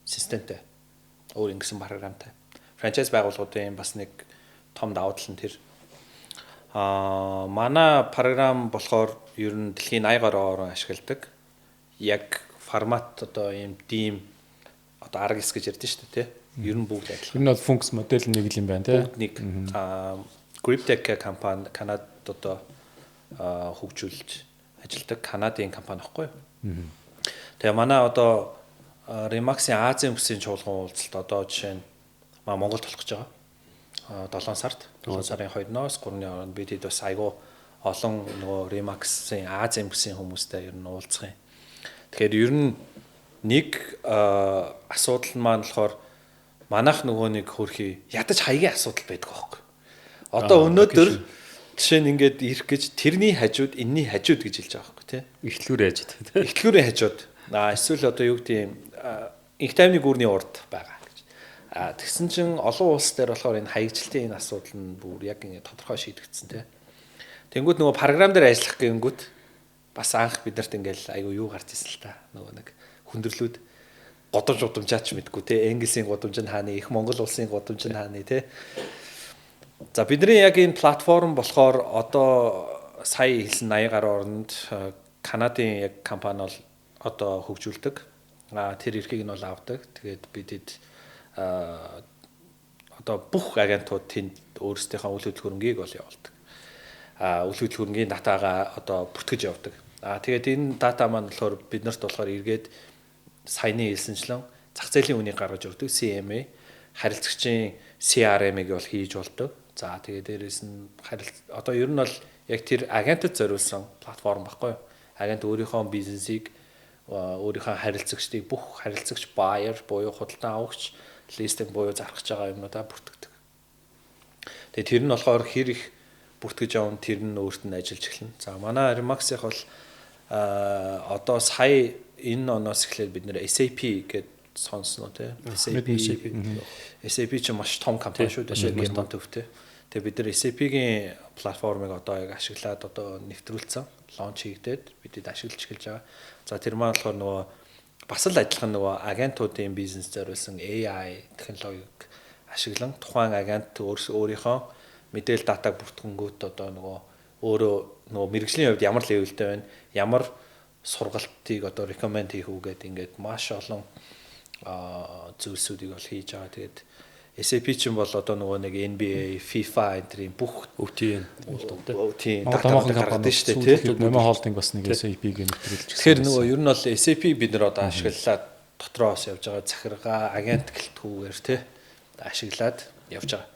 системтэй өөр ингэсэн програмтай. Франчайз байгууллагуудын бас нэг том давуу тал нь тэр. Манай програм болохоор ер нь дэлхийн 80 гаруй орн ашигладаг. Яг формат одоо ийм дим одоо арга эс гэж ярьдэн шүү дээ, тий. Ер нь бүгд адилхан. Ер нь бол функц модель нэг л юм байна, тий. Бүгд нэг. Griptech компани Канадад одоо хөгжүүлж ажилладаг Канадын компани байхгүй юу? Тэгээ манай одоо Remax-ийн Азийн бүсийн чуулган уулзалт одоо жишээ нь Монголд болох гэж байгаа. 7 сард 7 сарын 2-ноос 3-ны хооронд бид хэд бас айгүй олон нөгөө Remax-ийн Азийн бүсийн хүмүүстэй ер нь уулзах юм. Тэгэхээр ер нь нэг асуудал маань болохоор манайх нөгөө нэг хөрхий ядаж хаягийн асуудал байдаг байхгүй. Одоо өнөөдөр жишээ нь ингээд ирэх гэж тэрний хажууд энэний хажууд гэж хэлж байгаа байхгүй тий. Эхлүүрээ хажууд. Эхлүүрээ хажууд. Эсвэл одоо юу гэдэг юм инх тайвны гүрний урд байгаа гэж. Тэгсэн чинь олон улс дээр болохоор энэ хаягчлалтын энэ асуудал нь бүр яг ингээд тодорхой шийдэгдсэн тий. Тэнгүүд нөгөө програм дээр ажиллах гэнгүүт бас анх биднэрт ингээл айгу юу гарч ирсэн л та. Нөгөө нэг хүндрэлүүд годомж удамжаач мэдгүй те Энгельсийн годомж нь хааны их Монгол улсын годомж нь хааны те. За бидний яг энэ платформ болохоор одоо сая хэлсэн 80 гаруй оронд Канадын яг компани бол одоо хөгжүүлдэг. Тэр эрхийг нь бол авдаг. Тэгээд бидэд одоо бүх агентууд тэнд өөрсдийнхөө үйл хөдлөх хөрөнгийг бол явуулдаг. Үйл хөдлөх хөрөнгийн датагаа одоо бүртгэж явдаг. Тэгээд энэ дата маань болохоор биднэрт болохоор эргээд саяны хэлсэнчлэн зах зээлийн үнийг гаргаж өгдөг CMA харилцагчийн CRM-ыг бол хийж болдог. За тэгээд дээрэс нь одоо ер нь бол яг тэр агентад зориулсан платформ баггүй юу? Агент өөрийнхөө бизнесийг өөрийнхөө харилцагчдыг бүх харилцагч buyer буюу худалдан авагч, листинг буюу зарах гэж байгаа юмнуудаа бүртгэдэг. Тэгээд тэр нь болохоор хэр их бүртгэж явна тэр нь өөрт нь ажиллаж эхэлнэ. За манай Remax-ийнх бол одоо сая энэ оноос эхлээд бид нэр SAP гэдээ сонсноо тий. SAP ч маш том компани шүү дээ. Герман төвтэй. Тэгээ бид нар SAP-гийн платформыг одоо яг ашиглаад одоо нэвтрүүлсэн, лонч хийгдээд бидэд ашиглаж эхэлж байгаа. За тэр маань болохоор нөгөө бас л адилхан нөгөө агентуудын бизнес зориулсан AI технологиг ашиглан тухайн агент өөрийнхөө мэдээлэл датаг бүртгэнгүүт одоо нөгөө өөрөө нөгөө мэрэгжлийн хувьд ямар левелтэй байна, ямар сургалтыг одоо recommend хийх үү гэдэг ингээд маш олон зүйлсүүдийг бол хийж байгаа. Тэгээд SAP чинь бол одоо нөгөө нэг NBA, FIFA энтрийн бүх өвтийн тийм датанууд гаргадаг шүү дээ тий. Номин холдинг бас нэг SAP-г нэвтрүүлж. Тэгэхээр нөгөө ер нь бол SAP бид нар одоо ашиглаад дотроос явж байгаа захиргаа, агент гэлтгүүгээр тий ашиглаад явж байгаа.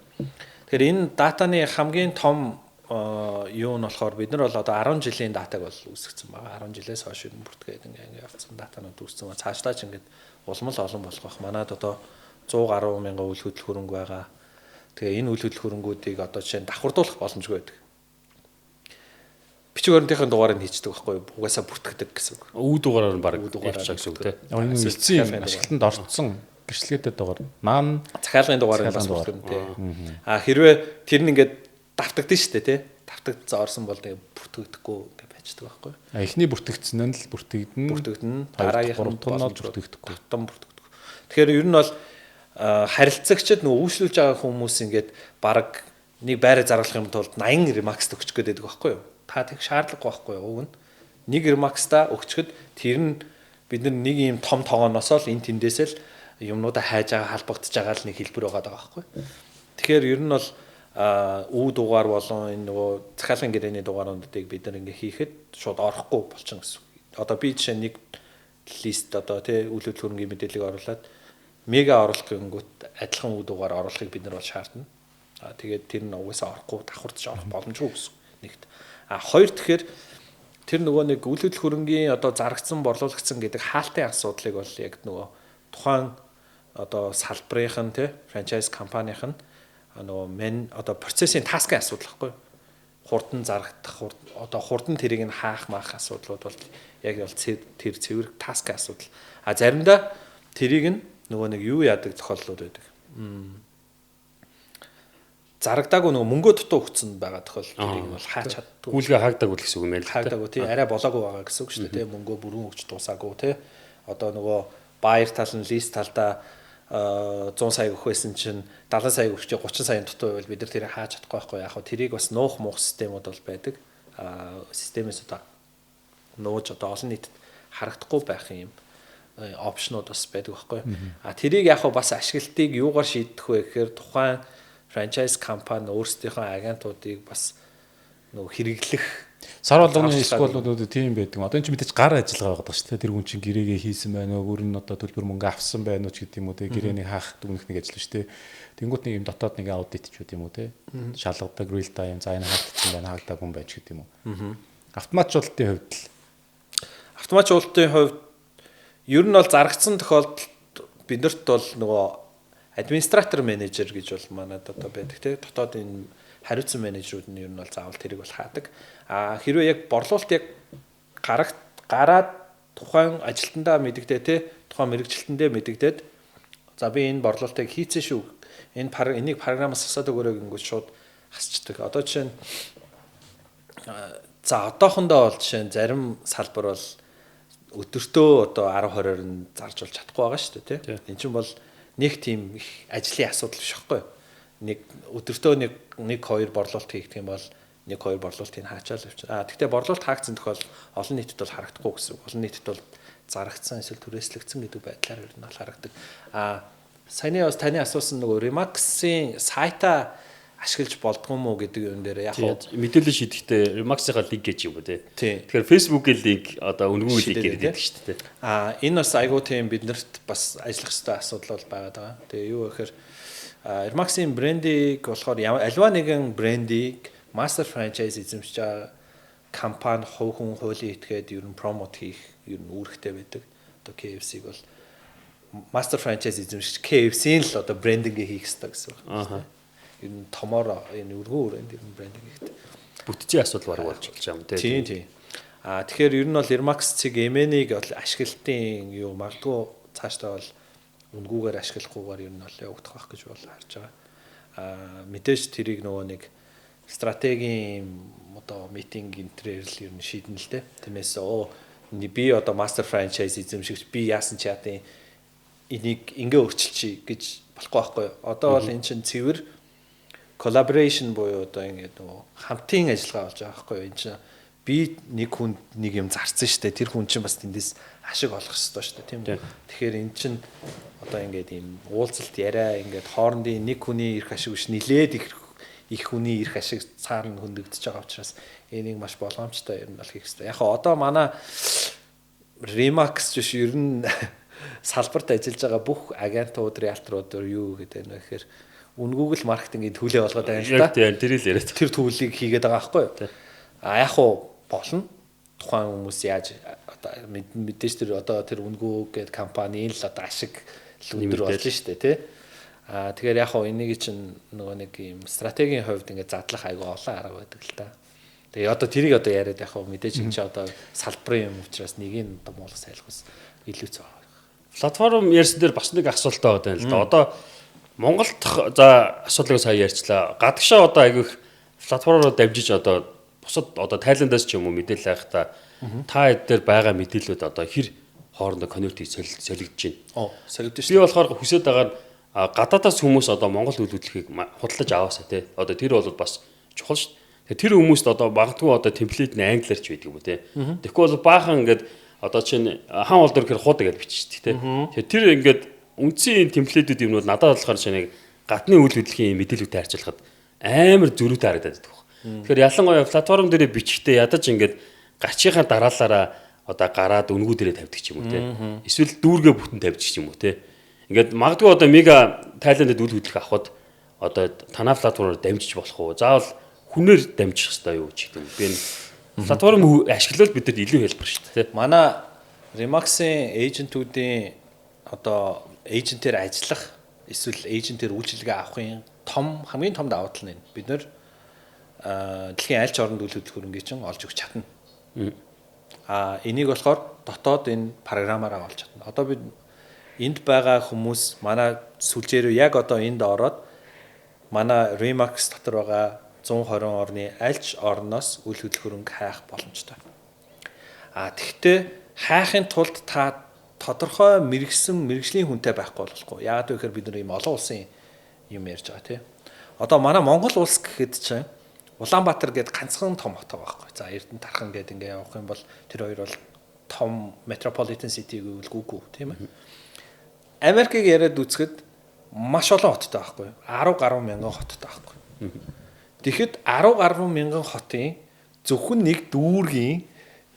Тэгэхээр энэ датаны хамгийн том юу нь болохоор бид нар бол одоо 10 жилийн датаг бол үүсгэсэн байгаа. 10 жилээс хойш ер нь бүртгээд ингээ явцсан датанууд үүссэн. Цаашлаач ингээд улам л олон болох байх. Манад одоо 100 гаруй мянган үйл хөдлөх хөрөнгө байгаа. Тэгээ энэ үйл хөдлөх хөрөнгүүдийг одоо жишээ нь давхардуулах боломжгүй байдаг. Бичиг баримтын дугаарыг хийчдэг байхгүй юу? Угаасаа бүртгэдэг гэсэн үг. Үү дугаараар нь баг явчих гэсэн үг тий. Энэ эцсийн ашиглалтанд орцсон гэрчлэгээтэй дугаар. Наан захиалгын дугаарыг бас бүртгэнэ тий. А хэрвээ тэр нь ингээд давтагдсан шүү дээ тий. Давтагдсан орсон бол тэгээ бүртгэгдэхгүй ингээд байчдаг байхгүй юу? Эхний бүртгэгдсэн нь л бүртгэгдэнэ. Бүртгэгдэнэ. Дараагийнх нь бол бүртгэгдэхгүй. Тавтан бүртгэгдэхгүй. Тэгэхээр ер нь бол харилцагчид нөгөө үйлчлүүлж байгаа хүмүүс ингээд баг нэг байраа заргалах юм тулд 80 Remax-т өгчих гээд байдаг байхгүй юу? Та тэг шаардлагагүй байхгүй юу? Уг нь нэг Remax-та өгчөхөд тэр нь бид нар нэг ийм том тогооноос л энэ тэндээс л юмнуудаа хайж байгаа халбагдж байгаа л нэг хэлбэр байгаа даа байхгүй. Тэгэхээр ер нь бол үү дугаар болон энэ нөгөө захиалгын гэрээний дугааруудыг бид нар ингээ хийхэд шууд орохгүй болчихно гэсэн. Одоо би жишээ нэг лист одоо тий үйл хөдлөх хөрөнгийн мэдээллийг оруулаад мега оруулах гэнгүүт адилхан үг дугаар оруулахыг бид нар бол шаардна. А тэгээд тэр нь угаасаа орохгүй давхардж орох боломжгүй гэсэн нэгт. А хоёр тэгэхээр тэр нөгөө нэг үйл хөдлөх хөрөнгийн одоо зарагдсан борлуулагдсан гэдэг хаалтын асуудлыг бол яг нөгөө тухайн одоо салбарынх нь тий франчайз компанийн нь нөгөө мен одоо процессын таскын асуудал байхгүй юу? Хурдан зарагдах, одоо хурдан тэрийг нь хаах маах асуудлууд бол яг бол тэр цэвэр таскын асуудал. А заримдаа тэрийг нь нөгөө нэг юу яадаг тохиолдлууд байдаг. Зарагдаагүй нөгөө мөнгөө дутуу өгсөн байгаа тохиолдол тэрийг нь бол хаач чаддгүй. Гүйлгээ хаагдаагүй л гэсэн үг юм байна л. Хаагдаагүй тий арай болоогүй байгаа гэсэн үг шүү дээ тий мөнгөө бүрэн өгч дуусаагүй тий. Одоо нөгөө buyer тал нь лист талдаа 100 сая өгөх байсан чинь 70 сая өгч 30 сая дутуу байвал бид нар тэрийг хааж чадахгүй байхгүй яг хөө тэрийг бас нуух муух системүүд бол байдаг. Системээс одоо нууж одоо олон нийтэд харагдахгүй байх юм опшнууд бас байдаг байхгүй. А тэрийг яг хөө бас ашиглалтыг юугаар шийдэх вэ гэхээр тухайн франчайз компани өөрсдийнхөө агентуудыг бас нөгөө хэрэглэх Сар болгоны сколууд тийм байдаг. Одоо энэ чинь мэдээж гар ажиллагаа байгаа шүү дээ. Тэр хүн чинь гэрээгээ хийсэн байна уу, бүр нь одоо төлбөр мөнгө авсан байна уу ч гэдэг юм уу те. Гэрээний хаах дүгнэх нэг ажил шүү дээ. Тэнгүүт нэг юм дотоод нэг аудит ч гэдэг юм уу те. Шалгадаг real time за энэ хаагдсан байна, хаагдаагүй юм байж гэдэг юм уу. Автоматжуулалтын хувьд л автоматжуулалтын хувьд ер нь бол зарагдсан тохиолдолд биднэрт бол нөгөө администратор менежер гэж бол манад одоо байдаг те. Дотоод энэ хариуцсан менежерүүд нь ер нь бол заавал тэрийг бол хаадаг. А хэрвээ яг борлуулалт яг гараад тухайн ажилтнандаа мэдэгдээ те, тухайн мэрэгжилтэндээ мэдэгдээд за би энэ борлуулалтыг хийцэн шүү. Энэ энийг програмаас хасаад өгөөрэй гингүүд шууд хасчдаг. Одоо жишээ нь за одоохондоо бол жишээ нь зарим салбар бол өдөртөө одоо 10 20-оор нь зарж болж чадахгүй байгаа шүү дээ тий. Энд чинь бол нэг тийм их ажлын асуудал биш байхгүй юу? Нэг өдөртөө нэг 2 борлуулалт хийгдэх юм бол 1 2 борлуулалтыг хаачаал явчихна. А тэгтээ борлуулалт хаагдсан тохиолдолд олон нийтэд бол харагдахгүй гэсэн үг. Олон нийтэд бол зарагдсан эсвэл түрээслэгдсэн гэдэг байдлаар ер нь бол харагдаг. А саяны бас таны асуусан нөгөө Remax-ийн сайтаа ашиглаж болдгоо мó гэдэг юм дээр яг мэдээлэл шидэхдээ Remax-ийнхаа линк гэж юм уу те. Тэгэхээр Facebook-ийн линк одоо үнэгүй линк гэдэг шүү дээ. А энэ бас айгуу тийм биднэрт бас ажиллах хэрэгтэй асуудал бол байгаад байгаа. Тэгээ юу гэхээр Remax-ийн брендийг болохоор альва нэгэн брендийг master franchise эзэмшиж байгаа компани хувь хүн хуулийн этгээд ер нь промот хийх ер нь үүрэгтэй байдаг. Одоо KFC-г бол master franchise эзэмшиж KFC-ийн л одоо брендингээ хийх хэрэгтэй гэсэн үг. Аа. Ер нь томоор энэ өргөн өрөөнд ер нь брендинг хийхдээ бүтцийн асуудал бараг болж болж байгаа юм тийм. Тийм тийм. А тэгэхээр ер нь бол Remax цэг MN-ийг бол ашиглалтын юу магадгүй цаашдаа бол үнгүүгээр ашиглахгүйгээр ер нь бол явагдах байх гэж бол харж байгаа. А мэдээж тэрийг нөгөө нэг стратегийн одоо митинг энтрээр л ер нь шийднэ л дээ. Тэрнээс би одоо master franchise эзэмшигч би яасан ч яатын энийг ингээ өөрчилчихье гэж болохгүй байхгүй юу. Одоо бол эн чинь цэвэр collaboration буюу одоо ингээд нөгөө хамтын ажиллагаа болж байгаа байхгүй юу. Энд чинь би нэг хүнд нэг юм зарцсан шүү дээ. Тэр хүн чинь бас тэндээс ашиг олох ёстой шүү дээ, тийм үү. Тэгэхээр эн чинь одоо ингээд ийм уулзалт яриа ингээд хоорондын нэг хүний эрх ашиг биш нилээд их хүний эрх ашиг цаарна хөндөгдөж байгаа учраас энийг маш болгоомжтой ер нь бол хийх ёстой. Яг одоо манай Remax биш ер нь салбарт ажиллаж байгаа бүх агентууд, риалторууд юу гэдэг нь гэхээр үнгүүгэл маркетингийн төлөө болгоод байна л да. Яг тийм тэр л яриад. Тэр төлийг хийгээд байгаа байхгүй юу? А яг уу болно. Тухайн хүмүүс яаж одоо мэдээж тэр одоо тэр үнгүү гэдэг компанийн л одоо ашиг л өндөр болж штэ тий. А тэгэхээр яг уу энийг чинь нөгөө нэг юм стратегийн хувьд ингээд задлах айгүй олон арга байдаг л та. Тэгээ одоо тэрийг одоо яриад яг уу мэдээж энэ чинь одоо салбарын юм учраас нэгийг одоо муулах сайлах илүү цаа. Платформ ярьсан дээр бас нэг асуулт байгаа юм л да. Одоо Монголд за асуудлыг сая ярьчлаа. Гадагшаа одоо айгүй их платформоор дамжиж одоо бусад одоо Тайландаас ч юм уу мэдээлэл авахдаа та хэд дээр байгаа мэдээлэлүүд одоо хэр хоорондоо конверт хийж солигдож байна. Солигдож шүү. Би болохоор хүсэж байгаа нь гадаадаас хүмүүс одоо Монгол үйл хөдлөхийг худалдаж аваасаа тий. Одоо тэр бол бас чухал шүү. Тэгэхээр тэр хүмүүст одоо магадгүй одоо темплейт нь англиар ч байдаг юм уу тий. Тэгэхгүй бол баахан ингээд одоо чинь хаан улдур гэхэр хууд гэж биччихдэг тий. Тэгэхээр тэр ингээд үндсэн темплейтүүд юм бол надад болохоор чинь нэг гадны үйл хөдлөхийн мэдээлэлтэй харьцуулахад амар зөрүүтэй харагдаад байдаг. Тэгэхээр ялангуяа платформ дээр бичихтэй ядаж ингээд гачийнхаа дараалалаараа одоо гараад үнгүү дээрээ тавьдаг ч юм уу те. Эсвэл дүүргээ бүтэн тавьдаг ч юм уу те. Ингээд магадгүй одоо мега Тайландд үйл хөдлөх авахд одоо танаа платформоор дамжиж болох уу? Заавал хүнээр дамжих хэрэгтэй юу ч гэдэг юм. Би энэ платформ ашиглавал бидэд илүү хэлбэр шүү дээ. Манай Remax-ийн эйжентүүдийн одоо эйжентээр ажиллах эсвэл эйжентээр үйлчилгээ авахын том хамгийн том давуу тал нь энэ. Бид нэр дэлхийн аль ч оронд үйл хөдлөх хөрөнгийг чинь олж өгч чадна. А энийг болохоор дотоод энэ програмаараа олж чадна. Одоо бид энд байгаа хүмүүс манай сүлжээ рүү яг одоо энд ороод манай Remax дотор байгаа 120 орны аль ч орноос үйл хөдлөх хөрөнгө хайх боломжтой. А тэгвэл хайхын тулд та тодорхой мэрэгсэн мэрэгжлийн хүнтэй байхгүй болохгүй. Яагаад гэвэл бид нар ийм олон улсын юм ярьж байгаа тий. Одоо манай Монгол улс гэхэд чинь Улаанбаатар гээд ганцхан том хот байгаа байхгүй. За Эрдэнэ Тархан гээд ингээ явах юм бол тэр хоёр бол том metropolitan city гэвэл гүгүү тийм ээ. Америкийг яриад үзэхэд маш олон хоттой байхгүй. 10 гаруй мянган хоттой байхгүй. Тэгэхэд 10 гаруй мянган хотын Зөвхөн нэг дүүргийн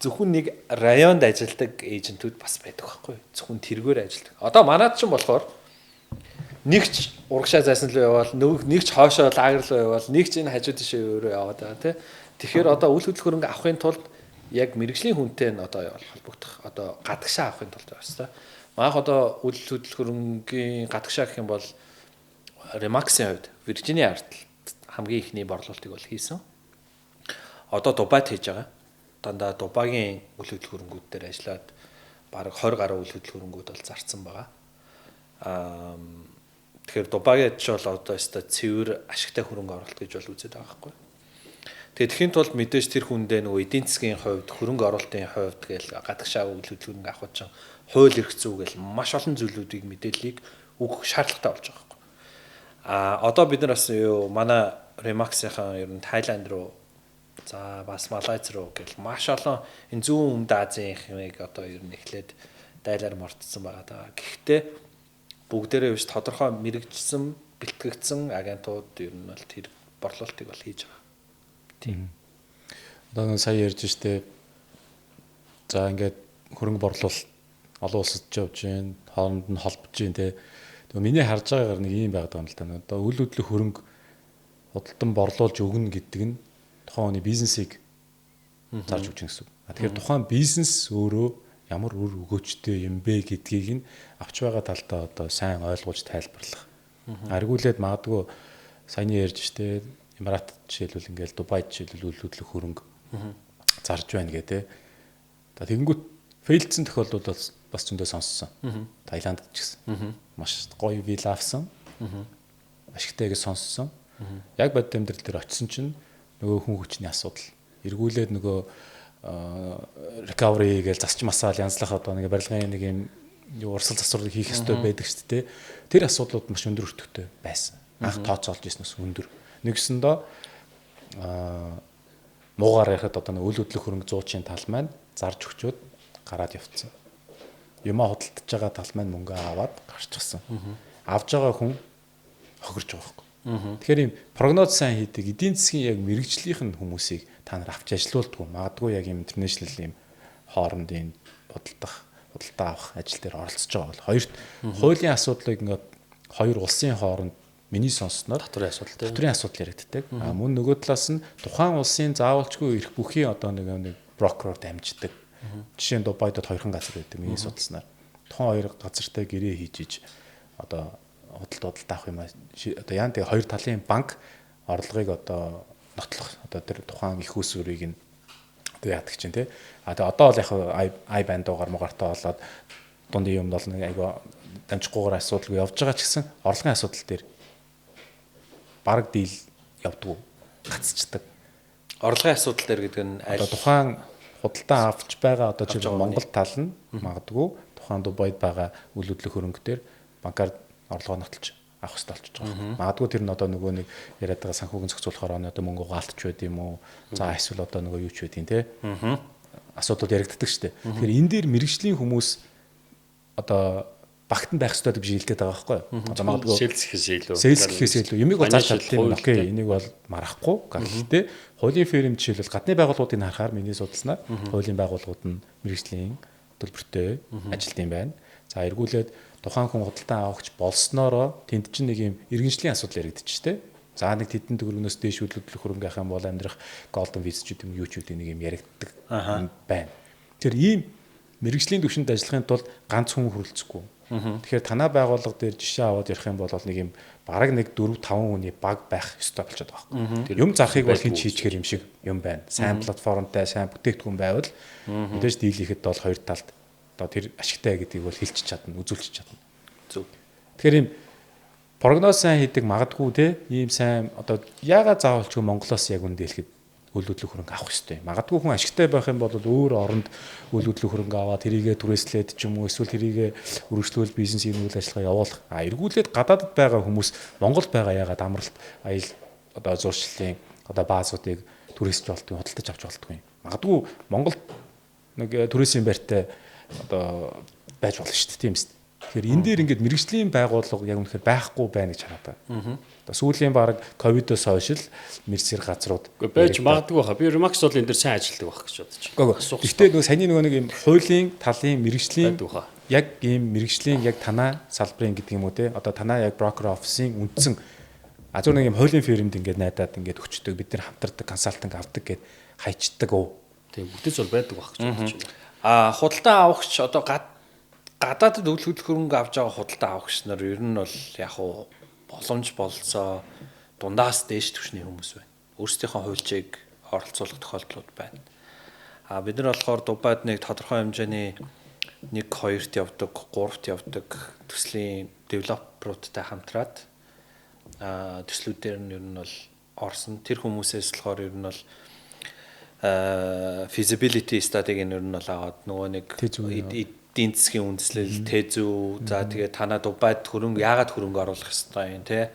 зөвхөн нэг районд ажилладаг эйжентүүд бас байдаг байхгүй. Зөвхөн тэргээр ажилладаг. Одоо манад ч юм болохоор нэгч урагшаа зайсан руу яваал, нэгч хоошоо лагер руу яваал, нэгч энэ хажуу тишээ өөрөө яваад байгаа тий. Тэгэхээр одоо үйл хөдлөх хөрөнгө авахын тулд яг мэрэгжлийн хүнтэй нь одоо холбогдох одоо гадагшаа авахын тулд байх ёстой. Манайх одоо үйл хөдлөх хөрөнгийн гадагшаа гэх юм бол Remax-ийн хувьд Виржиния ардталд хамгийн ихний борлуулалтыг бол хийсэн. Одоо Дубайд хийж байгаа. Дандаа Дубайгийн үйл хөдлөх хөрөнгүүд дээр ажиллаад бараг 20 гаруй үйл хөдлөх хөрөнгүүд бол зарцсан байгаа. Тэгэхээр Дубайгийн ч бол одоо өстой цэвэр ашигтай хөрөнгө оруулалт гэж бол үзээд байгаа байхгүй. Тэгээд тэхийн тулд мэдээж тэр хүндээ нөгөө эдийн засгийн хувьд хөрөнгө оруулалтын хувьд гээл гадагшаа үйл хөдлөх хөрөнгө авах чинь хууль эрх зүй гээл маш олон зүйлүүдийг мэдээллийг өгөх шаардлагатай болж байгаа байхгүй. А одоо бид нар бас юу манай Remax-ийн ер нь Тайланд руу за бас Малайз руу гэл маш олон энэ зүүн өмнөд Азийнхыг одоо ер нь эхлээд дайлаар мортцсон байгаа даа. Гэхдээ бүгдээрээ биш тодорхой мэрэгжсэн, бэлтгэгдсэн агентууд ер нь бол тэр борлуулалтыг бол хийж байгаа. Тийм. Одоо нэг сая ярьж штэ. За ингээд хөрөнгө борлуулалт олон улсад явж гин, хооронд нь холбож гин те. Тэгээ миний харж байгаагаар нэг юм байгаад байгаа юм л да. Одоо үйл хөдлөх хөрөнгө худалдан борлуулж өгнө гэдэг нь тухайн хүний бизнесийг зарж өгч гэсэн үг. Тэгэхээр тухайн бизнес өөрөө ямар үр өгөөчтэй юм бэ гэдгийг нь авч байгаа талдаа одоо сайн ойлгуулж тайлбарлах. Аргиулээд магадгүй саяны ярьж штэ Эмират жишээлбэл ингээл Дубайд жишээлбэл үйл хөдлөх хөрөнгө зарж байна гэ тэ. За тэгэнгүүт фейлдсэн тохиолдол бас зөндөө сонссон. Таиландд ч гэсэн. Маш гоё вилла авсан. Ашигтай гэж сонссон. Яг бодит амьдрал дээр очисон чинь нөгөө хүн хүчний асуудал. Эргүүлээд нөгөө recovery гэж засч масаал янзлах одоо нэг барилгын нэг юм урсгал засвар хийх ёстой байдаг шүү дээ. Тэр асуудлууд маш өндөр өртөгтэй байсан. Анх тооцоолж ирсэн бас өндөр. Нэгсэндээ муугаар ярихад одоо нэг үйл хөдлөх хөрөнгө зуучийн тал маань зарж өгчөөд гараад явцсан. Юмаа худалдаж байгаа тал маань мөнгө аваад гарчихсан. Авж байгаа хүн хохирч байгаа байхгүй. Тэгэхээр ийм прогноз сайн хийдэг эдийн засгийн яг мэрэгжлийнх нь хүмүүсийг та нар авч ажилуулдаггүй. Магадгүй яг ийм интернэшнл ийм хоорондын худалдаа авах ажил дээр оролцож байгаа бол хоёрт хуулийн асуудлыг ингээд хоёр улсын хооронд миний сонссноор татварын асуудал тийм татварын асуудал яригддаг. А мөн нөгөө талаас нь тухайн улсын заавалчгүй эрх бүхий одоо нэг брокероор дамждаг. Жишээ нь Дубайд хоёрхан газар байдаг миний судалснаар. Тухайн хоёр газартай гэрээ хийж иж одоо худалдаа авах юм аа. Одоо яан тэгээ хоёр талын банк орлогыг одоо нотлох одоо тэр тухайн их усүрийг нь одоо яадаг чинь тий. А тэгээ одоо бол яг ай бандуугаар мугартай болоод дундын юм бол нэг айгу дамжихгүйгээр асуудалгүй явж байгаа ч гэсэн орлогын асуудал дээр бараг дийл явдггүй гацчдаг. Орлогын асуудал дээр гэдэг нь аль одоо тухайн худалдаа авч байгаа одоо жишээлбэл Монгол тал нь магадгүй тухайн Дубайд байгаа үйл хөдлөх хөрөнгө дээр банкар орлогоо нотолж авах хэрэгтэй болчихж байгаа. Магадгүй тэр нь одоо нөгөө нэг яриад байгаа санхүүгийн зохицуулахаар оны одоо мөнгө угаалтч байд юм уу? За эсвэл одоо нөгөө юу ч байд юм те. Асуудал яригддаг шүү дээ. Тэгэхээр энэ дээр мэрэгжлийн хүмүүс одоо багтан байх ёстой гэж хэлгээд байгаа байхгүй юу? Одоо магадгүй sales гэхээс илүү. Sales гэхээс илүү юмыг бол зарж чаддаг юм. Окей, энийг бол марахгүй. Гэхдээ хуулийн фирм жишээлбэл гадны байгууллагуудыг харахаар миний судалснаар хуулийн байгууллагууд нь мэрэгжлийн төлбөртэй ажилт юм байна. За эргүүлээд тухайн хүн худалдан авахч болсноороо тэнд чинь нэг юм иргэншлийн асуудал яригдчих тэ. За нэг тэдэн төгрөгнөөс дээш хөдлөх хөрөнгө авах юм бол амьдрах golden visa ч гэдэг юм юу ч үгүй нэг юм яригддаг байна. Тэр ийм мэрэгжлийн түвшинд ажиллахын тулд ганц хүн хүрэлцэхгүй. Тэгэхээр танаа байгууллага дээр жишээ аваад ярих юм бол нэг юм бараг нэг 4 5 хүний баг байх ёстой болчиход байгаа байхгүй. Юм зарахыг бол хэн ч хийчихэр юм шиг юм байна. Сайн платформтой, сайн бүтээгдэхүүн байвал мэдээж дийл хийхэд бол хоёр талд одоо тэр ашигтай гэдгийг бол хэлчих чадна, үзүүлчих чадна. Зөв. Тэгэхээр ийм прогноз сайн хийдэг магадгүй те ийм сайн одоо яагаад заавалчгүй Монголоос яг үндэ хэлэхэд үйл хөдлөх хөрөнгө авах ёстой. Магадгүй хүн ашигтай байх юм бол өөр оронд үйл хөдлөх хөрөнгө аваад тэрийгэ түрээслээд ч юм уу эсвэл тэрийгэ өргөжлөөл бизнесийн үйл ажиллагаа явуулах. А эргүүлээд гадаадд байгаа хүмүүс Монголд байгаа яагаад амралт аялал одоо зуршлын одоо баазуудыг түрээсч болдгүй, худалдаж авч болдгүй. Магадгүй Монголд нэг түрээсийн байртай одоо байж болно шүү дээ, тийм үст. Тэгэхээр энэ дээр ингээд мэрэгжлийн байгууллага яг үнэхээр байхгүй байна гэж хараад байна. Одоо сүүлийн баг ковидоос хойш л мэрсэр газрууд байж магадгүй баха. Би Remax бол энэ дэр сайн ажилладаг байх гэж бодож байна. Гэхдээ нөгөө саяны нөгөө нэг юм хуулийн талын мэрэгжлийн яг ийм мэрэгжлийн яг танаа салбарын гэдэг юм уу те. Одоо танаа яг брокер офисын үндсэн азур нэг юм хуулийн фирмд ингээд найдаад ингээд өчтдөг, бид нар хамтардаг, консалтинг авдаг гэд хайчдаг уу. Тийм бүтэц бол байдаг байх гэж бодож байна. А худалдаа авахч одоо гадаадд үйл хөдлөх хөрөнгө авч байгаа худалдаа авахч нар ер нь бол яг уу боломж болцоо дундаас дээш түвшний хүмүүс байна. Өөрсдийнхөө хуульчийг оролцуулах тохиолдлууд байна. А бид нар болохоор Дубайд нэг тодорхой хэмжээний 1 2-т явдаг, 3-т явдаг төслийн девелоперуудтай хамтраад төслүүдээр нь ер нь бол орсон. Тэр хүмүүсээс болохоор ер нь бол feasibility study-г нь ер нь бол аваад нөгөө нэг эдийн засгийн үндэслэл, тэзүү, за тэгээ танаа Дубайд хөрөнгө яагаад хөрөнгө оруулах ёстой юм те,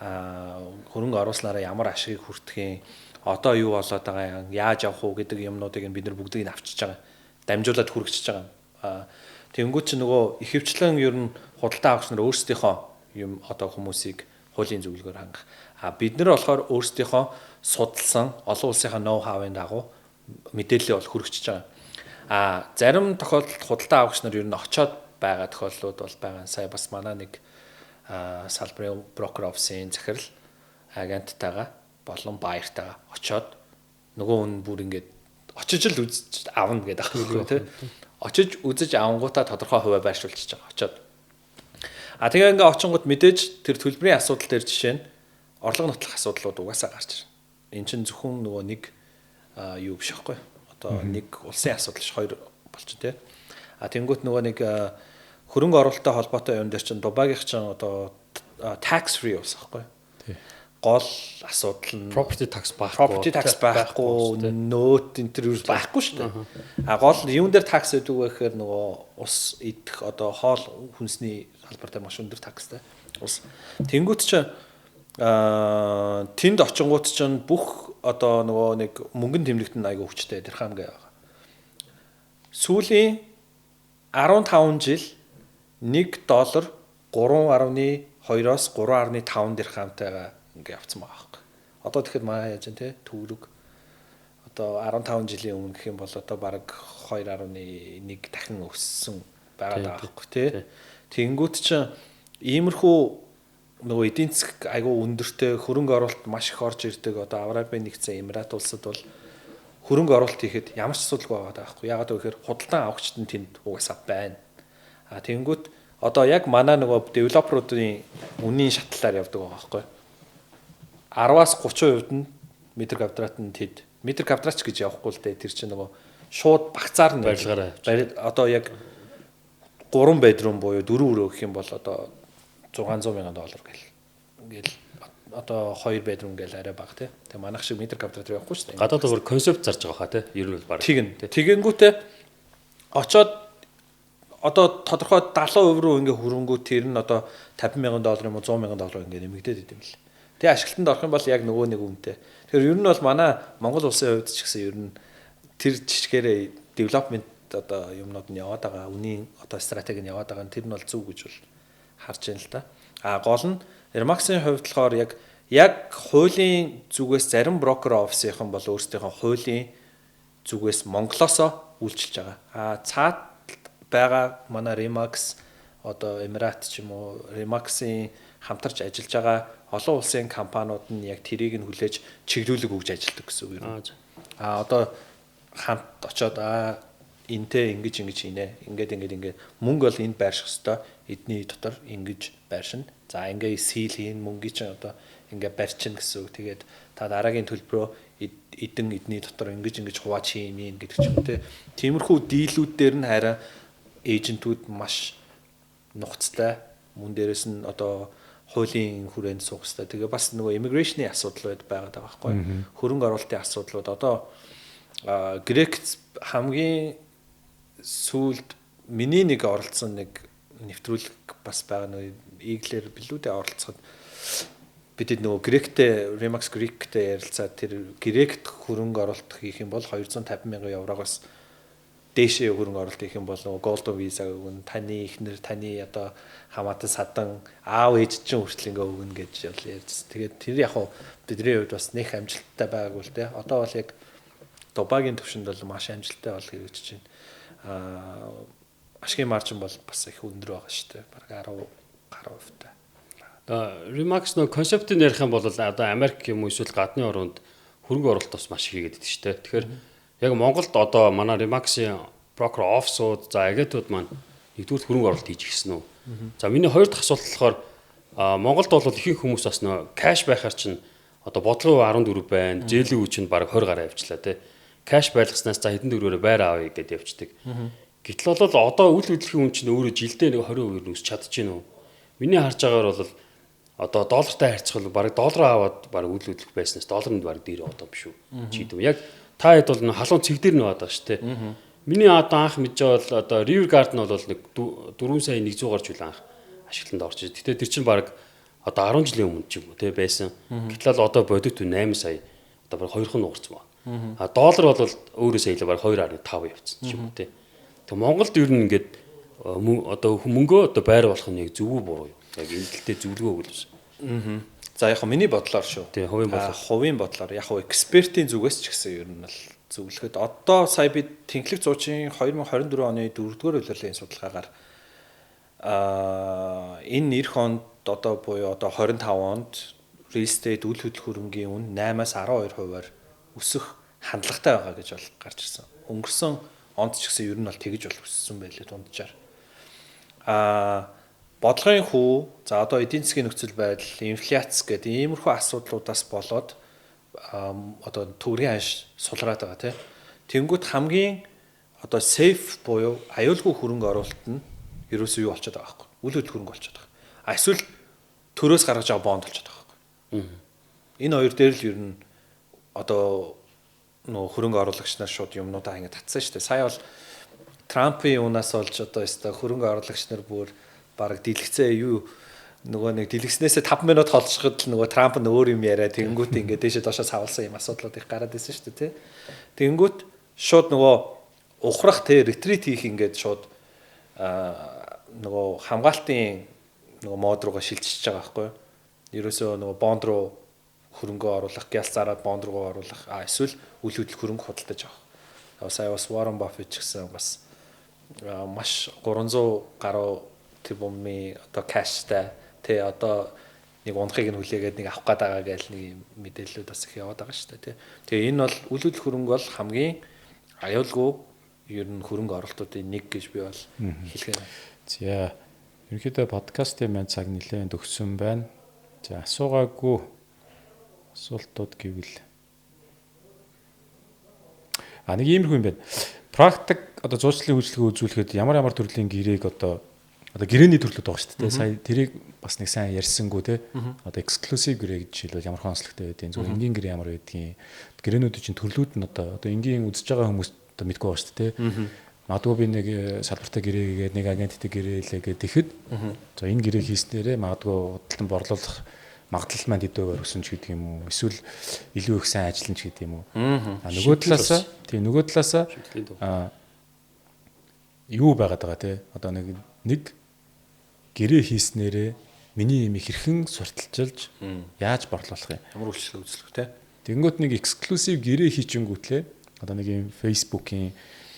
хөрөнгө оруулснараа ямар ашигыг хүртэх юм, одоо юу болоод байгаа юм, яаж явах уу гэдэг юмнуудыг бид нар бүгдийг нь авчиж байгаа, дамжуулаад хүргэж байгаа. Тэнгүүд чи нөгөө ихэвчлэн ер нь худалдаа авахч нар өөрсдийнхөө юм одоо хүмүүсийг хуулийн зөвлөгөөр хангах. А бид нар болохоор өөрсдийнхөө судалсан олон улсынхаа ноу хавын дагуу мэдээлэл бол хүргэж байгаа. А зарим тохиолдолд худалдаа авагч нар ер нь очиод байгаа тохиолдлууд бол байгаа. Сая бас манай нэг салбарын брокер офисын захирал агенттайгаа болон байертайгаа очиод нөгөө хүн бүр ингээд очиж л үзэж авна гэдэг аахгүй тий. Очиж үзэж авангуудаа тодорхой хувиа байршуулчихж байгаа очиод. А тэгээ ингээ очингууд мэдээж тэр төлбөрийн асуудал дээр жишээ нь орлого нотлох асуудлууд угаасаа гарч ирнэ. Эн чинь зөвхөн нөгөө нэг юу биш аахгүй. Одоо нэг улсын асуудал ш хоёр болчих тий. А тэнгуут нөгөө нэг хөрөнгө оруулалттай холбоотой юм дээр чинь Дубайгийнх чинь одоо tax free улс аахгүй. Гол асуудал нь property tax байхгүй. Property tax байхгүй, нөөт энэ төр байхгүй шүү дээ. А гол юун дээр tax өгдөг вэ гэхээр нөгөө ус идэх одоо хоол хүнсний салбар дээр маш өндөр taxтай улс. Тэнгүүт чинь тэнд очингууд чинь бүх одоо нөгөө нэг мөнгөн тэмдэгт нь айгүй хүчтэй дирхам гээ байгаа. Сүүлийн 15 жил 1 доллар 3.2-оос 3.5 дирхамтайгаа ингээ явцсан байгаа байхгүй. Одоо тэгэхэд манай яаж вэ те төгрөг одоо 15 жилийн өмнө гэх юм бол одоо бараг 2.1 дахин өссөн байгаа байхгүй те. Тэнгүүт чинь иймэрхүү нөгөө эдийн засаг айгүй өндөртэй хөрөнгө оруулалт маш их орж ирдэг одоо Арабын нэгдсэн Эмират улсад бол хөрөнгө оруулалт хийхэд ямар ч асуудалгүй байгаа байхгүй. Яагаад гэвэл худалдан авахчид нь тэнд угаасаа байна. А тэнгүүт одоо яг манай нөгөө девелоперуудын үнийн шатлалаар явдаг байгаа байхгүй. 10-аас 30% нь метр квадрат нь тэд. Метр квадратч гэж явахгүй л дээ. Тэр чинь нөгөө шууд багцаар нь барилгаараа. Одоо яг 3 bedroom буюу 4 өрөө гэх юм бол одоо $600 мянган гэл. Ингээл одоо 2 bedroom гэл арай бага тий. Тэгээ манайх шиг метр квадрат явахгүй шүү дээ. Гадаад өөр концепт зарж байгаа хаа тий. Ер нь бол баг. Тэгнэ. Тэгэнгүүтээ очоод одоо тодорхой 70% рүү ингээ хөрөнгөө тэр нь одоо $50 мянган юм уу $100 мянган ингээ нэмэгдээд идэм л. Тэгээ ашиглалтанд орох юм бол яг нөгөө нэг үнэтэй. Тэгэхээр ер нь бол манай Монгол улсын хувьд ч гэсэн ер нь тэр жишгээрээ development одоо юмнууд нь яваад байгаа, үнийн одоо стратеги нь яваад байгаа нь тэр нь бол зөв гэж бол харж байна л да. А гол нь Remax-ийн хувьд болохоор яг хуулийн зүгээс зарим брокер офисынхан бол өөрсдийнхөө хуулийн зүгээс Монголоосоо үйлчилж байгаа. А цаад байгаа манай Remax одоо Эмират ч юм уу Remax-ийн хамтарч ажиллаж байгаа олон улсын компаниуд нь яг тэрийг нь хүлээж чиглүүлэг өгж ажилладаг гэсэн үг юм. А одоо хамт очоод энтэй ингэж ингэж хийнэ. Ингээд ингээд ингээд мөнгө бол энд байрших хэвээр эдний дотор ингэж байршина. За ингээ сил хийн мөнгийг чинь одоо ингээ барьчихна гэсэн үг. Тэгээд та дараагийн төлбөрөө эдэн эдний дотор ингэж ингэж хувааж хийн гэдэг ч юм те. Тиймэрхүү дийлүүд дээр нь хараа эйжентүүд маш нухацтай мөн дээрээс нь одоо хуулийн хүрээнд суух хэрэгтэй. Тэгээ бас нөгөө immigration-ы асуудал байгаад байгаа байхгүй. Хөрөнгө оруулалтын асуудлууд одоо Грек хамгийн сүүлд миний нэг оролцсон нэг нэвтрүүлэг бас байгаа нөгөө Eagle-ээр билүүдээ оролцоход бидэд нөгөө Гректэй Remax Greek-тэй ярилцаад тэр Грект хөрөнгө оруулалт хийх юм бол 250 мянган еврогоос дээшээ хөрөнгө оруулалт хийх юм бол нөгөө golden visa өгнө, таны эхнэр, таны одоо хамаатан садан, аав ээж чинь хүртэл ингээ өгнө гэж ярьжсэн. Тэгээд тэр яг хуу бидний хувьд бас нэх амжилттай байгаагүй л дээ. Одоо бол яг Дубайгийн төвшөнд бол маш амжилттай бол хэрэгжиж байна. Ашигын маржин бол бас их өндөр байгаа шүү дээ. Бараг 10 гаруй хувьтай. Одоо Remax нөө концептыг ярих юм бол одоо Америк юм уу эсвэл гадны оронд хөрөнгө оруулалт бас маш их хийгээд идэв шүү дээ. Тэгэхээр яг Монголд одоо манай Remax-ийн брокер офсууд, за агентууд маань нэгдүгээр хөрөнгө оруулалт хийж ирсэн үү? За миний хоёр дахь асуулт болохоор Монголд бол ихэнх хүмүүс бас нөө кэш байхаар чинь одоо бодлогын 14 байна, зээлийн үе чинь бараг 20 гаруй явчлаа тий. Кэш байлгаснаас за хэдэн төгрөгөөр байр авъя гэдээ явцдаг. Гэтэл бол одоо үл хөдлөхийн үн чинь өөрөө жилдээ нэг 20% өсч чадаж гин үү? Миний харж байгаагаар бол одоо доллартай харьцах бол бараг доллараа аваад бараг үл хөдлөх байснаас доллар нь бараг дээр одоо биш үү? Чи гэдэг. Яг та хэд бол халуун цэг дээр нь байгаа шүү дээ. Миний одоо анх мэдж байгаа бол одоо River Garden бол нэг 4 сая 100 гаруй жил анх ашиглалтанд орж ирж. Гэтэ тэр чинь бараг одоо 10 жилийн өмнө ч юм уу те байсан. Гэтэл одоо бодит үн 8 сая одоо бараг 2хан нугарсан байна. А доллар бол өөрөөсөө илүү бараг 2.5 явцсан ч юм уу те. Тэг Монголд ер нь ингээд одоо мөнгөө одоо байр болох нь яг зөв үү буруу юу? Яг энэ тал дээр зөвлөгөө өгвөл. За яг миний бодлоор шүү. Тий, хувийн бодлоор. Хувийн бодлоор яг хөө экспертийн зүгээс ч гэсэн ер нь бол зөвлөхөд одоо сая би Тэнхлэг зуучийн 2024 оны 4-р улирлын судалгаагаар энэ эх онд одоо буюу одоо 25 онд real estate үл хөдлөх хөрөнгийн үн 8-аас 12%-аар өсөх хандлагатай байгаа гэж бол гарч ирсэн. Өнгөрсөн онд ч гэсэн ер нь бол тэгж бол өссөн байлээ дунджаар. Бодлогын хүү, за одоо эдийн засгийн нөхцөл байдал, инфляц гэдэг иймэрхүү асуудлуудаас болоод одоо төгрөгийн ханш сулраад байгаа тий. Тэнгүүт хамгийн одоо safe буюу аюулгүй хөрөнгө оруулалт нь ерөөсөө юу болчиход байгаа байхгүй. Үл хөдлөх хөрөнгө болчиход байгаа. А эсвэл төрөөс гаргаж байгаа бонд болчиход байгаа байхгүй. Энэ хоёр дээр л ер нь одоо нөгөө хөрөнгө оруулагч нар шууд юмнуудаа ингэ татсан шүү дээ. Сая бол Трампын юунаас болж одоо өстой хөрөнгө оруулагч нар бүр бараг дэлгэцээ юу нөгөө нэг дэлгэснээсээ 5 минут холцоход л нөгөө Трамп нь өөр юм яриа тэгэнгүүт ингээд дээшээ доошоо савлсан юм асуудлууд их гараад исэн шүү дээ тий. Тэгэнгүүт шууд нөгөө ухрах тий ретрит хийх ингээд шууд нөгөө хамгаалтын нөгөө мод руугаа шилжчихэж байгаа байхгүй юу. Ерөөсөө нөгөө бонд руу хөрөнгөө оруулах, гял зараад бонд руу оруулах, а эсвэл үл хөдлөх хөрөнгө худалдаж авах. Сая бас Warren Buffett ч гэсэн бас маш 300 гаруй тэрбумын одоо кэштэй тий одоо нэг унахыг нь хүлээгээд нэг авах гээд байгаа гэж нэг юм мэдээллүүд бас их яваад байгаа шүү дээ тий. Тэгээ энэ бол үл хөдлөх хөрөнгө бол хамгийн аюулгүй ер нь хөрөнгө оруулалтуудын нэг гэж би бол хэлэх юм. За ерөнхийдөө подкастын маань цаг нэлээд төгссөн байна. За асуугаагүй асуултууд гэвэл нэг иймэрхүү юм байна. Практик одоо зуучлалын үйлчилгээ үзүүлэхэд ямар ямар төрлийн гэрээг одоо гэрээний төрлүүд байгаа шүү дээ. Сая тэрийг бас нэг сайн ярьсангүй те. Одоо exclusive гэрээ гэж жишээлбэл ямар онцлогтой байдیں۔ Зөвхөн энгийн гэрээ ямар байдгийг. Гэрээнүүдийн чинь төрлүүд нь одоо энгийн үзэж байгаа хүмүүс одоо мэдгүй байгаа шүү дээ. Магадгүй би нэг салбартай гэрээ хийгээд нэг агенттэй гэрээ хийлээ гэдэг ихэд за энэ гэрээ хийснээрээ магадгүй худалдан борлуулах магадлал маань хэдвээр өсөн ч гэдэг юм уу. Эсвэл илүү их сайн ажиллана ч гэдэг юм уу. А нөгөө талаасаа тийм нөгөө талаасаа юу байгаад байгаа те. Одоо нэг гэрээ хийснээрээ миний юм хэрхэн сурталчилж яаж борлуулах юм? Ямар үйлчлэг үзүүлэх те? Тэнгүүт нэг exclusive гэрээ хийчингүүтлээ одоо нэг юм Facebook-ийн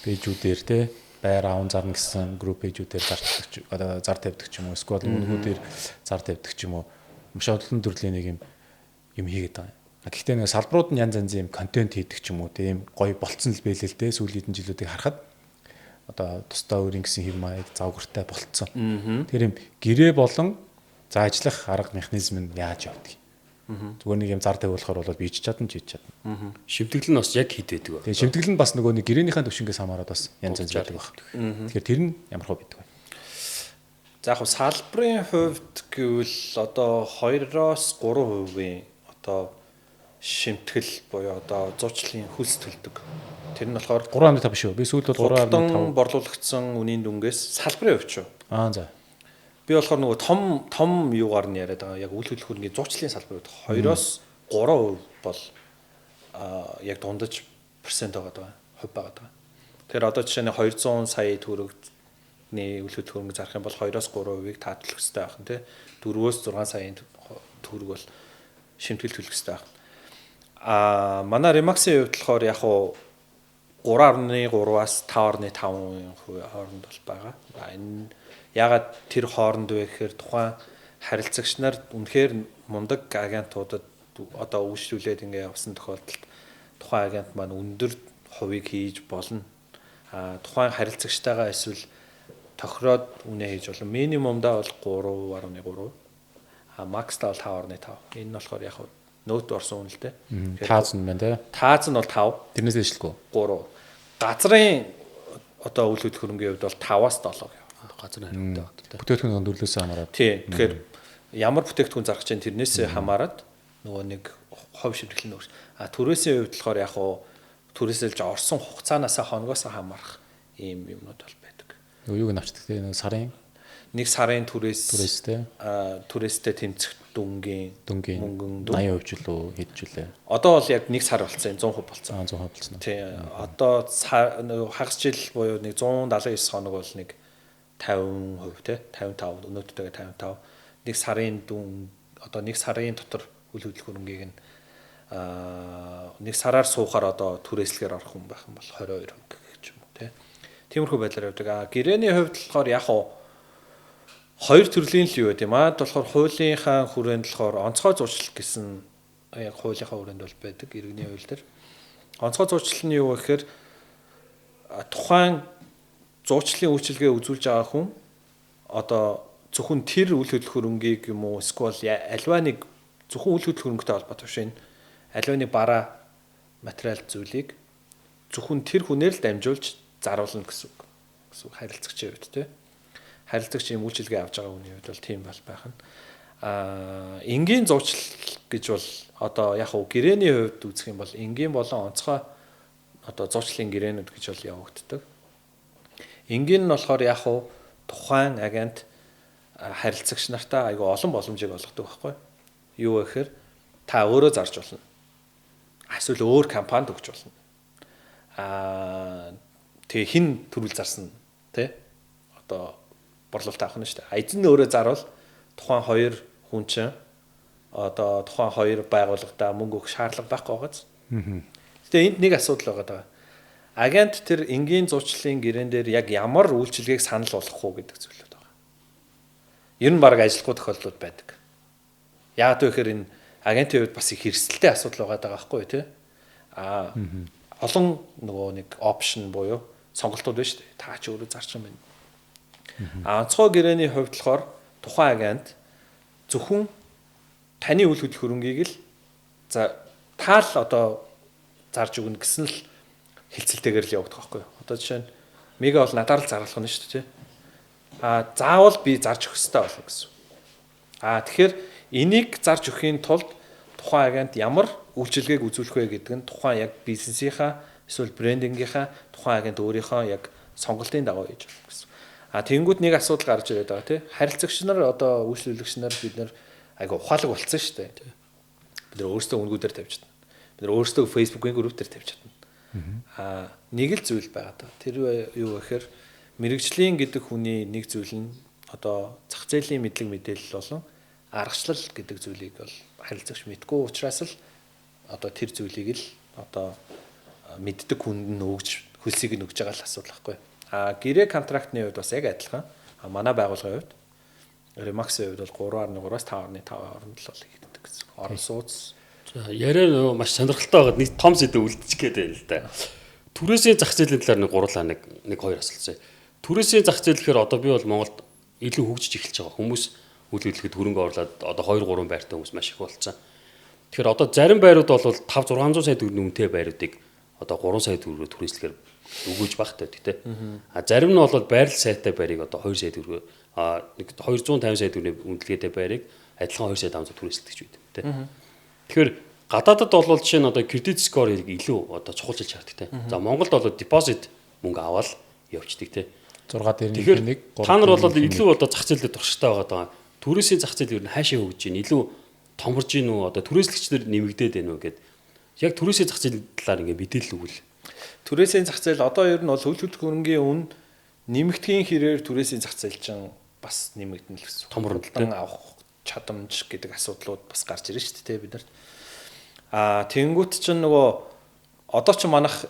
пэйжүүдээр те байр аавн зарна гэсэн групп пэйжүүдээр зарчдаг одоо зар тавьдаг ч юм уу эсвэл үнгүүдээр зар тавьдаг ч юм уу маш олон төрлийн нэг юм хийгээд байгаа юм. Гэхдээ нэг салбарууд нь янз янзын юм контент хийдэг ч юм уу тийм гоё болцсон л байлээ л те сүүлийн хэдэн жилүүдийг харахад одоо тусдаа өөрийн гэсэн хэв маяг завгартай болцсон. Тэгэхээр юм гэрээ болон за ажиллах арга механизм нь яаж явдаг юм. Зүгээр нэг юм зар тавиулахаар бол би хийж чадна ч хийж чадна. Шимтгэл нь бас яг хэд байдаг вэ? Тэгээ шимтгэл нь бас нөгөө нэг гэрээнийхээ төвшингээс хамаарат бас янз янз байдаг баг. Тэгэхээр тэр нь ямар хөө байдаг вэ? За яг салбарын хувьд гэвэл одоо 2-оос 3% одоо шимтгэл буюу одоо зуучлалын хөлс төлдөг. Тэр нь болохоор 3.5 биш үү? Би сүүлд бол 3.5 борлуулагдсан үнийн дүнгээс салбарын хувьд шүү. Аа за. Би болохоор нөгөө том юугаар нь яриад байгаа. Яг үйл хөдлөх хөрөнгийн зуучлалын салбарын хувьд 2-оос 3% бол яг дундаж процент байгаа даа. Хувь байгаа даа. Тэгэхээр одоо жишээ нь 200 сая төгрөгний үл хөдлөх хөрөнгө зарах юм бол 2-оос 3%-ийг та төлөх ёстой байх нь тий. 4-өөс 6 саяын төгрөг бол шимтгэл төлөх ёстой байх. А манай Remax-ийн хувьд болохоор яг уу 3.3-аас 5.5% хооронд бол байгаа. Энэ ягаад тэр хооронд вэ гэхээр тухайн харилцагч нар үнэхээр мундаг агентуудад одоо үйлчлүүлээд ингээ явсан тохиолдолд тухайн агент маань өндөр хувийг хийж болно. А тухайн харилцагчтайгаа эсвэл тохироод үнэ хийж болно. Минимумдаа бол 3.3, а максдаа бол 5.5. Энэ нь болохоор яг нөт орсон үнэ л дээ. Тааз нь байна те. Тааз нь бол 5. Тэрнээс дэвшлэхгүй. 3. Газрын одоо үйл хөдлөх хөрөнгийн хувьд бол 5-аас 7 гэв. Газрын хариутай байна. Бүтээгдэхүүн өндөрлөөсөө хамаарат. Тийм. Тэгэхээр ямар бүтээгдэхүүн зарах чинь тэрнээсээ хамаарат нөгөө нэг хувь шимтгэл нь өгч. А түрээсийн хувьд болохоор яг уу түрээсэлж орсон хугацаанаасаа хоногоос хамаарах ийм юмнууд бол байдаг. Нөгөө юуг нь авчдаг те нөгөө сарын нэг сарын түрээс түрээстэй түрээстэй тэмцэх дүнгийн мөнгөн 80% ч үлээ хэд ч үлээ. Одоо бол яг 1 сар болцсон юм 100% болцсон. 100% болцсон. Тийм. Одоо нөгөө хагас жил буюу нэг 179 хоног бол нэг 50% те 55 өнөөдтэйгээ 55 нэг сарын дүн одоо нэг сарын дотор үл хөдлөх хөрөнгийг нь нэг сараар суухаар одоо түрээслэгээр орох хүн байх юм бол 22% гэх юм уу те. Тиймэрхүү байдлаар явдаг. А гэрээний хувьд болохоор яг уу хоёр төрлийн л юу гэдэг юм аа. Болохоор хуулийнхаа хүрээнд болохоор онцгой зуршлал гэсэн яг хуулийнхаа хүрээнд бол байдаг иргэний хууль дээр. Онцгой зуршлал нь юу вэ гэхээр тухайн зуучлалын үйлчилгээ үзүүлж байгаа хүн одоо зөвхөн тэр үйл хөдлөх хөрөнгийг юм уу эсвэл альва нэг зөвхөн үйл хөдлөх хөрөнгөтэй холбоотой биш энэ альва нэг бараа материал зүйлийг зөвхөн тэр хүнээр л дамжуулж заруулна гэсэн үг. Гэсэн үг харилцагчийн хувьд тий. Харилцагч юм үйлчилгээ авч байгаа хүний хувьд бол тийм бол байх нь. Аа энгийн зуучлал гэж бол одоо яг уу гэрээний хувьд үзэх юм бол энгийн болон онцгой одоо зуучлалын гэрээнүүд гэж бол явагддаг. Энгийн нь болохоор яг уу тухайн агент харилцагч нартаа айгүй олон боломжийг олгодог байхгүй юу вэ гэхээр та өөрөө зарж болно. Эсвэл өөр компанид өгч болно. Аа тэгээ хин төрүүл зарсан тий одоо борлуулалт авах нь шүү дээ. Эзэн нь өөрөө зарвал тухайн хоёр хүн чинь одоо тухайн хоёр байгууллагадаа мөнгө өгөх шаардлага байхгүй байгааз. Гэтэ энд нэг асуудал байгаа даа. Агент тэр энгийн зуучлалын гэрээн дээр яг ямар үйлчилгээг санал болгох уу гэдэг зүйлүүд байгаа. Ер нь баг ажиллахгүй тохиолдлууд байдаг. Яг вэ гэхээр энэ агентын хувьд бас их эрсдэлтэй асуудал байгаа даа байхгүй тий. Аа олон нөгөө нэг опшн буюу сонголтууд байна шүү дээ. Та ч өөрөө зарч юм байна. А онцгой гэрээний хувьд болохоор тухайн агент зөвхөн таны үйл хөдлөх хөрөнгийг л за та л одоо зарж өгнө гэсэн л хилцэлтэйгээр л явагдах байхгүй юу. Одоо жишээ нь мега бол надаар л зарлах нь шүү дээ. А заавал би зарж өгөх ёстой болно гэсэн. А тэгэхээр энийг зарж өгөхийн тулд тухайн агент ямар үйлчилгээг үзүүлэх вэ гэдэг нь тухайн яг бизнесийнхаа эсвэл брендингийнхаа тухайн агент өөрийнхөө яг сонголтын дагуу хийж болно гэсэн. А тэгэнгүүт нэг асуудал гарч ирээд байгаа тий. Харилцагч нар одоо үйлчлүүлэгч нар бид нар айгу ухаалаг болцсон шүү дээ. Бид нар өөрсдөө үнгүүдээр тавьж чадна. Бид нар өөрсдөө Facebook-ийн групп дээр тавьж чадна. Аа нэг л зүйл байгаа даа. Тэр юу вэ гэхээр мэрэгжлийн гэдэг хүний нэг зүйл нь одоо зах зээлийн мэдлэг мэдээлэл болон аргачлал гэдэг зүйлийг бол харилцагч мэдгүй учраас л одоо тэр зүйлийг л одоо мэддэг хүнд нь өгж хөлсийг нь өгж байгаа л асуудал байхгүй. А гэрээ контрактны хувьд бас яг адилхан. А манай байгууллагын хувьд Remax-ийн хувьд бол 3.3-аас 5.5 хооронд л бол хийгддэг гэсэн. Орон сууц. За яриа нөгөө маш сонирхолтой байгаад нэг том сэдв үлдчих гээд байна л да. Түрээсийн зах зээлийн талаар нэг гурлаа нэг нэг хоёр асуулт. Түрээсийн зах зээл гэхээр одоо би бол Монголд илүү хөгжиж эхэлж байгаа. Хүмүүс үл хөдлөхөд хөрөнгө оруулаад одоо 2 3 байртай хүмүүс маш их болцсон. Тэгэхээр одоо зарим байрууд бол 5 600 сая төгрөгийн үнэтэй байруудыг одоо 3 сая төгрөгөөр түрээслэхээр өгөөж багтай байдаг те. А зарим нь бол байрлал сайтай байрыг одоо 2 сая төгрөгөөр нэг 250 сая төгрөгийн үнэлгээтэй байрыг адилхан 2 сая 500 түрээсэлдэг ч байдаг те. Тэгэхээр гадаадад бол жишээ нь одоо кредит скорыг илүү одоо чухалчилж хардаг те. За Монголд бол депозит мөнгө аваад явждаг те. 6 дээр Тэгэхээр нэг та нар бол илүү одоо зах зээлд турштай байгаа даа. Түрээсийн зах зээл ер нь хаашаа хөгжиж байна? Илүү томорж гин үү? Одоо түрээслэгчдэр нэмэгдээд байна уу гэд. Яг түрээсийн зах зээлийн талаар ингээ мэдээлэл өгвөл. Түрээсийн зах зээл одоо ер нь бол үл хөдлөх хөрөнгийн үн нэмэгдэхийн хэрээр түрээсийн зах зээл чинь бас нэмэгдэнэ л гэсэн. Худалдан авах чадамж гэдэг асуудлууд бас гарч ирнэ шүү дээ бид нарт. Аа тэнгуут чинь нөгөө одоо ч манах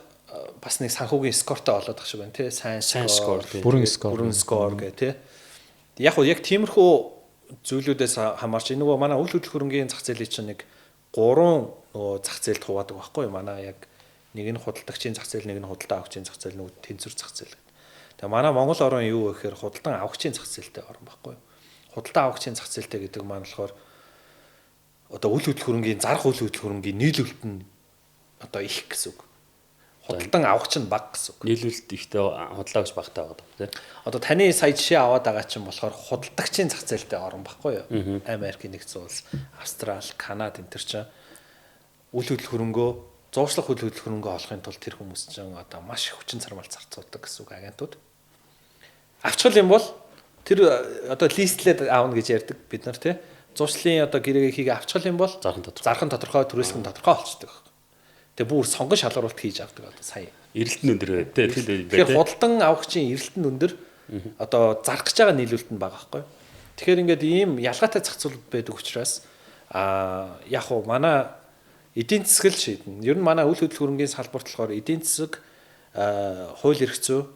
бас нэг санхүүгийн score той болоод тах шиг байна тий. Сайн score, бүрэн score, бүрэн score гэх тий. Яг уу яг тиймэрхүү зүйлүүдээс хамаарч энэ нөгөө манай үл хөдлөх хөрөнгийн зах зээлийн чинь нэг гурван нөгөө зах зээлд хуваадаг байхгүй юу? Манай яг нэг нь худалдагчийн зах зээл, нэг нь худалдан авагчийн зах зээл, нөгөө тэнцвэр зах зээл гэдэг. Тэгээ манай Монгол орн юу вэ гэхээр худалдан авагчийн зах зээлтэй орн байхгүй юу? Худалдан авагчийн зах зээлтэй гэдэг маань болохоор одоо үл хөдлөх хөрөнгийн зарах үл хөдлөх хөрөнгийн нийлүүлэлт нь одоо их гэсэн үг. Худалдан авагч нь бага гэсэн үг. Нийлүүлэлт ихтэй, худалдан авагч багатай байгаа тийм. Одоо таны сая жишээ аваад байгаа чинь болохоор худалдагчийн зах зээлтэй орн байхгүй юу? Америкийн нэгдсэн улс, Австрал, Канада энэ төр чинь үл хөдлөх хөрөнгөө зуушлах үл хөдлөх хөрөнгөө олохын тулд тэр хүмүүс чинь одоо маш их хүчин цармал зарцуулдаг гэсэн үг агентууд. Авчихл юм бол тэр одоо листлээд аавна гэж ярьдаг бид нар тий. Зуушлын одоо гэрээгээ хийгээ авчихл юм бол зархан тодорхой, түрээсгэн тодорхой болчдөг. Тэгээ бүр сонгон шалгаруулалт хийж авдаг одоо сая. Эрэлт нь өндөр тий. Тэгэхээр худалдан авахчийн эрэлт нь өндөр, одоо зарах гэж байгаа нийлүүлэлт нь бага байхгүй. Тэгэхээр ингээд ийм ялгаатай зах зээл байдаг учраас яг уу манай эдийн засаг л шийднэ. Ер нь манай үл хөдлөх хөрөнгийн салбарт болохоор эдийн засаг, хууль эрх зүй,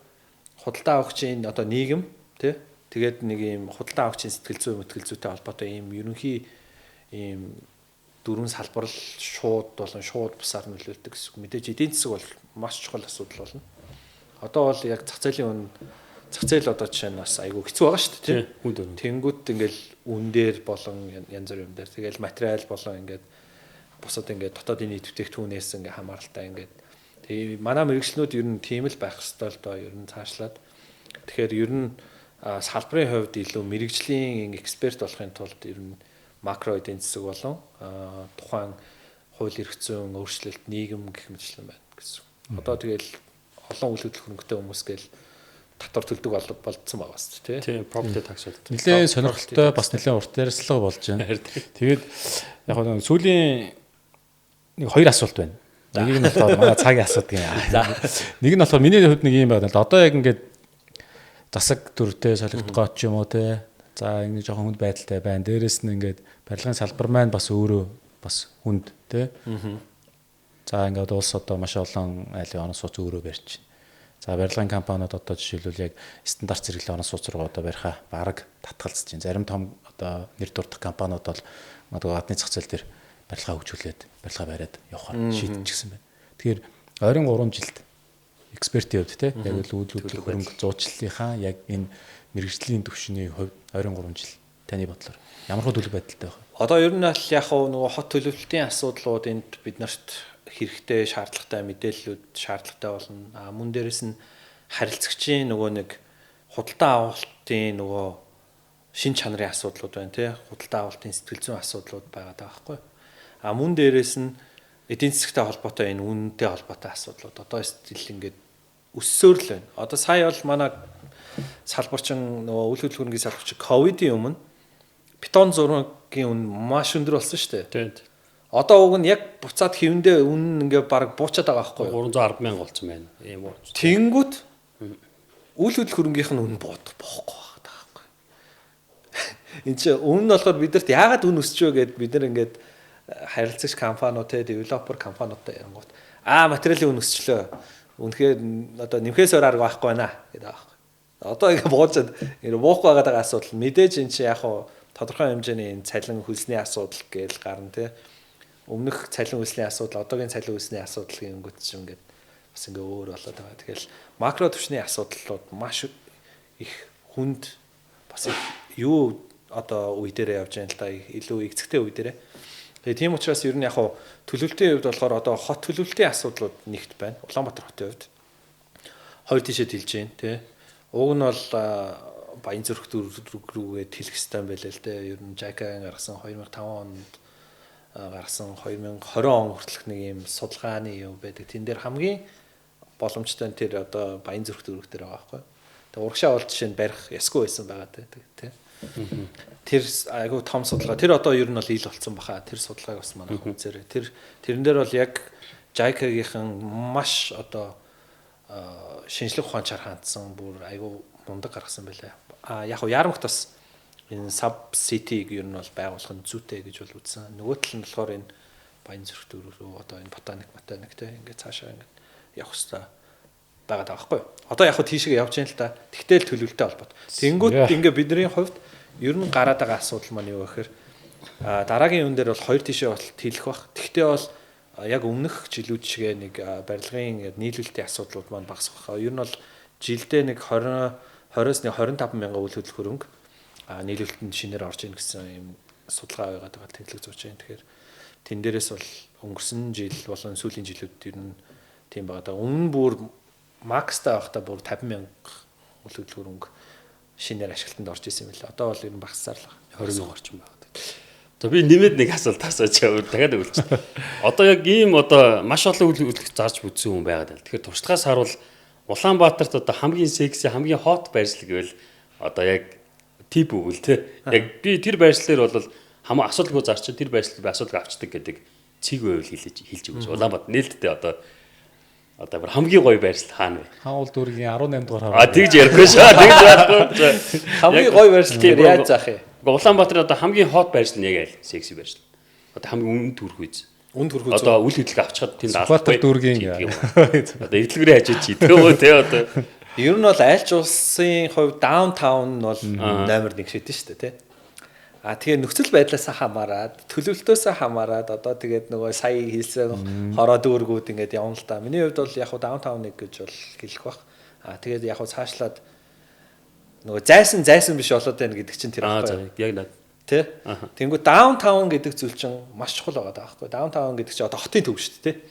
худалдан авахчийн одоо нийгэм тий. Тэгээд нэг ийм худалдан авахчийн сэтгэл зүй, мэтгэл зүйтэй холбоотой ийм ерөнхий ийм дөрвөн салбар л шууд болон шууд бусаар нөлөөлдөг гэсэн. Мэдээж эдийн засаг бол маш чухал асуудал болно. Одоо бол яг зах зээлийн үн, зах зээл одоо жишээ нь бас айгүй хэцүү байгаа шүү дээ тий. Тэнгүүт ингээл үн дээр болон янз бүр юм дээр тэгэл материал болон ингээд бусад ингээд дотоодын нийт бүтээгдэхүүнээс ингээд хамааралтай ингээд тэгээ манай мэрэгчлэнүүд ер нь тийм л байх ёстой л доо ер нь цаашлаад. Тэгэхээр ер нь салбарын хувьд илүү мэрэгжлийн эксперт болохын тулд ер нь макро эдийн засаг болон тухайн хууль эрх зүйн өөрчлөлт, нийгэм гэх мэтчлэн байна гэсэн. Одоо тэгэл олон үйл хөдлөх хөрөнгөтэй хүмүүс гээл татвар төлдөг болдсон байгаа биз тий. Тийм, property tax болдог. Нэлээд сонирхолтой бас нэлээд урт ярьслага болж байна. Тэгээд яг нь сүүлийн нэг хоёр асуулт байна. Нэг нь болохоор манай цагийн асуудаг юм. Нэг нь болохоор миний хувьд нэг юм байна л да. Одоо яг ингээд засаг дүртэй солигдгоо ч юм уу те. За ингэ жоохон хүнд байдалтай байна. Дээрээс нь ингээд барилгын салбар маань бас өөрөө бас хүнд те. За ингээд улс одоо маш олон айлын оноо сууц өөрөө барьж байна. За барилгын компаниуд одоо жишээлбэл яг стандарт зэрэглэлийн оноо сууц руу одоо барихаа бараг татгалзаж байна. Зарим том одоо нэр дурдах компаниуд бол магадгүй гадны зах зээл дээр барилгаа хөгжүүлээд барилгаа бариад явахаар шийдчихсэн байна. Тэгэхээр ойрын 3 жилд экспертийн хувьд те яг л үйл хөдлөх хөрөнгө зуучлалынхаа яг энэ мэрэгжлийн түвшний хувьд ойрын 3 жил таны бодлоор ямар хөө төлөв байдалтай байх вэ? Одоо ер нь бол яг нөгөө хот төлөвлөлтийн асуудлууд энд бид нарт хэрэгтэй шаардлагатай мэдээллүүд шаардлагатай болно. А мөн дээрэс нь харилцагчийн нөгөө нэг худалдан авалтын нөгөө шин чанарын асуудлууд байна тий. Худалдан авалтын сэтгэл зүйн асуудлууд байгаа даа байхгүй. А мөн дээрэс нь эдийн засгтай холбоотой энэ үнэтэй холбоотой асуудлууд одоо стил ингээд өссөөр л байна. Одоо сая бол манай салбарчин нөгөө үйл хөдлөх хөрөнгийн салбарчин ковидын өмнө бетон зургийн үн маш өндөр болсон шүү дээ. Тийм. Одоо уг нь яг буцаад хэвэндээ үн ингээ баг буучаад байгаа байхгүй юу? 310 мянга болсон байна. Ийм уу. Тэнгүүт үйл хөдлөх хөрөнгийнх нь үн буудах боохгүй байгаа байхгүй. Энд чинь үн нь болохоор бидэрт яагаад үн өсч вэ гэд бид нар ингээд харилцагч компаниуд те девелопер компаниудтай ярингуут материалын үн өсчлөө. Үнэхээр одоо нэмхээс өөр арга байхгүй байна гэдэг аахгүй. Одоо ингээ буужаад ингээ буухгүй байгаа асуудал мэдээж эн чинь яг хуу тодорхой хэмжээний энэ цалин хөлсний асуудал гээл гарна те. Өмнөх цалин хөлсний асуудал, одоогийн цалин хөлсний асуудал гингүүт чинь ингээд бас ингээ өөр болоод байгаа. Тэгэл макро түвшний асуудлууд маш их хүнд бас их юу одоо үе дээрээ явж байна л да. Илүү эгцэгтэй үе дээрээ. Тэгээ тийм учраас ер нь яг хуу төлөвлөлтийн хувьд болохоор одоо хот төлөвлөлтийн асуудлууд нэгт байна. Улаанбаатар хотын хувьд хоёр тийшээ тэлж байна тий. Уг нь бол Баян зүрх дүүрэг рүүгээ тэлэх ёстой юм байлээ л дээ. Ер нь JICA-гийн гаргасан 2005 онд гаргасан 2020 он хүртэлх нэг юм судалгааны юм байдаг. Тэн дээр хамгийн боломжтой нь тэр одоо Баян зүрх дүүрэг дээр байгаа байхгүй. Тэгээ урагшаа бол жишээ нь барих ёсгүй байсан байгаа тий. Тэр айгүй том судалгаа. Тэр одоо ер нь бол ил болцсон баха. Тэр судалгааг бас манай үзээрэй. Тэрэн дээр бол яг JICA-гийнхан маш одоо шинжлэх ухаанчаар хандсан бүр айгүй мундаг гаргасан байлаа. А яг хуу Яармагт бас энэ sub city-г ер нь бол байгуулах нь зүйтэй гэж бол үзсэн. Нөгөө тал нь болохоор энэ Баян зүрх дүүр рүү одоо энэ ботаник те ингээд цаашаа ингээд явах хэвээр байгаад байгаа байхгүй юу. Одоо яг хуу тийшээ явж байна л да. Тэгтэл төлөвлөлттэй холбоот. Тэнгүүт ингээд бидний хувьд ер нь гараад байгаа асуудал маань юу гэхээр дараагийн юун дээр бол хоёр тийшээ бол тэлэх бах. Тэгтээ бол яг өмнөх жилүүд шигээ нэг барилгын ингээд нийлүүлэлтийн асуудлууд маань багасах бах. Ер нь бол жилдээ нэг 20-оос нэг 25 мянган үйл хөдлөх хөрөнгө нийлүүлэлтэнд шинээр орж ийн гэсэн юм судалгаа байгаад байгаа, тэнхлэг зурж байна. Тэгэхээр тэн дээрээс бол өнгөрсөн жил болон сүүлийн жилүүд ер нь тийм байгаа даа. Өмнө нь бүр макстай байхдаа бүр 50 мянга үйл хөдлөх хөрөнгө шинээр ашиглалтанд орж исэн юм лээ. Одоо бол ер нь багасаар л байгаа. 20 мянга орчим байгаа. За би нэмээд нэг асуулт асууж яваа дахиад өгүүлчих. Одоо яг ийм одоо маш олон үйл хөдлөх зарж бүтсэн хүн байгаад байна. Тэгэхээр туршлагаас харуул Улаанбаатарт одоо хамгийн секси, хамгийн hot байршил гэвэл одоо яг тип өгвөл те. Яг би тэр байршлаар бол хамаа асуудалгүй зарчин тэр байршлыг би асуудалгүй авчдаг гэдэг цэг байвал хэлж өгөөч. Улаанбаатар нээлттэй одоо бүр хамгийн гоё байршил хаана вэ? Хаан уул дүүргийн 18 дугаар хавар. А тэгж ярихгүй шүү. Тэгж ярихгүй. Хамгийн гоё байршил тэр яаж заах юм? Улаанбаатарын одоо хамгийн hot байршил нь яг аль? Секси байршил. Одоо хамгийн үнэ төрөх үз. Үн төрөх үз. Одоо үл хөдлөх авчихад тэнд Сүхбаатар дүүргийн одоо эвдлэгрийн хажууд чи идэх үү те одоо. Ер нь бол альч улсын хувьд даунтаун нь бол номер 1 шидэн шүү дээ те. А тэгээ нөхцөл байдлаасаа хамаарат, төлөвлөлтөөсөө хамаарат одоо тэгээд нөгөө сая хийсэн хороо дүүргүүд ингээд явна л да. Миний хувьд бол яг хуу даунтаун 1 гэж бол хэлэх бах. А тэгээд яг хуу цаашлаад нөгөө зайсан биш болоод байна гэдэг чинь тэр байхгүй. Яг над. Тэ? Тэнгүү даунтаун гэдэг зүйл чинь маш чухал байгаа даахгүй. Даунтаун гэдэг чинь одоо хотын төв шүү дээ, тэ?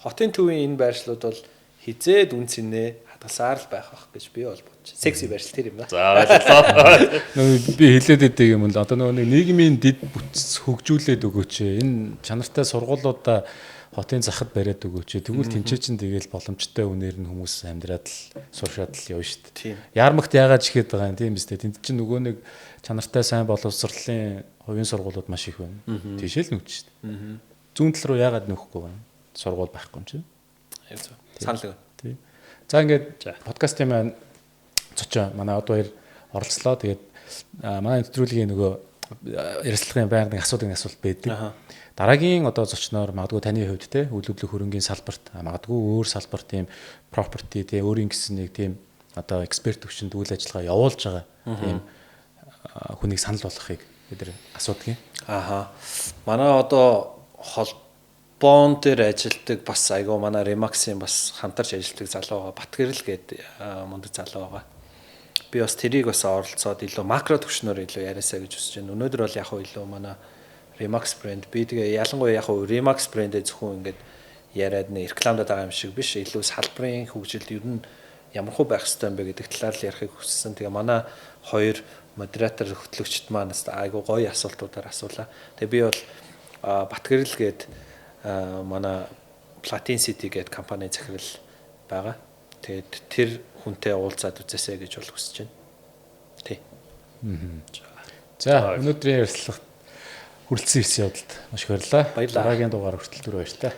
Хотын төвийн энэ байршлууд бол хизээд үн цэнэ хадгалсаар л байх бах гэж би бол бодож. Секси байршил тэр юм да. За ойлголоо. Нөгөө би хэлээд өгдөг юм л одоо нөгөө нэг нийгмийн дэд бүтц хөгжүүлээд өгөөч. Энэ чанартай сургуулиудаа хотын захад бариад өгөөч. Тэгвэл тэнцээ чинь тэгэл боломжтой үнээр нь хүмүүс амьдраад л суршаад л явна шүү дээ. Яармагт яагаад ихэд байгаа юм тийм биз дээ. Тэнд чинь нөгөө нэг чанартай сайн боловсролын хувийн сургуулиуд маш их байна. Тийшээ л нүүж шүү дээ. Зүүн тал руу яагаад нөхөхгүй байна? Сургууль байхгүй юм чинь. Яг зөв. Санал нэг. Тийм. За ингээд подкастын маань зочин манай од баяр оролцлоо. Тэгээд манай нэвтрүүлгийн нөгөө ярилцлагын байнга нэг асуудаг асуулт байдаг. Дараагийн одоо зочноор магадгүй таны хувьд те үйл хөдлөх хөрөнгийн салбарт магадгүй өөр салбарт тийм property те өөрийн гэсэн нэг тийм одоо эксперт төвшөнд үйл ажиллагаа явуулж байгаа тийм хүнийг санал болгохыг бид нар асуудаг юм. Аха. Манай одоо холбоон дээр ажилладаг бас айгүй манай Remax-ийн бас хамтарч ажилладаг залуу байгаа. Батгэрэл гээд мундаг залуу байгаа. Би бас тэрийг бас оролцоод илүү макро төвшнөөр илүү яриасаа гэж хүсэж байна. Өнөөдөр бол яг хөө илүү манай Remax брэнд би тэгээ ялангуяа яг хөө Remax брэндээ зөвхөн ингээд яриад нэ рекламдаад байгаа юм шиг биш. Илүү салбарын хөгжилд ер нь ямар хөө байх ёстой юм бэ гэдэг талаар л ярихыг хүссэн. Тэгээ манай хоёр модератор хөтлөгчд маань бас айгүй гоё асуултуудаар асуулаа. Тэгээ би бол Батгэрэл гээд манай Platin City гээд компани захирал байгаа. Тэгээд тэр хүнтэй уулзаад үзээсэй гэж бол хүсэж байна. Тий. За өнөөдрийн ярилцлагат хүрэлцэн ирсэн явдалд маш их баярлалаа. Баярлалаа. Дараагийн дугаар хүртэл түр баяртай.